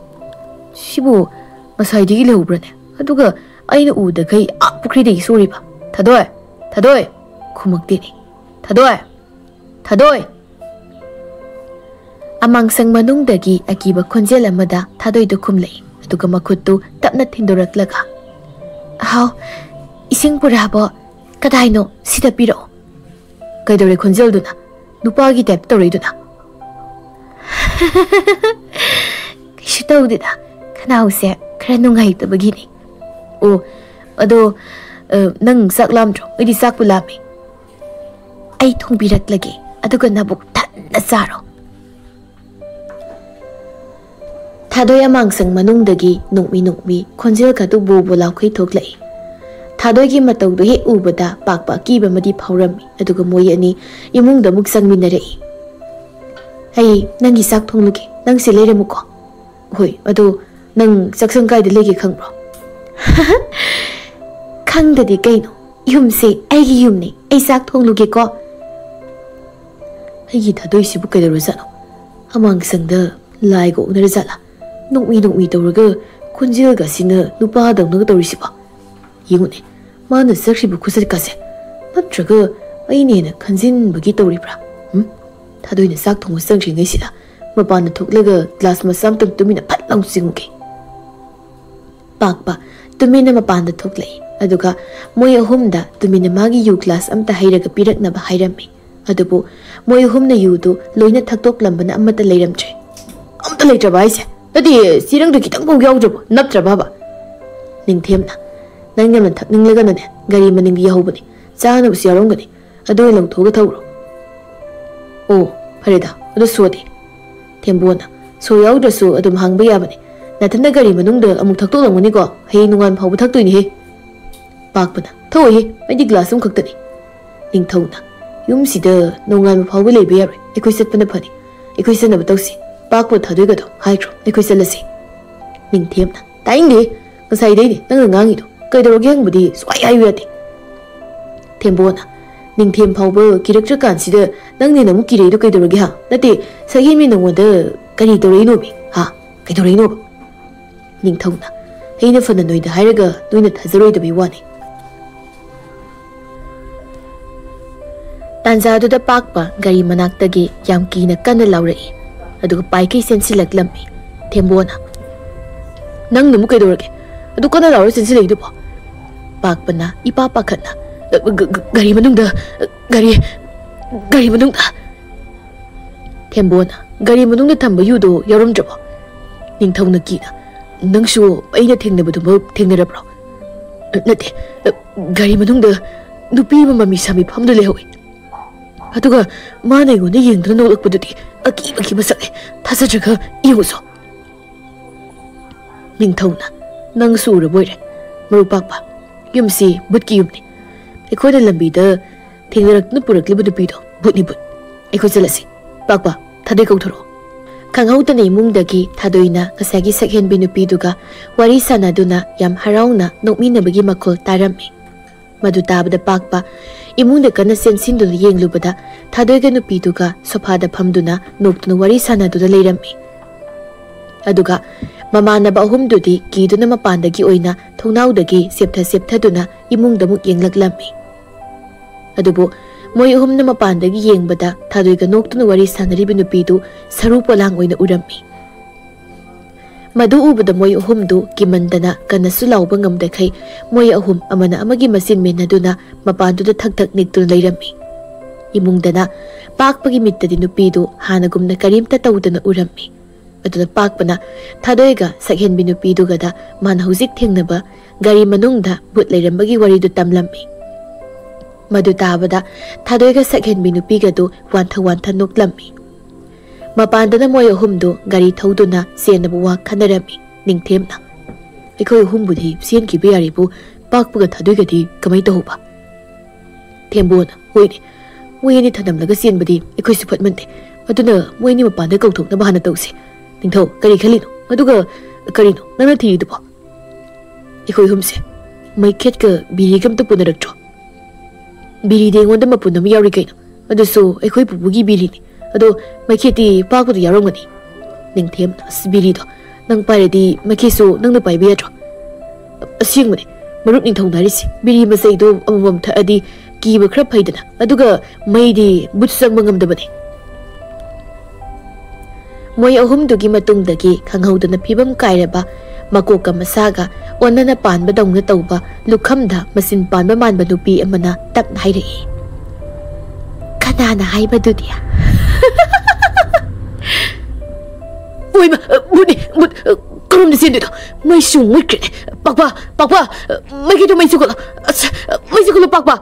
ꯁꯤꯕꯨ ꯉꯁꯥꯏꯗꯒꯤ ꯂꯩꯍꯧꯕ꯭ꯔꯅꯦ? ꯑꯗꯨꯒ ꯑꯩꯅ ꯎꯗꯈꯩ ꯑꯥ ꯄꯨꯈ꯭ꯔꯤꯗꯒꯤ ꯁꯣꯔꯤꯕ꯫ ꯊꯥꯗꯣꯏ, ꯊꯥꯗꯣꯏ!" ꯈꯨꯝꯃꯛꯇꯦꯅꯦ꯫ "ꯊꯥꯗꯣꯏ! ꯊꯥꯗꯣꯏ!" ꯑꯃꯥꯡꯁꯪ ꯃꯅꯨꯡꯗꯒꯤ ꯑꯀꯤꯕ ꯈꯣꯟꯖꯦꯜ ꯑꯃꯗ ꯊꯥꯗꯣꯏꯗꯨ ꯈꯨꯝꯂꯛꯏ, ꯑꯗꯨꯒ ꯃꯈꯨꯠꯇꯨ ꯇꯞꯅ ꯊꯤꯟꯗꯣꯔꯛꯂꯒ, "ꯍꯥꯎ, ꯏꯁꯤꯡ ꯄꯨꯔꯛꯑꯕꯣ? ꯀꯗꯥꯏꯅꯣ? ꯁꯤꯗ ꯄꯤꯔꯛꯑꯣ꯫" "ꯀꯩꯗꯧꯔꯦ ꯈꯣꯟꯖꯦꯜꯗꯨꯅ? ꯅꯨꯄꯥꯒꯤ ꯇꯥꯏꯞꯇ ꯇꯧꯔꯛꯏꯗꯨꯅ?" "ꯀꯩꯁꯨ ꯇꯧꯗꯦꯗ, ꯈꯅꯥꯎꯁꯦ ꯈꯔ ꯅꯨꯡꯉꯥꯏꯇꯕꯒꯤꯅꯦ꯫" "ꯑꯣ, ꯑꯗꯣ, ꯑ, ꯅꯪ ꯆꯥꯛ ꯂꯥꯝꯗ꯭ꯔꯣ? ꯑꯩꯗꯤ ꯆꯥꯛꯄꯨ ꯂꯥꯝꯃꯦ꯫" "ꯑꯩ ꯊꯣꯡꯕꯤꯔꯛꯂꯒꯦ, ꯑꯗꯨꯒ ꯅꯕꯨꯛ ꯊꯟꯅ ꯆꯥꯔꯣ꯫" ꯊꯥꯗꯣꯏ ꯑꯃꯥꯡꯁꯪ ꯃꯅꯨꯡꯗꯒꯤ ꯅꯣꯛꯃꯤ ꯅꯣꯛꯃꯤ ꯈꯣꯟꯖꯦꯜ ꯀꯥꯗꯨ ꯕꯣ ꯕꯣ ꯂꯥꯎꯈꯩ ꯊꯣꯛꯂꯛꯏ꯫ ꯊꯥꯗꯣꯏꯒꯤ ꯃꯇꯧꯗꯨ ꯍꯦꯛ ꯎꯕꯗ ꯄꯥꯛꯄ ꯑꯀꯤꯕ ꯑꯃꯗꯤ ꯐꯥꯎꯔꯝꯃꯤ, ꯑꯗꯨꯒ ꯃꯣꯏ ꯑꯅꯤ ꯏꯃꯨꯡꯗ ꯑꯃꯨꯛ ꯆꯪꯃꯤꯟꯅꯔꯛꯏ꯫ "ꯑꯩ ꯅꯪꯒꯤ ꯆꯥꯛ ꯊꯣꯡꯂꯨꯒꯦ, ꯅꯪ ꯁꯤ ꯂꯩꯔꯝꯃꯨꯀꯣ꯫" "ꯍꯣꯏ, ꯑꯗꯣ ꯅꯪ ꯆꯥꯛꯁꯪ ꯀꯥꯏꯗ ꯂꯩꯒꯦ ꯈꯪꯕ꯭ꯔꯣ?" "ꯈꯪꯗꯗꯤ ꯀꯩꯅꯣ, ꯌꯨꯝꯁꯦ ꯑꯩꯒꯤ ꯌꯨꯝꯅꯦ, ꯑꯩ ꯆꯥꯛ ꯊꯣꯡꯂꯨꯒꯦꯀꯣ꯫" "ꯑꯩꯒꯤ ꯊꯥꯗꯣꯏꯁꯤꯕꯨ ꯀꯩꯗꯧꯔꯖꯥꯠꯅꯣ? ꯑꯃꯥꯡꯁꯪꯗ ꯂꯥꯏꯒ ꯑꯣꯛꯅꯔꯖꯥꯠꯂꯥ? ꯅꯣꯛꯃꯤ ꯅꯣꯛꯃꯤ ꯇꯧꯔꯒ ꯈꯣꯟꯖꯦꯜꯒꯁꯤꯅ ꯅꯨꯄꯥꯗꯧꯅꯒ ꯇꯧꯔꯤꯁꯤꯕꯣ? ꯌꯦꯡꯉꯨꯅꯦ, ꯃꯥꯅ ꯆꯠꯈ꯭ꯔꯤꯕ ꯈꯨꯆꯠꯀꯁꯦ꯫ ꯅꯠꯇ꯭ꯔꯒ ꯑꯩꯅ ꯍꯦꯟꯅ ꯈꯟꯖꯤꯟꯕꯒꯤ ꯇꯧꯔꯤꯕ꯭ꯔꯥ? ꯎꯝ? ꯊꯥꯗꯣꯏꯅ ꯆꯥꯛ ꯊꯣꯡꯕ ꯆꯪꯈ꯭ꯔꯤꯉꯩꯁꯤꯗ ꯃꯄꯥꯟꯗ ꯊꯣꯛꯂꯒ ꯒ꯭ꯂꯥꯁ ꯃꯆꯥ ꯑꯃꯇꯪ ꯇꯨꯃꯤꯟꯅ ꯐꯠ ꯂꯥꯎ ꯆꯤꯡꯒꯦ꯫ ꯄꯥꯛꯄ ꯇꯨꯃꯤꯟꯅ ꯃꯄꯥꯟꯗ ꯊꯣꯛꯂꯛꯏ, ꯑꯗꯨꯒ ꯃꯣꯏ ꯑꯍꯨꯝꯗ ꯇꯨꯃꯤꯟꯅ ꯃꯥꯒꯤ ꯌꯨ ꯒ꯭ꯂꯥꯁ ꯑꯝꯇ ꯍꯩꯔꯒ ꯄꯤꯔꯛꯅꯕ ꯍꯥꯏꯔꯝꯃꯤ꯫ ꯑꯗꯨꯕꯨ ꯃꯣꯏ ꯑꯍꯨꯝꯅ ꯌꯨꯗꯨ ꯂꯣꯏꯅ ꯊꯛꯇꯣꯛꯂꯝꯕꯅ ꯑꯃꯠꯇ ꯂꯩꯔꯝꯗ꯭ꯔꯦ꯫ "ꯑꯝꯇ ꯂꯩꯇ꯭ꯔꯕ ꯍꯥꯏꯁꯦ? ꯅꯠꯇꯦ, ꯆꯦꯔꯪꯗꯨ ꯈꯤꯇꯪ ꯐꯥꯎ ꯌꯥꯎꯗ꯭ꯔꯕꯣ? ꯅꯞꯇ꯭ꯔꯕꯕ?" ꯅꯤꯡꯊꯦꯝꯅ, "ꯅꯪ ꯌꯥꯝꯅ ꯊꯛꯅꯤꯡꯂꯒꯅꯅꯦ, ꯒꯥꯔꯤ ꯃꯅꯤꯡꯗ ꯌꯥꯍꯧꯕꯅꯦ, ꯆꯥꯅꯕꯁꯨ ꯌꯥꯎꯔꯝꯒꯅꯤ, ꯑꯗꯨ ꯑꯣꯏꯅ ꯂꯧꯊꯣꯛꯑꯒ ꯊꯛꯎꯔꯣ꯫" "ꯑꯣ, ꯐꯔꯦꯗ, ꯑꯗꯨ ꯁꯣꯗꯤ?" ꯊꯦꯝꯕꯣꯅ, "ꯁꯣ ꯌꯥꯎꯗ꯭ꯔꯁꯨ ꯑꯗꯨꯝ ꯍꯥꯡꯕ ꯌꯥꯕꯅꯦ꯫ ꯅꯊꯟꯗ ꯒꯥꯔꯤ ꯃꯅꯨꯡꯗ ꯑꯃꯨꯛ ꯊꯛꯇꯣꯛꯂꯝꯒꯅꯤꯀꯣ? ꯍꯌꯦꯡ ꯅꯣꯡꯉꯥꯟꯕ ꯐꯥꯎꯕ ꯊꯛꯇꯣꯏꯅꯦꯍꯦ꯫" ꯄꯥꯛꯄꯅ, "ꯊꯛꯑꯣꯏꯍꯦ, ꯑꯩꯗꯤ ꯒ꯭ꯂꯥꯁ ꯑꯃꯈꯛꯇꯅꯤ꯫" ꯅꯤꯡꯊꯧꯅ, "ꯌꯨꯝꯁꯤꯗ ꯅꯣꯡꯉꯥꯟꯕ ꯐꯥꯎꯕ ꯂꯩꯕ ꯌꯥꯔꯣꯏ, ꯑꯩꯈꯣꯏ ꯆꯠꯄꯅ ꯐꯅꯤ꯫ ꯑꯩꯈꯣꯏ ꯆꯠꯅꯕ ꯇꯧꯁꯤ꯫ ꯄꯥꯛꯄ ꯊꯥꯗꯣꯏꯒꯗꯣ ꯍꯥꯏꯈ꯭ꯔꯣ, ꯑꯩꯈꯣꯏ ꯆꯠꯂꯁꯤ꯫" ꯅꯤꯡꯊꯦꯝꯅ, "ꯇꯥꯅꯤꯡꯗꯦ, ꯉꯁꯥꯏꯗꯩꯅꯦ ꯅꯪꯅ ꯉꯥꯡꯉꯤꯗꯣ꯫ ꯀꯩꯗꯧꯔꯒꯦ ꯍꯪꯕꯗꯤ ꯁꯨꯡꯍꯥꯏ ꯍꯥꯏꯌꯨ ꯌꯥꯗꯦ꯫" ꯊꯦꯝꯕꯣꯅ, "ꯅꯤꯡꯊꯦꯝ ꯐꯥꯎꯕ ꯀꯤꯔꯛꯇ꯭ꯔꯀꯥꯟꯁꯤꯗ ꯅꯪꯅ ꯑꯃꯨꯛ ꯀꯤꯔꯛꯏꯗꯣ ꯀꯩꯗꯧꯔꯒꯦ, ꯍꯥ? ꯅꯠꯇꯦ, ꯁꯛꯍꯦꯟꯕꯤ ꯅꯉꯣꯟꯗ ꯀꯔꯤ ꯇꯧꯔꯛꯏꯅꯣꯃꯤ, ꯍꯥ? ꯀꯩꯗꯧꯔꯛꯏꯅꯣꯕ?" ꯅꯤꯡꯊꯧꯅ, "ꯑꯩꯅ ꯐꯅ ꯅꯣꯏꯗ ꯍꯥꯏꯔꯒ ꯅꯣꯏꯅ ꯊꯥꯖꯔꯣꯏꯗꯕꯩ ꯋꯥꯅꯤ꯫" ꯇꯥꯟꯖꯥꯗꯨꯗ ꯄꯥꯛꯄ ꯒꯥꯔꯤ ꯃꯅꯥꯛꯇꯒꯤ ꯌꯥꯝ ꯀꯤꯅ ꯀꯟꯅ ꯂꯥꯎꯔꯛꯏ, ꯑꯗꯨꯒ ꯄꯥꯏꯈꯩ ꯆꯦꯟꯁꯤꯜꯂꯛꯂꯝꯃꯤ꯫ ꯊꯦꯝꯕꯣꯅ, "ꯅꯪꯅ ꯑꯃꯨꯛ ꯀꯩꯗꯧꯔꯒꯦ? ꯑꯗꯨ ꯀꯟꯅ ꯂꯥꯎꯔ ꯆꯦꯟꯁꯤꯜꯂꯛꯏꯗꯨꯕꯣ?" ꯄꯥꯛꯄꯅ ꯏꯄꯥ ꯄꯥꯈꯠꯅ, "ꯒ-, ꯒ-, ꯒ-, ꯒꯥꯔꯤ ꯃꯅꯨꯡꯗ, ꯒꯥꯔꯤ, ꯒꯥꯔꯤ ꯃꯅꯨꯡꯗ꯫" ꯊꯦꯝꯕꯣꯅ, "ꯒꯥꯔꯤ ꯃꯅꯨꯡꯗ ꯊꯝꯕ ꯌꯨꯗꯣ ꯌꯥꯎꯔꯝꯗ꯭ꯔꯕꯣ?" ꯅꯤꯡꯊꯧꯅ ꯀꯤꯅ, "ꯅꯪꯁꯨ ꯑꯩꯅ ꯊꯦꯡꯅꯕꯗꯨꯃꯛ ꯊꯦꯡꯅꯔꯕ꯭ꯔꯣ?" "ꯅꯠꯇꯦ, ꯒꯥꯔꯤ ꯃꯅꯨꯡꯗ ꯅꯨꯄꯤ ꯑꯃ ꯃꯃꯤ ꯁꯥꯃꯤ ꯐꯝꯗꯨ ꯂꯩꯍꯧꯏ꯫ ꯑꯗꯨꯒ ꯃꯥꯅ ꯑꯩꯉꯣꯟꯗ ꯌꯦꯡꯗꯨꯅ ꯅꯣꯛꯂꯛꯄꯗꯨꯗꯤ ꯑꯀꯤꯕꯒꯤ ꯃꯁꯛꯅꯤ꯫ ꯊꯥꯖꯗ꯭ꯔꯒ ꯌꯦꯡꯉꯨꯁꯣ꯫" ꯅꯤꯡꯊꯧꯅ, "ꯅꯪꯁꯨ ꯎꯔꯕꯣꯏꯔꯦ, ꯃꯔꯨꯞ ꯄꯥꯛꯄ꯫ ꯌꯨꯝꯁꯤ ꯕꯨꯠꯀꯤ ꯌꯨꯝꯅꯤ꯫ ꯑꯩꯈꯣꯏꯅ ꯂꯝꯕꯤꯗ ꯊꯦꯡꯅꯔꯛꯇꯨꯅ ꯄꯨꯔꯛꯂꯤꯕ ꯅꯨꯄꯤꯗꯣ ꯕꯨꯠꯅꯤ, ꯕꯨꯠ꯫ ꯑꯩꯈꯣꯏ ꯆꯠꯂꯁꯤ꯫ ꯄꯥꯛꯄ, ꯊꯥꯗꯣꯏ ꯀꯧꯊꯣꯔꯛꯑꯣ꯫" ꯈꯪꯍꯧꯗꯅ ꯏꯃꯨꯡꯗꯒꯤ ꯊꯥꯗꯣꯏꯅ ꯉꯁꯥꯏꯒꯤ ꯁꯛꯍꯦꯟꯕꯤ ꯅꯨꯄꯤꯗꯨꯒ ꯋꯥꯔꯤ ꯁꯥꯟꯅꯗꯨꯅ ꯌꯥꯝ ꯍꯔꯥꯎꯅ ꯅꯣꯛꯃꯤꯟꯅꯕꯒꯤ ꯃꯈꯣꯜ ꯇꯥꯔꯝꯃꯤ꯫ ꯃꯗꯨ ꯇꯥꯕꯗ ꯄꯥꯛꯄ ꯏꯃꯨꯡꯗ ꯀꯟꯅ ꯆꯦꯟꯁꯤꯟꯗꯨꯅ ꯌꯦꯡꯂꯨꯕꯗ ꯊꯥꯗꯣꯏꯒ ꯅꯨꯄꯤꯗꯨꯒ ꯁꯣꯐꯥꯗ ꯐꯝꯗꯨꯅ ꯅꯣꯛꯇꯨꯅ ꯋꯥꯔꯤ ꯁꯥꯟꯅꯗꯨꯅ ꯂꯩꯔꯝꯃꯤ꯫ ꯑꯗꯨꯒ ꯃꯃꯥꯟꯅꯕ ꯑꯍꯨꯝꯗꯨꯗꯤ ꯀꯤꯗꯨꯅ ꯃꯄꯥꯟꯗꯒꯤ ꯑꯣꯏꯅ ꯊꯣꯡꯅꯥꯎꯗꯒꯤ ꯆꯦꯞꯊ ꯆꯦꯞꯊꯗꯨꯅ ꯏꯃꯨꯡꯗ ꯑꯃꯨꯛ ꯌꯦꯡꯂꯛꯂꯝꯃꯤ꯫ ꯑꯗꯨꯕꯨ ꯃꯣꯏ ꯑꯍꯨꯝꯅ ꯃꯄꯥꯟꯗꯒꯤ ꯌꯦꯡꯕꯗ ꯊꯥꯗꯣꯏꯒ ꯅꯣꯛꯇꯨꯅ ꯋꯥꯔꯤ ꯁꯥꯟꯅꯔꯤꯕ ꯅꯨꯄꯤꯗꯨ ꯁꯔꯨ ꯄꯣꯂꯥꯡ ꯑꯣꯏꯅ ꯎꯔꯝꯃꯤ꯫ ꯃꯗꯨ ꯎꯕꯗ ꯃꯣꯏ ꯑꯍꯨꯝꯗꯨ ꯀꯤꯃꯟꯗꯅ ꯀꯟꯅꯁꯨ ꯂꯥꯎꯕ ꯉꯝꯗꯈꯩ ꯃꯣꯏ ꯑꯍꯨꯝ ꯑꯃꯅ ꯑꯃꯒꯤ ꯃꯆꯤꯟ ꯃꯦꯟꯅꯗꯨꯅ ꯃꯄꯥꯟꯗꯨꯗ ꯊꯛ ꯊꯛ ꯅꯤꯛꯇꯨꯅ ꯂꯩꯔꯝꯃꯤ꯫ ꯏꯃꯨꯡꯗꯅ ꯄꯥꯛꯄꯒꯤ ꯃꯤꯠꯇꯗꯤ ꯅꯨꯄꯤꯗꯨ ꯍꯥꯟꯅꯒꯨꯝꯅ ꯀꯔꯤꯝꯇ ꯇꯧꯗꯅ ꯎꯔꯝꯃꯤ꯫ ꯑꯗꯨꯅ ꯄꯥꯛꯄꯅ ꯊꯥꯗꯣꯏꯒ ꯁꯛꯍꯦꯟꯕꯤ ꯅꯨꯄꯤꯗꯨꯒꯗ ꯃꯥꯅ ꯍꯧꯖꯤꯛ ꯊꯦꯡꯅꯕ ꯒꯥꯔꯤ ꯃꯅꯨꯡꯗ ꯚꯨꯠ ꯂꯩꯔꯝꯕꯒꯤ ꯋꯥꯔꯤꯗꯨ ꯇꯝꯂꯝꯃꯤ꯫ ꯃꯗꯨ ꯇꯥꯕꯗ ꯊꯥꯗꯣꯏꯒ ꯁꯛꯍꯦꯟꯕꯤ ꯅꯨꯄꯤꯒꯗꯨ ꯋꯥꯟꯊ ꯋꯥꯟꯊ ꯅꯣꯛꯂꯝꯃꯤ꯫ ꯃꯄꯥꯟꯗꯅ ꯃꯣꯏ ꯑꯍꯨꯝꯗꯨ ꯒꯥꯔꯤ ꯊꯧꯗꯨꯅ ꯆꯦꯟꯅꯕ ꯋꯥ ꯈꯟꯅꯔꯝꯃꯤ꯫ ꯅꯤꯡꯊꯦꯝꯅ, "ꯑꯩꯈꯣꯏ ꯑꯍꯨꯝꯕꯨꯗꯤ ꯆꯦꯟꯈꯤꯕ ꯌꯥꯔꯤꯕꯨ, ꯄꯥꯛꯄꯒ ꯊꯥꯗꯣꯏꯒꯗꯤ ꯀꯃꯥꯏ ꯇꯧꯍꯧꯕ?" ꯊꯦꯝꯕꯣꯅ, "ꯍꯣꯏꯅꯦ, ꯃꯣꯏ ꯑꯅꯤ ꯊꯅꯝꯂꯒ ꯆꯦꯟꯕꯗꯤ ꯑꯩꯈꯣꯏꯁꯨ ꯐꯠꯃꯟꯗꯦ꯫ ꯑꯗꯨꯅ ꯃꯣꯏ ꯑꯅꯤ ꯃꯄꯥꯟꯗ ꯀꯧꯊꯣꯛꯅꯕ ꯍꯥꯟꯅ ꯇꯧꯁꯤ꯫ ꯅꯤꯡꯊꯧ, ꯀꯔꯤ ꯈꯜꯂꯤꯅꯣ? ꯑꯗꯨꯒ ꯀꯔꯤꯅꯣ ꯅꯪꯅ ꯊꯤꯔꯤꯗꯨꯕꯣ?" "ꯑꯩꯈꯣꯏ ꯑꯍꯨꯝꯁꯦ ꯃꯩꯈꯦꯠꯀ ꯕꯤꯔꯤꯒ ꯑꯝꯇ ꯄꯨꯅꯔꯛꯇ꯭ꯔꯣ?" "ꯕꯤꯔꯤꯗꯤ ꯑꯩꯉꯣꯟꯗ ꯃꯄꯨꯟ ꯑꯃ ꯌꯥꯎꯔꯤ ꯀꯩꯅꯣ, ꯑꯗꯨꯁꯨ ꯑꯩꯈꯣꯏ ꯄꯨꯄꯨꯒꯤ ꯕꯤꯔꯤꯅꯤ꯫ ꯑꯗꯣ ꯃꯩꯈꯦꯠꯇꯤ ꯄꯥꯛꯄꯗ ꯌꯥꯎꯔꯝꯒꯅꯤ꯫" ꯅꯤꯡꯊꯦꯝꯅ, "ꯑꯁ, ꯕꯤꯔꯤꯗꯣ ꯅꯪ ꯄꯥꯏꯔꯗꯤ ꯃꯩꯈꯦꯠꯁꯨ ꯅꯪꯅ ꯄꯥꯏꯕ ꯌꯥꯗ꯭ꯔꯣ?" "ꯑꯁꯦꯡꯕꯅꯦ, ꯃꯔꯨꯞ ꯅꯤꯡꯊꯧꯅ ꯍꯥꯏꯔꯤꯁꯦ, ꯕꯤꯔꯤ ꯃꯆꯩꯗꯣ ꯑꯃꯃꯝ ꯊꯛꯑꯗꯤ ꯀꯤꯕ ꯈꯔ ꯐꯩꯗꯅ, ꯑꯗꯨꯒ ꯃꯩꯗꯤ ꯕꯨꯠ ꯆꯪꯕ ꯉꯝꯗꯕꯅꯦ꯫" ꯃꯣꯏ ꯑꯍꯨꯝꯗꯨꯒꯤ ꯃꯇꯨꯡꯗꯒꯤ ꯈꯪꯍꯧꯗꯅ ꯐꯤꯕꯝ ꯀꯥꯏꯔꯕ, ꯃꯀꯣꯛꯀ ꯃꯁꯥꯒ ꯑꯣꯟꯅꯅ ꯄꯥꯟꯕꯗꯧꯅ ꯇꯧꯕ, ꯂꯨꯈꯝꯗ ꯃꯆꯤꯟ ꯄꯥꯟꯕ ꯃꯥꯟꯕ ꯅꯨꯄꯤ ꯑꯃꯅ ꯇꯞꯅ ꯍꯥꯏꯔꯛꯏ, "ꯀꯅꯥꯅ ꯍꯥꯏꯕꯗꯨꯗꯤ?" "ꯑꯣꯏꯃ, ꯕꯨꯠꯅꯤ, ꯕꯨꯠ꯫ ꯀꯔꯣꯝꯗ ꯆꯦꯟꯗꯣꯏꯅꯣ? ꯃꯩꯁꯨ ꯃꯨꯠꯈ꯭ꯔꯦꯅꯦ꯫ ꯄꯥꯛꯄ, ꯄꯥꯛꯄ, ꯃꯩꯒꯤꯗꯣ ꯃꯩ ꯆꯨꯈꯠꯂꯣ꯫ ꯑꯁ, ꯃꯩ ꯆꯨꯈꯠꯂꯣ, ꯄꯥꯛꯄ꯫"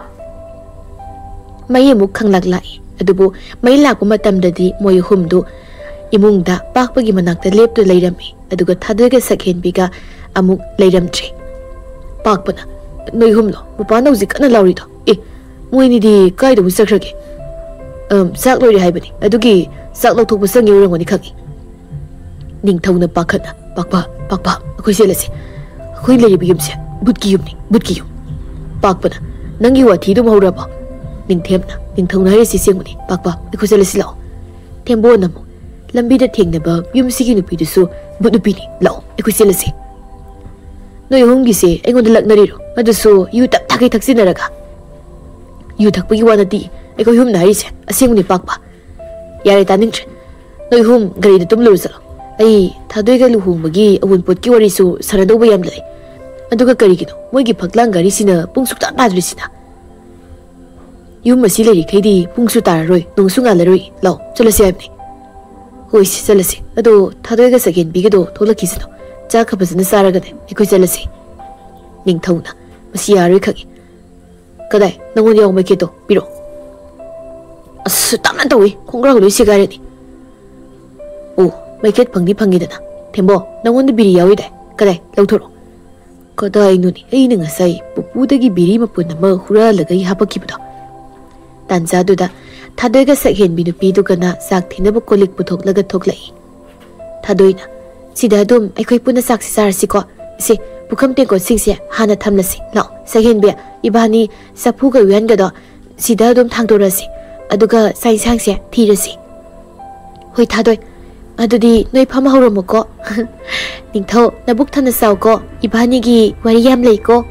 ꯃꯩ ꯑꯃꯨꯛ ꯈꯪꯂꯥꯛ ꯂꯥꯛꯏ꯫ ꯑꯗꯨꯕꯨ ꯃꯩ ꯂꯥꯛꯄ ꯃꯇꯝꯗꯗꯤ ꯃꯣꯏ ꯑꯍꯨꯝꯗꯨ ꯏꯃꯨꯡꯗ ꯄꯥꯛꯄꯒꯤ ꯃꯅꯥꯛꯇ ꯂꯦꯞꯇꯨꯅ ꯂꯩꯔꯝꯃꯤ꯫ ꯑꯗꯨꯒ ꯊꯥꯗꯣꯏꯒ ꯁꯛꯍꯦꯟꯕꯤꯒ ꯑꯃꯨꯛ ꯂꯩꯔꯝꯗ꯭ꯔꯦ꯫ ꯄꯥꯛꯄꯅ, "ꯅꯣꯏ ꯑꯍꯨꯝꯂꯣ ꯃꯄꯥꯟꯗ ꯍꯧꯖꯤꯛ ꯀꯟꯅ ꯂꯥꯎꯔꯤꯗꯣ? ꯑꯦ, ꯃꯣꯏꯅꯤꯗꯤ ꯀꯥꯏꯗꯕꯨ ꯆꯠꯈ꯭ꯔꯒꯦ?" "ꯑꯝ, ꯆꯥꯛ ꯂꯣꯏꯔꯦ ꯍꯥꯏꯕꯅꯤ, ꯑꯗꯨꯒꯤ ꯆꯥꯛ ꯂꯧꯊꯣꯛꯄ ꯆꯪꯉꯤ ꯑꯣꯏꯔꯝꯒꯅꯤ ꯈꯪꯉꯤ꯫" ꯅꯤꯡꯊꯧꯅ ꯄꯥꯈꯠꯅ, "ꯄꯥꯛꯄ, ꯄꯥꯛꯄ, ꯑꯩꯈꯣꯏ ꯆꯦꯜꯂꯁꯤ꯫ ꯑꯩꯈꯣꯏ ꯂꯩꯔꯤꯕ ꯌꯨꯝꯁꯦ ꯚꯨꯠꯀꯤ ꯌꯨꯝꯅꯤ, ꯚꯨꯠꯀꯤ ꯌꯨꯝ꯫" ꯄꯥꯛꯄꯅ, "ꯅꯪꯒꯤ ꯋꯥꯊꯤꯗꯨ ꯍꯧꯔꯕꯣ?" ꯅꯤꯡꯊꯦꯝꯅ, "ꯅꯤꯡꯊꯧꯅ ꯍꯥꯏꯔꯤꯁꯤ ꯑꯁꯦꯡꯕꯅꯤ, ꯄꯥꯛꯄ, ꯑꯩꯈꯣꯏ ꯆꯦꯜꯂꯁꯤ ꯂꯥꯛꯑꯣ꯫" ꯊꯦꯝꯕꯣꯟ ꯑꯃꯨꯛ, "ꯂꯝꯕꯤꯗ ꯊꯦꯡꯅꯕ ꯌꯨꯝꯁꯤꯒꯤ ꯅꯨꯄꯤꯗꯨꯁꯨ ꯚꯨꯠ ꯅꯨꯄꯤꯅꯤ, ꯂꯥꯛꯑꯣ, ꯑꯩꯈꯣꯏ ꯆꯦꯜꯂꯁꯤ꯫" "ꯅꯣꯏ ꯑꯍꯨꯝꯒꯤꯁꯦ ꯑꯩꯉꯣꯟꯗ ꯂꯛꯅꯔꯤꯔꯣ? ꯑꯗꯨꯁꯨ ꯌꯨ ꯇꯞ ꯇꯥꯈꯩ ꯊꯛꯆꯤꯟꯅꯔꯒ?" "ꯌꯨ ꯊꯛꯄꯒꯤ ꯋꯥ ꯅꯠꯇꯦ, ꯑꯩꯈꯣꯏ ꯑꯍꯨꯝꯅ ꯍꯥꯏꯔꯤꯁꯦ ꯑꯁꯦꯡꯕꯅꯤ, ꯄꯥꯛꯄ꯫" "ꯌꯥꯔꯦ, ꯇꯥꯅꯤꯡꯗ꯭ꯔꯦ꯫ ꯅꯣꯏ ꯑꯍꯨꯝ ꯒꯥꯔꯤꯗ ꯇꯨꯝꯂꯨꯔꯣ ꯆꯠꯂꯣ꯫ ꯑꯩ ꯊꯥꯗꯣꯏꯒ ꯂꯨꯍꯣꯡꯕꯒꯤ ꯑꯋꯨꯟꯄꯣꯠꯀꯤ ꯋꯥꯔꯤꯁꯨ ꯁꯥꯟꯅꯗꯧꯕ ꯌꯥꯝ ꯂꯩ꯫ ꯑꯗꯨꯒ ꯀꯔꯤꯒꯤꯅꯣ ꯃꯣꯏꯒꯤ ꯐꯛꯂꯥꯡ ꯘꯔꯤꯁꯤꯅ ꯄꯨꯡ ꯁꯨꯛꯇꯥ ꯇꯥꯗ꯭ꯔꯤꯁꯤꯅ? ꯌꯨꯝ ꯑꯁꯤ ꯂꯩꯔꯤꯈꯩꯗꯤ ꯄꯨꯡꯁꯨ ꯇꯥꯔꯔꯣꯏ, ꯅꯣꯡꯁꯨ ꯉꯥꯜꯂꯔꯣꯏ꯫ ꯂꯥꯛꯑꯣ, ꯆꯠꯂꯁꯤ ꯍꯥꯏꯕꯅꯤ꯫ ꯍꯣꯏ, ꯁꯤ ꯆꯠꯂꯁꯤ꯫ ꯑꯗꯣ ꯊꯥꯗꯣꯏꯒ ꯆꯒꯦꯟꯕꯤꯒꯗꯣ ꯊꯣꯛꯂꯛꯈꯤꯁꯅꯨ꯫ ꯆꯥꯛ ꯈꯔ ꯐꯖꯅ ꯆꯥꯔꯒꯅꯦ ꯑꯩꯈꯣꯏ ꯆꯠꯂꯁꯤ꯫ ꯅꯤꯡꯊꯧꯅ, "ꯃꯁꯤ ꯌꯥꯔꯣꯏ ꯈꯪꯉꯤ꯫ ꯀꯗꯥꯏ? ꯅꯪꯉꯣꯟꯗ ꯌꯥꯎꯕ ꯃꯩꯈꯦꯠꯇꯣ ꯄꯤꯔꯛꯑꯣ꯫" "ꯑꯁ, ꯇꯞꯅ ꯇꯧꯏ, ꯈꯣꯡꯒ꯭ꯔꯥꯎ ꯂꯣꯏ ꯁꯦꯒꯥꯏꯔꯅꯤ꯫" "ꯑꯣ, ꯃꯩꯈꯦꯠ ꯐꯪꯗꯤ ꯐꯪꯉꯤꯗꯅ꯫ ꯊꯦꯝꯕꯣ, ꯅꯪꯉꯣꯟꯗ ꯕꯤꯔꯤ ꯌꯥꯎꯏꯗꯥꯏ? ꯀꯗꯥꯏ? ꯂꯧꯊꯣꯔꯛꯑꯣ꯫" "ꯀꯗꯥꯏꯅꯣꯅꯦ? ꯑꯩꯅ ꯉꯁꯥꯏ ꯄꯨꯄꯨꯗꯒꯤ ꯕꯤꯔꯤ ꯃꯄꯨꯟ ꯑꯃ ꯍꯨꯔꯥꯜꯂꯒ ꯑꯩ ꯍꯥꯄꯛꯈꯤꯕꯗꯣ꯫" ꯇꯥꯟꯖꯥꯗꯨꯗ ꯊꯥꯗꯣꯏꯒ ꯁꯛꯍꯦꯟꯕꯤ ꯅꯨꯄꯤꯗꯨꯒꯅ ꯆꯥꯛ ꯊꯤꯅꯕ ꯀꯣꯜ ꯂꯤꯛ ꯄꯨꯊꯣꯛꯂꯒ ꯊꯣꯛꯂꯛꯏ꯫ ꯊꯥꯗꯣꯏꯅ, "ꯁꯤꯗ ꯑꯗꯨꯝ ꯑꯩꯈꯣꯏ ꯄꯨꯟꯅ ꯆꯥꯛꯁꯤ ꯆꯥꯔꯁꯤꯀꯣ꯫ ꯁꯦ, ꯄꯨꯈꯝ ꯇꯦꯡꯀꯣꯠꯁꯤꯡꯁꯦ ꯍꯥꯟꯅ ꯊꯝꯂꯁꯤ꯫ ꯂꯥꯛꯑꯣ, ꯁꯛꯍꯦꯟꯕꯤ, ꯏꯕꯥꯅꯤ ꯆꯐꯨꯒ ꯎꯌꯥꯟꯒꯗꯣ ꯁꯤꯗ ꯑꯗꯨꯝ ꯊꯥꯡꯗꯣꯔꯁꯤ꯫ ꯑꯗꯨꯒ ꯆꯥꯛ ꯏꯟꯁꯥꯡꯁꯦ ꯊꯤꯔꯁꯤ꯫" "ꯍꯣꯏ, ꯊꯥꯗꯣꯏ꯫ ꯑꯗꯨꯗꯤ ꯅꯣꯏ ꯐꯝ ꯍꯧꯔꯝꯃꯨꯀꯣ꯫" "ꯅꯤꯡꯊꯧ, ꯅꯕꯨꯛ ꯊꯟꯅ ꯆꯥꯎꯀꯣ꯫ ꯏꯕꯥꯅꯤꯒꯤ ꯋꯥꯔꯤ ꯌꯥꯝ ꯂꯩꯀꯣ꯫"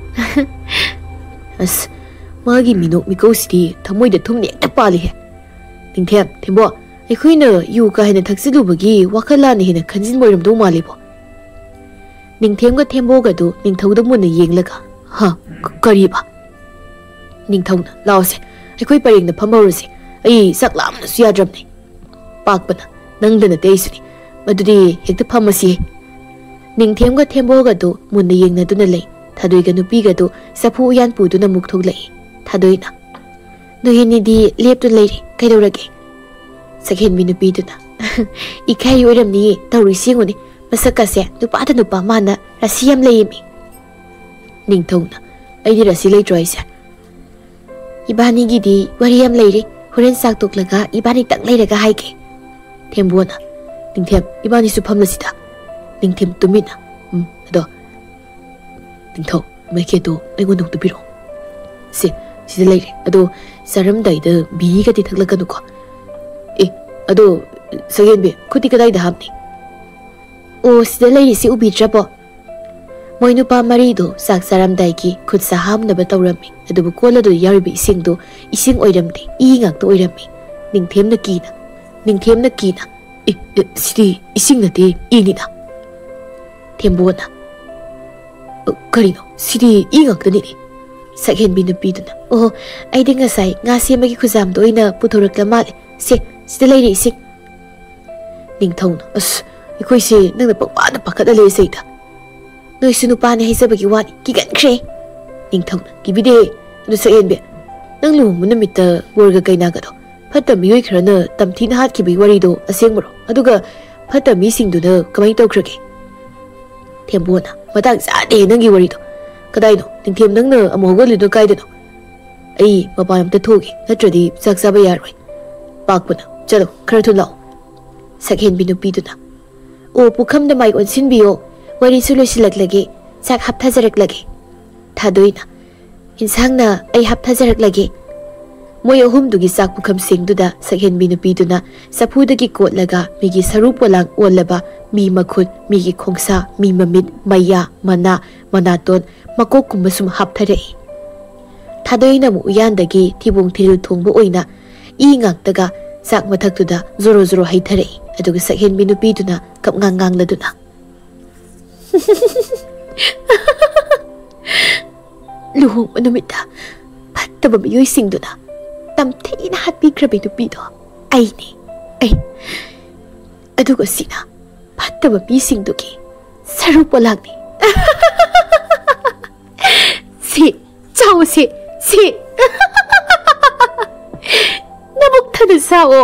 ꯑꯁ, ꯃꯥꯒꯤ ꯃꯤꯅꯣꯛ ꯃꯤꯀꯧꯁꯤꯗꯤ ꯊꯃꯣꯏꯗ ꯊꯨꯝꯅ ꯍꯦꯛꯇ ꯄꯥꯜꯂꯤꯍꯦ꯫ "ꯅꯤꯡꯊꯦꯝ, ꯊꯦꯝꯕꯣ, ꯑꯩꯈꯣꯏꯅ ꯌꯨ ꯀꯥ ꯍꯦꯟꯅ ꯊꯛꯆꯤꯜꯂꯨꯕꯒꯤ ꯋꯥꯈꯜ ꯂꯥꯟꯅ ꯍꯦꯟꯅ ꯈꯟꯖꯤꯟꯕ ꯑꯣꯏꯔꯝꯗꯧ ꯃꯥꯜꯂꯤꯕꯣ?" ꯅꯤꯡꯊꯦꯝꯒ ꯊꯦꯝꯕꯣꯒꯗꯨ ꯅꯤꯡꯊꯧꯗ ꯃꯨꯟꯅ ꯌꯦꯡꯂꯒ, "ꯍ, ꯀ-, ꯀꯔꯤꯕ?" ꯅꯤꯡꯊꯧꯅ, "ꯂꯥꯛꯑꯣꯁꯦ, ꯑꯩꯈꯣꯏ ꯄꯔꯦꯡꯗ ꯐꯝꯍꯧꯔꯁꯤ꯫ ꯑꯩ ꯆꯥꯛ ꯂꯥꯝꯕꯅꯁꯨ ꯌꯥꯗ꯭ꯔꯕꯅꯤ꯫" ꯄꯥꯛꯄꯅ, "ꯅꯪꯗ ꯅꯠꯇꯦ ꯑꯩꯁꯨꯅꯤ꯫ ꯑꯗꯨꯗꯤ ꯍꯦꯛꯇ ꯐꯝꯃꯁꯤ꯫" ꯅꯤꯡꯊꯦꯝꯒ ꯊꯦꯝꯕꯣꯒꯗꯨ ꯃꯨꯟꯅ ꯌꯦꯡꯅꯗꯨꯅ ꯂꯩ꯫ ꯊꯥꯗꯣꯏꯒ ꯅꯨꯄꯤꯒꯗꯨ ꯆꯐꯨ ꯎꯌꯥꯟ ꯄꯨꯗꯨꯅ ꯑꯃꯨꯛ ꯊꯣꯛꯂꯛꯏ꯫ ꯊꯥꯗꯣꯏꯅ, "ꯅꯣꯏ ꯑꯅꯤꯗꯤ ꯂꯦꯞꯇꯨꯅ ꯂꯩꯔꯤ, ꯀꯩꯗꯧꯔꯒꯦ?" ꯁꯛꯍꯦꯟꯕꯤ ꯅꯨꯄꯤꯗꯨꯅ, "ꯏꯀꯥꯏ ꯑꯣꯏꯔꯝꯅꯤꯌꯦ, ꯇꯧꯔꯤꯁꯤ ꯌꯦꯡꯉꯨꯅꯦ, ꯃꯁꯛꯀꯁꯦ ꯅꯨꯄꯥꯗ ꯅꯨꯄꯥ ꯃꯥꯟꯅ ꯔꯥꯁꯤ ꯌꯥꯝ ꯂꯩꯌꯦꯃꯤ꯫" ꯅꯤꯡꯊꯧꯅ, "ꯑꯩꯗꯤ ꯔꯥꯁꯤ ꯂꯩꯇ꯭ꯔꯣ ꯍꯥꯏꯁꯦ?" "ꯏꯕꯥꯅꯤꯒꯤꯗꯤ ꯋꯥꯔꯤ ꯌꯥꯝ ꯂꯩꯔꯤ, ꯍꯣꯔꯦꯟ ꯆꯥꯛ ꯇꯣꯛꯂꯒ ꯏꯕꯥꯅꯤꯇꯪ ꯂꯩꯔꯒ ꯍꯥꯏꯒꯦ꯫" ꯊꯦꯝꯕꯣꯅ, "ꯅꯤꯡꯊꯦꯝ, ꯏꯕꯥꯅꯤꯁꯨ ꯐꯝꯂꯁꯤꯗ꯫" ꯅꯤꯡꯊꯦꯝ ꯇꯨꯃꯤꯟꯅ, "ꯎꯝ, ꯑꯗꯣ ꯅꯤꯡꯊꯧ, ꯃꯩꯈꯦꯠꯇꯣ ꯑꯩꯉꯣꯟꯗ ꯑꯃꯨꯛꯇ ꯄꯤꯔꯛꯑꯣ꯫" "ꯁꯦ, ꯁꯤꯗ ꯂꯩꯔꯦ꯫ ꯑꯗꯣ ꯆꯥꯔꯝꯗꯥꯏꯗ ꯕꯤꯔꯤꯒꯗꯤ ꯊꯛꯂꯛꯀꯅꯨꯀꯣ꯫" "ꯑꯦ, ꯑꯗꯣ ꯁꯛꯍꯦꯟꯕꯤ, ꯈꯨꯠꯇꯤ ꯀꯗꯥꯏꯗ ꯍꯥꯞꯅꯤ?" "ꯑꯣ, ꯁꯤꯗ ꯂꯩꯔꯤꯁꯤ ꯎꯕꯤꯗ꯭ꯔꯕꯣ?" ꯃꯣꯏ ꯅꯨꯄꯥ ꯃꯔꯤꯗꯣ ꯆꯥꯛ ꯆꯥꯔꯝꯗꯥꯏꯒꯤ ꯈꯨꯠ ꯁꯥ ꯍꯥꯝꯅꯕ ꯇꯧꯔꯝꯃꯤ, ꯑꯗꯨꯕꯨ ꯀꯣꯜ ꯑꯗꯨꯗ ꯌꯥꯎꯔꯤꯕ ꯏꯁꯤꯡꯗꯨ ꯏꯁꯤꯡ ꯑꯣꯏꯔꯝꯗꯦ, ꯏ ꯉꯥꯛꯇ ꯑꯣꯏꯔꯝꯃꯤ꯫ ꯅꯤꯡꯊꯦꯝꯅ ꯀꯤꯅ, ꯅꯤꯡꯊꯦꯝꯅ ꯀꯤꯅ, "ꯑꯦ, ꯑꯦ, ꯁꯤꯗꯤ ꯏꯁꯤꯡ ꯅꯠꯇꯦ, ꯏꯅꯤꯅ"꯫ ꯊꯦꯝꯕꯨꯅ, "ꯑ, ꯀꯔꯤꯅꯣ? ꯁꯤꯗꯤ ꯏ ꯉꯥꯛꯇꯅꯤꯅꯦ"꯫ ꯁꯛꯍꯦꯟꯕꯤ ꯅꯨꯄꯤꯗꯨꯅ, "ꯑꯣꯍꯣ, ꯑꯩꯗꯤ ꯉꯁꯥꯏ ꯉꯥ ꯁꯦꯝꯕꯒꯤ ꯈꯨꯖꯥꯝꯗꯣ ꯑꯣꯏꯅ ꯄꯨꯊꯣꯔꯛꯂ ꯃꯥꯜꯂꯦ꯫ ꯁꯦ, ꯁꯤꯗ ꯂꯩꯔꯦ ꯏꯁꯤꯡ"꯫ ꯅꯤꯡꯊꯧꯅ, "ꯑꯁ, ꯑꯩꯈꯣꯏꯁꯦ ꯅꯪꯅ ꯄꯪꯄꯥꯗ ꯄꯥꯈꯠꯍꯜꯂꯦ ꯁꯩꯗ꯫ ꯅꯣꯏꯁꯨ ꯅꯨꯄꯥꯅꯤ ꯍꯥꯏꯖꯕꯒꯤ ꯋꯥꯅꯤ, ꯀꯤꯒꯟꯈ꯭ꯔꯦ"꯫ ꯅꯤꯡꯊꯧꯅ, "ꯀꯤꯕꯤꯗꯦ꯫ ꯑꯗꯨ ꯁꯛꯍꯦꯟꯕꯤ, ꯅꯪ ꯂꯨꯍꯣꯡꯕ ꯅꯨꯃꯤꯠꯇ ꯕꯣꯔꯒ ꯀꯩꯅꯥꯒꯗꯣ ꯐꯠꯇ ꯃꯤꯑꯣꯏ ꯈꯔꯅ ꯇꯝꯊꯤꯅ ꯍꯥꯠꯈꯤꯕꯒꯤ ꯋꯥꯔꯤꯗꯣ ꯑꯁꯦꯡꯕꯔꯣ? ꯑꯗꯨꯒ ꯐꯠꯇ ꯃꯤꯁꯤꯡꯗꯨꯅ ꯀꯃꯥꯏ ꯇꯧꯈ꯭ꯔꯒꯦ?" ꯊꯦꯝꯕꯨꯅ, "ꯃꯇꯥꯡ ꯆꯥꯗꯦ ꯅꯪꯒꯤ ꯋꯥꯔꯤꯗꯣ꯫ ꯀꯗꯥꯏꯅꯣ? ꯅꯤꯡꯊꯦꯝ, ꯅꯪꯅ ꯑꯃꯨꯛ ꯍꯧꯒꯠꯂꯤꯗꯣ ꯀꯥꯏꯗꯅꯣ? ꯑꯩ ꯃꯄꯥꯟ ꯑꯝꯇ ꯊꯣꯛꯎꯒꯦ, ꯅꯠꯇ꯭ꯔꯗꯤ ꯆꯥꯛ ꯆꯥꯕ ꯌꯥꯔꯣꯏ"꯫ ꯄꯥꯛꯄꯅ, "ꯆꯠꯂꯣ, ꯈꯔ ꯊꯨꯅ ꯂꯥꯛꯑꯣ"꯫ ꯁꯛꯍꯦꯟꯕꯤ ꯅꯨꯄꯤꯗꯨꯅ, "ꯑꯣ, ꯄꯨꯈꯝꯗ ꯃꯥꯏ ꯑꯣꯟꯁꯤꯟꯕꯤꯌꯣ, ꯋꯥꯔꯤꯁꯨ ꯂꯣꯏꯁꯤꯜꯂꯛꯂꯒꯦ, ꯆꯥꯛ ꯍꯥꯞꯊꯖꯔꯛꯂꯒꯦ"꯫ ꯊꯥꯗꯣꯏꯅ, "ꯏꯟꯁꯥꯡꯅ ꯑꯩ ꯍꯥꯞꯊꯖꯔꯛꯂꯒꯦ"꯫ ꯃꯣꯏ ꯑꯍꯨꯝꯗꯨꯒꯤ ꯆꯥꯛ ꯄꯨꯈꯝꯁꯤꯡꯗꯨꯗ ꯁꯛꯍꯦꯟꯕꯤ ꯅꯨꯄꯤꯗꯨꯅ ꯆꯐꯨꯗꯒꯤ ꯀꯣꯠꯂꯒ ꯃꯤꯒꯤ ꯁꯔꯨ ꯄꯣꯂꯥꯡ ꯑꯣꯜꯂꯕ, ꯃꯤ ꯃꯈꯨꯠ, ꯃꯤꯒꯤ ꯈꯣꯡꯁꯥ, ꯃꯤ ꯃꯃꯤꯠ, ꯃꯌꯥ, ꯃꯅꯥ, ꯃꯅꯥꯇꯣꯟ, ꯃꯀꯣꯛꯀꯨꯝꯕ ꯁꯨꯝ ꯍꯥꯞꯊꯔꯛꯏ꯫ ꯊꯥꯗꯣꯏꯅ ꯑꯃꯨꯛ ꯎꯌꯥꯟꯗꯒꯤ ꯊꯤꯕꯣꯡ ꯊꯤꯔꯤꯜ ꯊꯣꯡꯕ ꯑꯣꯏꯅ ꯏ ꯉꯥꯛꯇꯒ ꯆꯥꯛ ꯃꯊꯛꯇꯨꯗ ꯖꯣꯔꯣ ꯖꯣꯔꯣ ꯍꯩꯊꯔꯛꯏ꯫ ꯑꯗꯨꯒ ꯁꯛꯍꯦꯟꯕꯤ ꯅꯨꯄꯤꯗꯨꯅ ꯀꯞꯉꯥꯡ ꯉꯥꯡꯂꯗꯨꯅ, "ꯂꯨꯍꯣꯡꯕ ꯅꯨꯃꯤꯠꯇ ꯐꯠꯇꯕ ꯃꯤꯑꯣꯏꯁꯤꯡꯗꯨꯅ ꯇꯝꯊꯤꯅ ꯍꯥꯠꯄꯤꯈ꯭ꯔꯕꯤ ꯅꯨꯄꯤꯗꯣ ꯑꯩꯅꯦ, ꯑꯩ꯫ ꯑꯗꯨꯒ ꯁꯤꯅ ꯐꯠꯇꯕ ꯃꯤꯁꯤꯡꯗꯨꯒꯤ ꯁꯔꯨ ꯄꯣꯂꯥꯡꯅꯤ꯫ ꯁꯤ, ꯆꯥꯎꯁꯤ, ꯁꯤ꯫ ꯅꯕꯨꯛ ꯊꯟꯅ ꯁꯥꯑꯣ"꯫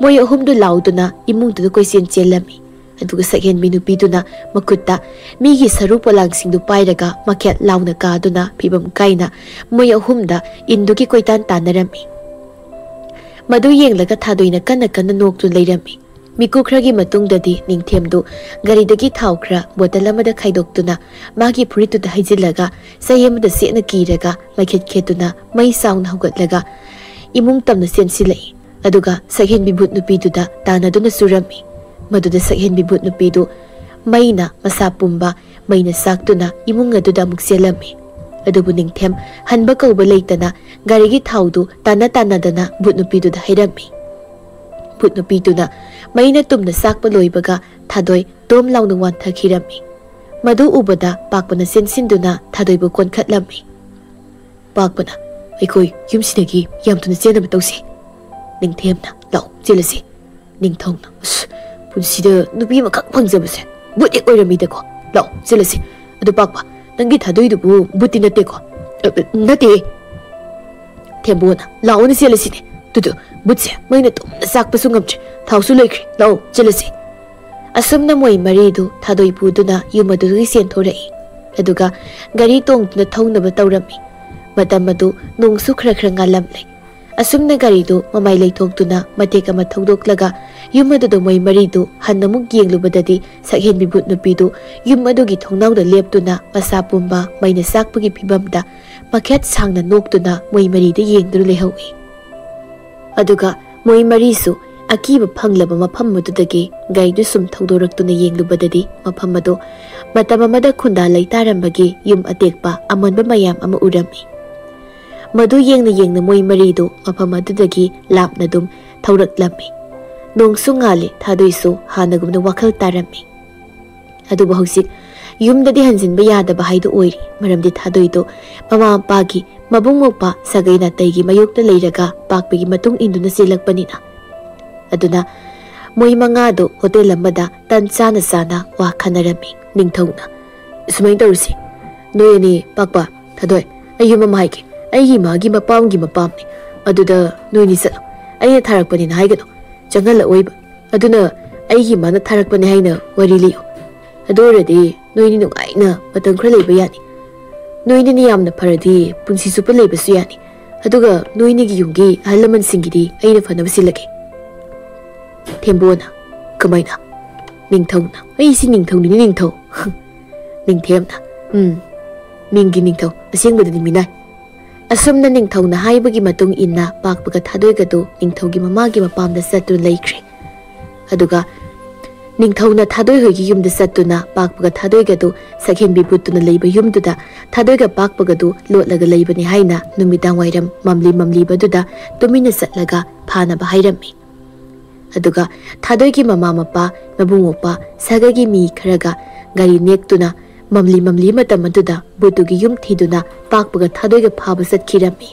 ꯃꯣꯏ ꯑꯍꯨꯝꯗꯨ ꯂꯥꯎꯗꯨꯅ ꯏꯃꯨꯡꯗꯨꯗ ꯀꯣꯏꯆꯦꯟ ꯆꯦꯜꯂꯝꯃꯤ꯫ ꯑꯗꯨꯒ ꯁꯛꯍꯦꯟꯕꯤ ꯅꯨꯄꯤꯗꯨꯅ ꯃꯈꯨꯠꯇ ꯃꯤꯒꯤ ꯁꯔꯨ ꯄꯣꯂꯥꯡꯁꯤꯡꯗꯨ ꯄꯥꯏꯔꯒ ꯃꯈꯦꯠ ꯂꯥꯎꯅ ꯀꯥꯗꯨꯅ ꯐꯤꯕꯝ ꯀꯥꯏꯅ ꯃꯣꯏ ꯑꯍꯨꯝꯗ ꯏꯟꯗꯨꯒꯤ ꯀꯣꯏꯇꯥꯟ ꯇꯥꯟꯅꯔꯝꯃꯤ꯫ ꯃꯗꯨ ꯌꯦꯡꯂꯒ ꯊꯥꯗꯣꯏꯅ ꯀꯟꯅ ꯀꯟꯅ ꯅꯣꯛꯇꯨꯅ ꯂꯩꯔꯝꯃꯤ꯫ ꯃꯤꯀꯨꯞ ꯈꯔꯒꯤ ꯃꯇꯨꯡꯗꯗꯤ ꯅꯤꯡꯊꯦꯝꯗꯨ ꯒꯥꯔꯤꯗꯒꯤ ꯊꯥꯎ ꯈꯔ ꯕꯣꯇꯜ ꯑꯃꯗ ꯈꯥꯏꯗꯣꯛꯇꯨꯅ ꯃꯥꯒꯤ ꯐꯨꯔꯤꯠꯇꯨꯗ ꯍꯩꯖꯤꯜꯂꯒ ꯆꯩ ꯑꯃꯗ ꯆꯦꯠꯅ ꯀꯤꯔꯒ ꯃꯩꯈꯦꯠ ꯈꯦꯠꯇꯨꯅ ꯃꯩ ꯆꯥꯎꯅ ꯍꯧꯒꯠꯂꯒ ꯏꯃꯨꯡ ꯇꯝꯅ ꯆꯦꯟꯁꯤꯜꯂꯛꯏ꯫ ꯑꯗꯨꯒ ꯁꯛꯍꯦꯟꯕꯤ ꯚꯨꯠ ꯅꯨꯄꯤꯗꯨꯗ ꯇꯥꯟꯅꯗꯨꯅ ꯆꯨꯔꯝꯃꯤ꯫ ꯃꯗꯨꯗ ꯁꯛꯍꯦꯟꯕꯤ ꯚꯨꯠ ꯅꯨꯄꯤꯗꯨ ꯃꯩꯅ ꯃꯁꯥ ꯄꯨꯝꯕ ꯃꯩꯅ ꯆꯥꯛꯇꯨꯅ ꯏꯃꯨꯡ ꯑꯗꯨꯗ ꯑꯃꯨꯛ ꯆꯦꯜꯂꯝꯃꯤ꯫ ꯑꯗꯨꯕꯨ ꯅꯤꯡꯊꯦꯝ ꯍꯟꯕ ꯀꯧꯕ ꯂꯩꯇꯅ ꯒꯥꯔꯤꯒꯤ ꯊꯥꯎꯗꯨ ꯇꯥꯟꯅ ꯇꯥꯟꯅꯗꯅ ꯚꯨꯠ ꯅꯨꯄꯤꯗꯨꯗ ꯍꯩꯔꯝꯃꯤ꯫ ꯚꯨꯠ ꯅꯨꯄꯤꯗꯨꯅ ꯃꯩꯅ ꯇꯨꯝꯅ ꯆꯥꯛꯄ ꯂꯣꯏꯕꯒ ꯊꯥꯗꯣꯏ ꯗꯣꯝ ꯂꯥꯎꯅ ꯋꯥꯟꯊꯈꯤꯔꯝꯃꯤ꯫ ꯃꯗꯨ ꯎꯕꯗ ꯄꯥꯛꯄꯅ ꯆꯦꯟꯁꯤꯟꯗꯨꯅ ꯊꯥꯗꯣꯏꯕꯨ ꯀꯣꯟꯈꯠꯂꯝꯃꯤ꯫ ꯄꯥꯛꯄꯅ, "ꯑꯩꯈꯣꯏ ꯌꯨꯝꯁꯤꯗꯒꯤ ꯌꯥꯝ ꯊꯨꯅ ꯆꯦꯟꯅꯕ ꯇꯧꯁꯤ꯫" ꯅꯤꯡꯊꯦꯝꯅ, "ꯂꯥꯛꯑꯣ, ꯆꯦꯜꯂꯁꯤ꯫" ꯅꯤꯡꯊꯧꯅ, "ꯑꯁ, ꯄꯨꯟꯁꯤꯗ ꯅꯨꯄꯤ ꯑꯃꯈꯛ ꯐꯪꯖꯕꯁꯦ ꯕꯨꯠ ꯍꯦꯛ ꯑꯣꯏꯔꯝꯃꯤꯗꯀꯣ꯫ ꯂꯥꯛꯑꯣ, ꯆꯦꯜꯂꯁꯤ꯫ ꯑꯗꯨ ꯄꯥꯛꯄ, ꯅꯪꯒꯤ ꯊꯥꯗꯣꯏꯗꯨꯕꯨ ꯕꯨꯠꯇꯤ ꯅꯠꯇꯦꯀꯣ?" "ꯑ, ꯑ, ꯅꯠꯇꯦ꯫" ꯊꯦꯝꯕꯣꯅ, "ꯂꯥꯛꯑꯣꯅꯦ, ꯆꯦꯜꯂꯁꯤꯅꯦ꯫ ꯇꯨꯗꯨ, ꯕꯨꯠꯁꯦ ꯃꯩꯅ ꯇꯨꯝꯅ ꯆꯥꯛꯄꯁꯨ ꯉꯝꯗ꯭ꯔꯦ, ꯊꯥꯎꯁꯨ ꯂꯣꯏꯈ꯭ꯔꯦ꯫ ꯂꯥꯛꯑꯣ, ꯆꯦꯜꯂꯁꯤ꯫" ꯑꯁꯨꯝꯅ ꯃꯣꯏ ꯃꯔꯤꯗꯨ ꯊꯥꯗꯣꯏ ꯄꯨꯗꯨꯅ ꯌꯨꯝ ꯑꯗꯨꯗꯒꯤ ꯆꯦꯟꯊꯣꯔꯛꯏ꯫ ꯑꯗꯨꯒ ꯒꯥꯔꯤ ꯇꯣꯡꯗꯨꯅ ꯊꯧꯅꯕ ꯇꯧꯔꯝꯃꯤ꯫ ꯃꯇꯝ ꯑꯗꯨ ꯅꯣꯡꯁꯨ ꯈꯔ ꯈꯔ ꯉꯥꯜꯂꯝꯂꯦ꯫ ꯑꯁꯨꯝꯅ ꯒꯥꯔꯤꯗꯨ ꯃꯃꯥꯏ ꯂꯩꯊꯣꯛꯇꯨꯅ ꯃꯇꯦꯛ ꯑꯃ ꯊꯧꯗꯣꯛꯂꯒ ꯌꯨꯝ ꯑꯗꯨꯗ ꯃꯣꯏ ꯃꯔꯤꯗꯨ ꯍꯟꯅ ꯑꯃꯨꯛ ꯌꯦꯡꯂꯨꯕꯗꯗꯤ ꯁꯛꯍꯦꯟꯕꯤ ꯚꯨꯠ ꯅꯨꯄꯤꯗꯨ ꯌꯨꯝ ꯑꯗꯨꯒꯤ ꯊꯣꯡꯅꯥꯎꯗ ꯂꯦꯞꯇꯨꯅ ꯃꯁꯥ ꯄꯨꯝꯕ ꯃꯩꯅ ꯆꯥꯛꯄꯒꯤ ꯐꯤꯕꯝꯗ ꯃꯈꯦꯠ ꯁꯥꯡꯅ ꯅꯣꯛꯇꯨꯅ ꯃꯣꯏ ꯃꯔꯤꯗ ꯌꯦꯡꯗꯨꯅ ꯂꯩꯍꯧꯏ꯫ ꯑꯗꯨꯒ ꯃꯣꯏ ꯃꯔꯤꯁꯨ ꯑꯀꯤꯕ ꯐꯪꯂꯕ ꯃꯐꯝ ꯑꯗꯨꯗꯒꯤ ꯒꯥꯔꯤꯗꯨ ꯁꯨꯝ ꯊꯧꯗꯣꯔꯛꯇꯨꯅ ꯌꯦꯡꯂꯨꯕꯗꯗꯤ ꯃꯐꯝ ꯑꯗꯨ ꯃꯇꯝ ꯑꯃꯗ ꯈꯨꯟꯗꯥ ꯂꯩꯇꯥꯔꯝꯕꯒꯤ ꯌꯨꯝ ꯑꯇꯦꯛꯄ ꯑꯃꯟꯕ ꯃꯌꯥꯝ ꯑꯃ ꯎꯔꯝꯃꯤ꯫ ꯃꯗꯨ ꯌꯦꯡꯅ ꯌꯦꯡꯅ ꯃꯣꯏ ꯃꯔꯤꯗꯨ ꯃꯐꯝ ꯑꯗꯨꯗꯒꯤ ꯂꯥꯞꯅ ꯑꯗꯨꯝ ꯊꯧꯔꯛꯂꯝꯃꯤ꯫ ꯅꯣꯡꯁꯨ ꯉꯥꯜꯂꯤ, ꯊꯥꯗꯣꯏꯁꯨ ꯍꯥꯟꯅꯒꯨꯝꯅ ꯋꯥꯈꯜ ꯇꯥꯔꯝꯃꯤ꯫ ꯑꯗꯨꯕꯨ ꯍꯧꯖꯤꯛ ꯌꯨꯝꯗꯗꯤ ꯍꯟꯖꯤꯟꯕ ꯌꯥꯗꯕ ꯍꯥꯏꯗꯨ ꯑꯣꯏꯔꯤ, ꯃꯔꯝꯗꯤ ꯊꯥꯗꯣꯏꯗꯨ ꯃꯃꯥ ꯃꯄꯥꯒꯤ, ꯃꯕꯨꯡ ꯃꯧꯄ꯭ꯋꯥ, ꯁꯥꯒꯩ ꯅꯥꯇꯩꯒꯤ ꯃꯥꯌꯣꯛꯇ ꯂꯩꯔꯒ ꯄꯥꯛꯄꯒꯤ ꯃꯇꯨꯡ ꯏꯟꯗꯨꯅ ꯆꯦꯜꯂꯛꯄꯅꯤꯅ꯫ ꯑꯗꯨꯅ ꯃꯣꯏ ꯃꯉꯥꯗꯨ ꯍꯣꯇꯦꯜ ꯑꯃꯗ ꯇꯟ ꯆꯥꯅ ꯆꯥꯅ ꯋꯥ ꯈꯟꯅꯔꯝꯃꯤ꯫ ꯅꯤꯡꯊꯧꯅ, "ꯁꯨꯃꯥꯏꯅ ꯇꯧꯔꯁꯤ, ꯅꯣꯏ ꯑꯅꯤ, ꯄꯥꯛꯄ, ꯊꯥꯗꯣꯏ, ꯑꯩ ꯌꯨꯝ ꯑꯃ ꯍꯥꯏꯒꯦ, ꯑꯩꯒꯤ ꯏꯃꯥꯒꯤ ꯃꯄꯥꯝꯒꯤ ꯃꯄꯥꯝꯅꯤ, ꯑꯗꯨꯗ ꯅꯣꯏꯅꯤ ꯆꯠꯂꯣ, ꯑꯩꯅ ꯊꯥꯔꯛꯄꯅꯤꯅ ꯍꯥꯏꯒꯅꯨ, ꯆꯪꯍꯜꯂꯛꯑꯣꯏꯕ꯫ ꯑꯗꯨꯅ ꯑꯩꯒꯤ ꯏꯃꯥꯅ ꯊꯥꯔꯛꯄꯅꯦ ꯍꯥꯏꯅ ꯋꯥꯔꯤ ꯂꯤꯌꯨ꯫ ꯑꯗꯨ ꯑꯣꯏꯔꯗꯤ ꯅꯣꯏꯅꯤ ꯅꯨꯡꯉꯥꯏꯅ ꯃꯇꯝ ꯈꯔ ꯂꯩꯕ ꯌꯥꯅꯤ꯫ ꯅꯣꯏꯅꯤꯅ ꯌꯥꯝꯅ ꯐꯔꯗꯤ ꯄꯨꯟꯁꯤ ꯆꯨꯞꯄ ꯂꯩꯕꯁꯨ ꯌꯥꯅꯤ꯫ ꯑꯗꯨꯒ ꯅꯣꯏꯅꯤꯒꯤ ꯌꯨꯝꯒꯤ ꯑꯍꯜ ꯂꯃꯟꯁꯤꯡꯒꯤꯗꯤ ꯑꯩꯅ ꯐꯅꯕ ꯁꯤꯜꯂꯒꯦ꯫" ꯊꯦꯝꯕꯣꯅ, "ꯀꯃꯥꯏꯅ?" ꯅꯤꯡꯊꯧꯅ, "ꯑꯩꯁꯤ ꯅꯤꯡꯊꯧꯅꯤꯅꯦ, ꯅꯤꯡꯊꯧ꯫" ꯅꯤꯡꯊꯦꯝꯅ, "ꯎꯝ, ꯃꯤꯡꯒꯤ ꯅꯤꯡꯊꯧ, ꯑꯁꯦꯡꯕꯗꯗꯤ ꯃꯤꯅꯥꯏ꯫" ꯑꯁꯨꯝꯅ ꯅꯤꯡꯊꯧꯅ ꯍꯥꯏꯕꯒꯤ ꯃꯇꯨꯡ ꯏꯟꯅ ꯄꯥꯛꯄꯒ ꯊꯥꯗꯣꯏꯒꯗꯨ ꯅꯤꯡꯊꯧꯒꯤ ꯃꯃꯥꯒꯤ ꯃꯄꯥꯝꯗ ꯆꯠꯇꯨꯅ ꯂꯩꯈ꯭ꯔꯦ꯫ ꯑꯗꯨꯒ ꯅꯤꯡꯊꯧꯅ ꯊꯥꯗꯣꯏ ꯍꯣꯏꯒꯤ ꯌꯨꯝꯗ ꯆꯠꯇꯨꯅ ꯄꯥꯛꯄꯒ ꯊꯥꯗꯣꯏꯒꯗꯨ ꯁꯛꯍꯦꯟꯕꯤ ꯕꯨꯠꯇꯨꯅ ꯂꯩꯕ ꯌꯨꯝꯗꯨꯗ ꯊꯥꯗꯣꯏꯒ ꯄꯥꯛꯄꯒꯗꯨ ꯂꯣꯠꯂꯒ ꯂꯩꯕꯅꯤ ꯍꯥꯏꯅ ꯅꯨꯃꯤꯗꯥꯡ ꯋꯥꯏꯔꯝ ꯃꯝꯂꯤ ꯃꯝꯂꯤꯕꯗꯨꯗ ꯇꯨꯃꯤꯟꯅ ꯆꯠꯂꯒ ꯐꯥꯅꯕ ꯍꯥꯏꯔꯝꯃꯤ꯫ ꯑꯗꯨꯒ ꯊꯥꯗꯣꯏꯒꯤ ꯃꯃꯥ ꯃꯄꯥ, ꯃꯕꯨꯡ ꯃꯧꯄ꯭ꯋꯥ, ꯁꯥꯒꯩꯒꯤ ꯃꯤ ꯈꯔꯒ ꯒꯥꯔꯤ ꯅꯦꯛꯇꯨꯅ ꯃꯝꯂꯤ ꯃꯝꯂꯤ ꯃꯇꯝ ꯑꯗꯨꯗ ꯕꯨꯠꯇꯨꯒꯤ ꯌꯨꯝ ꯊꯤꯗꯨꯅ ꯄꯥꯛꯄꯒ ꯊꯥꯗꯣꯏꯒ ꯐꯥꯕ ꯆꯠꯈꯤꯔꯝꯃꯤ꯫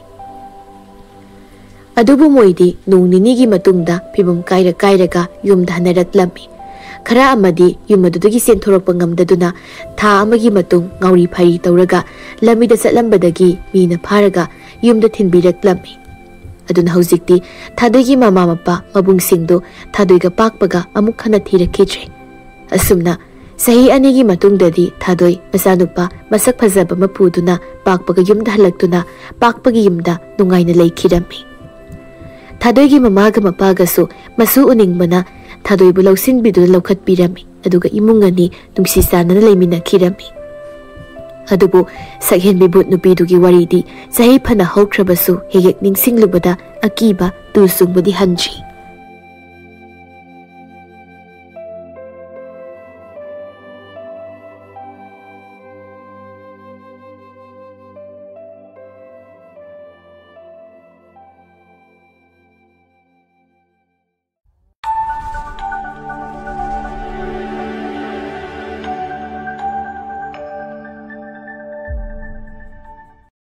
ꯑꯗꯨꯕꯨ ꯃꯣꯏꯗꯤ ꯅꯣꯡ ꯅꯤꯅꯤꯒꯤ ꯃꯇꯨꯡꯗ ꯐꯤꯕꯝ ꯀꯥꯏꯔ ꯀꯥꯏꯔꯒ ꯌꯨꯝꯗ ꯍꯟꯅꯔꯛꯂꯝꯃꯤ꯫ ꯈꯔ ꯑꯃꯗꯤ ꯌꯨꯝ ꯑꯗꯨꯗꯒꯤ ꯆꯦꯟꯊꯣꯔꯛꯄ ꯉꯝꯗꯗꯨꯅ ꯊꯥ ꯑꯃꯒꯤ ꯃꯇꯨꯡ ꯉꯥꯎꯔꯤ ꯐꯥꯏꯔꯤ ꯇꯧꯔꯒ ꯂꯝꯕꯤꯗ ꯆꯠꯂꯝꯕꯗꯒꯤ ꯃꯤꯅ ꯐꯥꯔꯒ ꯌꯨꯝꯗ ꯊꯤꯟꯕꯤꯔꯛꯂꯝꯃꯤ꯫ ꯑꯗꯨꯅ ꯍꯧꯖꯤꯛꯇꯤ ꯊꯥꯗꯣꯏꯒꯤ ꯃꯃꯥ ꯃꯄꯥ ꯃꯕꯨꯡꯁꯤꯡꯗꯨ ꯊꯥꯗꯣꯏꯒ ꯄꯥꯛꯄꯒ ꯑꯃꯨꯛ ꯍꯟꯅ ꯊꯤꯔꯛꯈꯤꯗ꯭ꯔꯦ꯫ ꯑꯁꯨꯝꯅ ꯆꯍꯤ ꯑꯅꯤꯒꯤ ꯃꯇꯨꯡꯗꯗꯤ ꯊꯥꯗꯣꯏ ꯃꯆꯥꯅꯨꯄꯥ ꯃꯁꯛ ꯐꯖꯕ ꯑꯃ ꯄꯨꯗꯨꯅ ꯄꯥꯛꯄꯒ ꯌꯨꯝꯗ ꯍꯜꯂꯛꯇꯨꯅ ꯄꯥꯛꯄꯒꯤ ꯌꯨꯝꯗ ꯅꯨꯡꯉꯥꯏꯅ ꯂꯩꯈꯤꯔꯝꯃꯤ꯫ ꯊꯥꯗꯣꯏꯒꯤ ꯃꯃꯥꯒ ꯃꯄꯥꯒꯁꯨ ꯃꯁꯨ ꯎꯅꯤꯡꯕꯅ ꯊꯥꯗꯣꯏꯕꯨ ꯂꯧꯁꯤꯟꯕꯤꯗꯨꯅ ꯂꯧꯈꯠꯄꯤꯔꯝꯃꯤ꯫ ꯑꯗꯨꯒ ꯏꯃꯨꯡ ꯑꯅꯤ ꯅꯨꯡꯁꯤ ꯆꯥꯟꯅꯅ ꯂꯩꯃꯤꯟꯅꯈꯤꯔꯝꯃꯤ꯫ ꯑꯗꯨꯕꯨ ꯁꯛꯍꯦꯟꯕꯤ ꯕꯨꯠ ꯅꯨꯄꯤꯗꯨꯒꯤ ꯋꯥꯔꯤꯗꯤ ꯆꯍꯤ ꯐꯅ ꯍꯧꯈ꯭ꯔꯕꯁꯨ ꯍꯦꯛ ꯍꯦꯛ ꯅꯤꯡꯁꯤꯡꯂꯨꯕꯗ ꯑꯀꯤꯕ ꯇꯨ ꯆꯨꯡꯕꯗꯤ ꯍꯟꯗ꯭ꯔꯤ꯫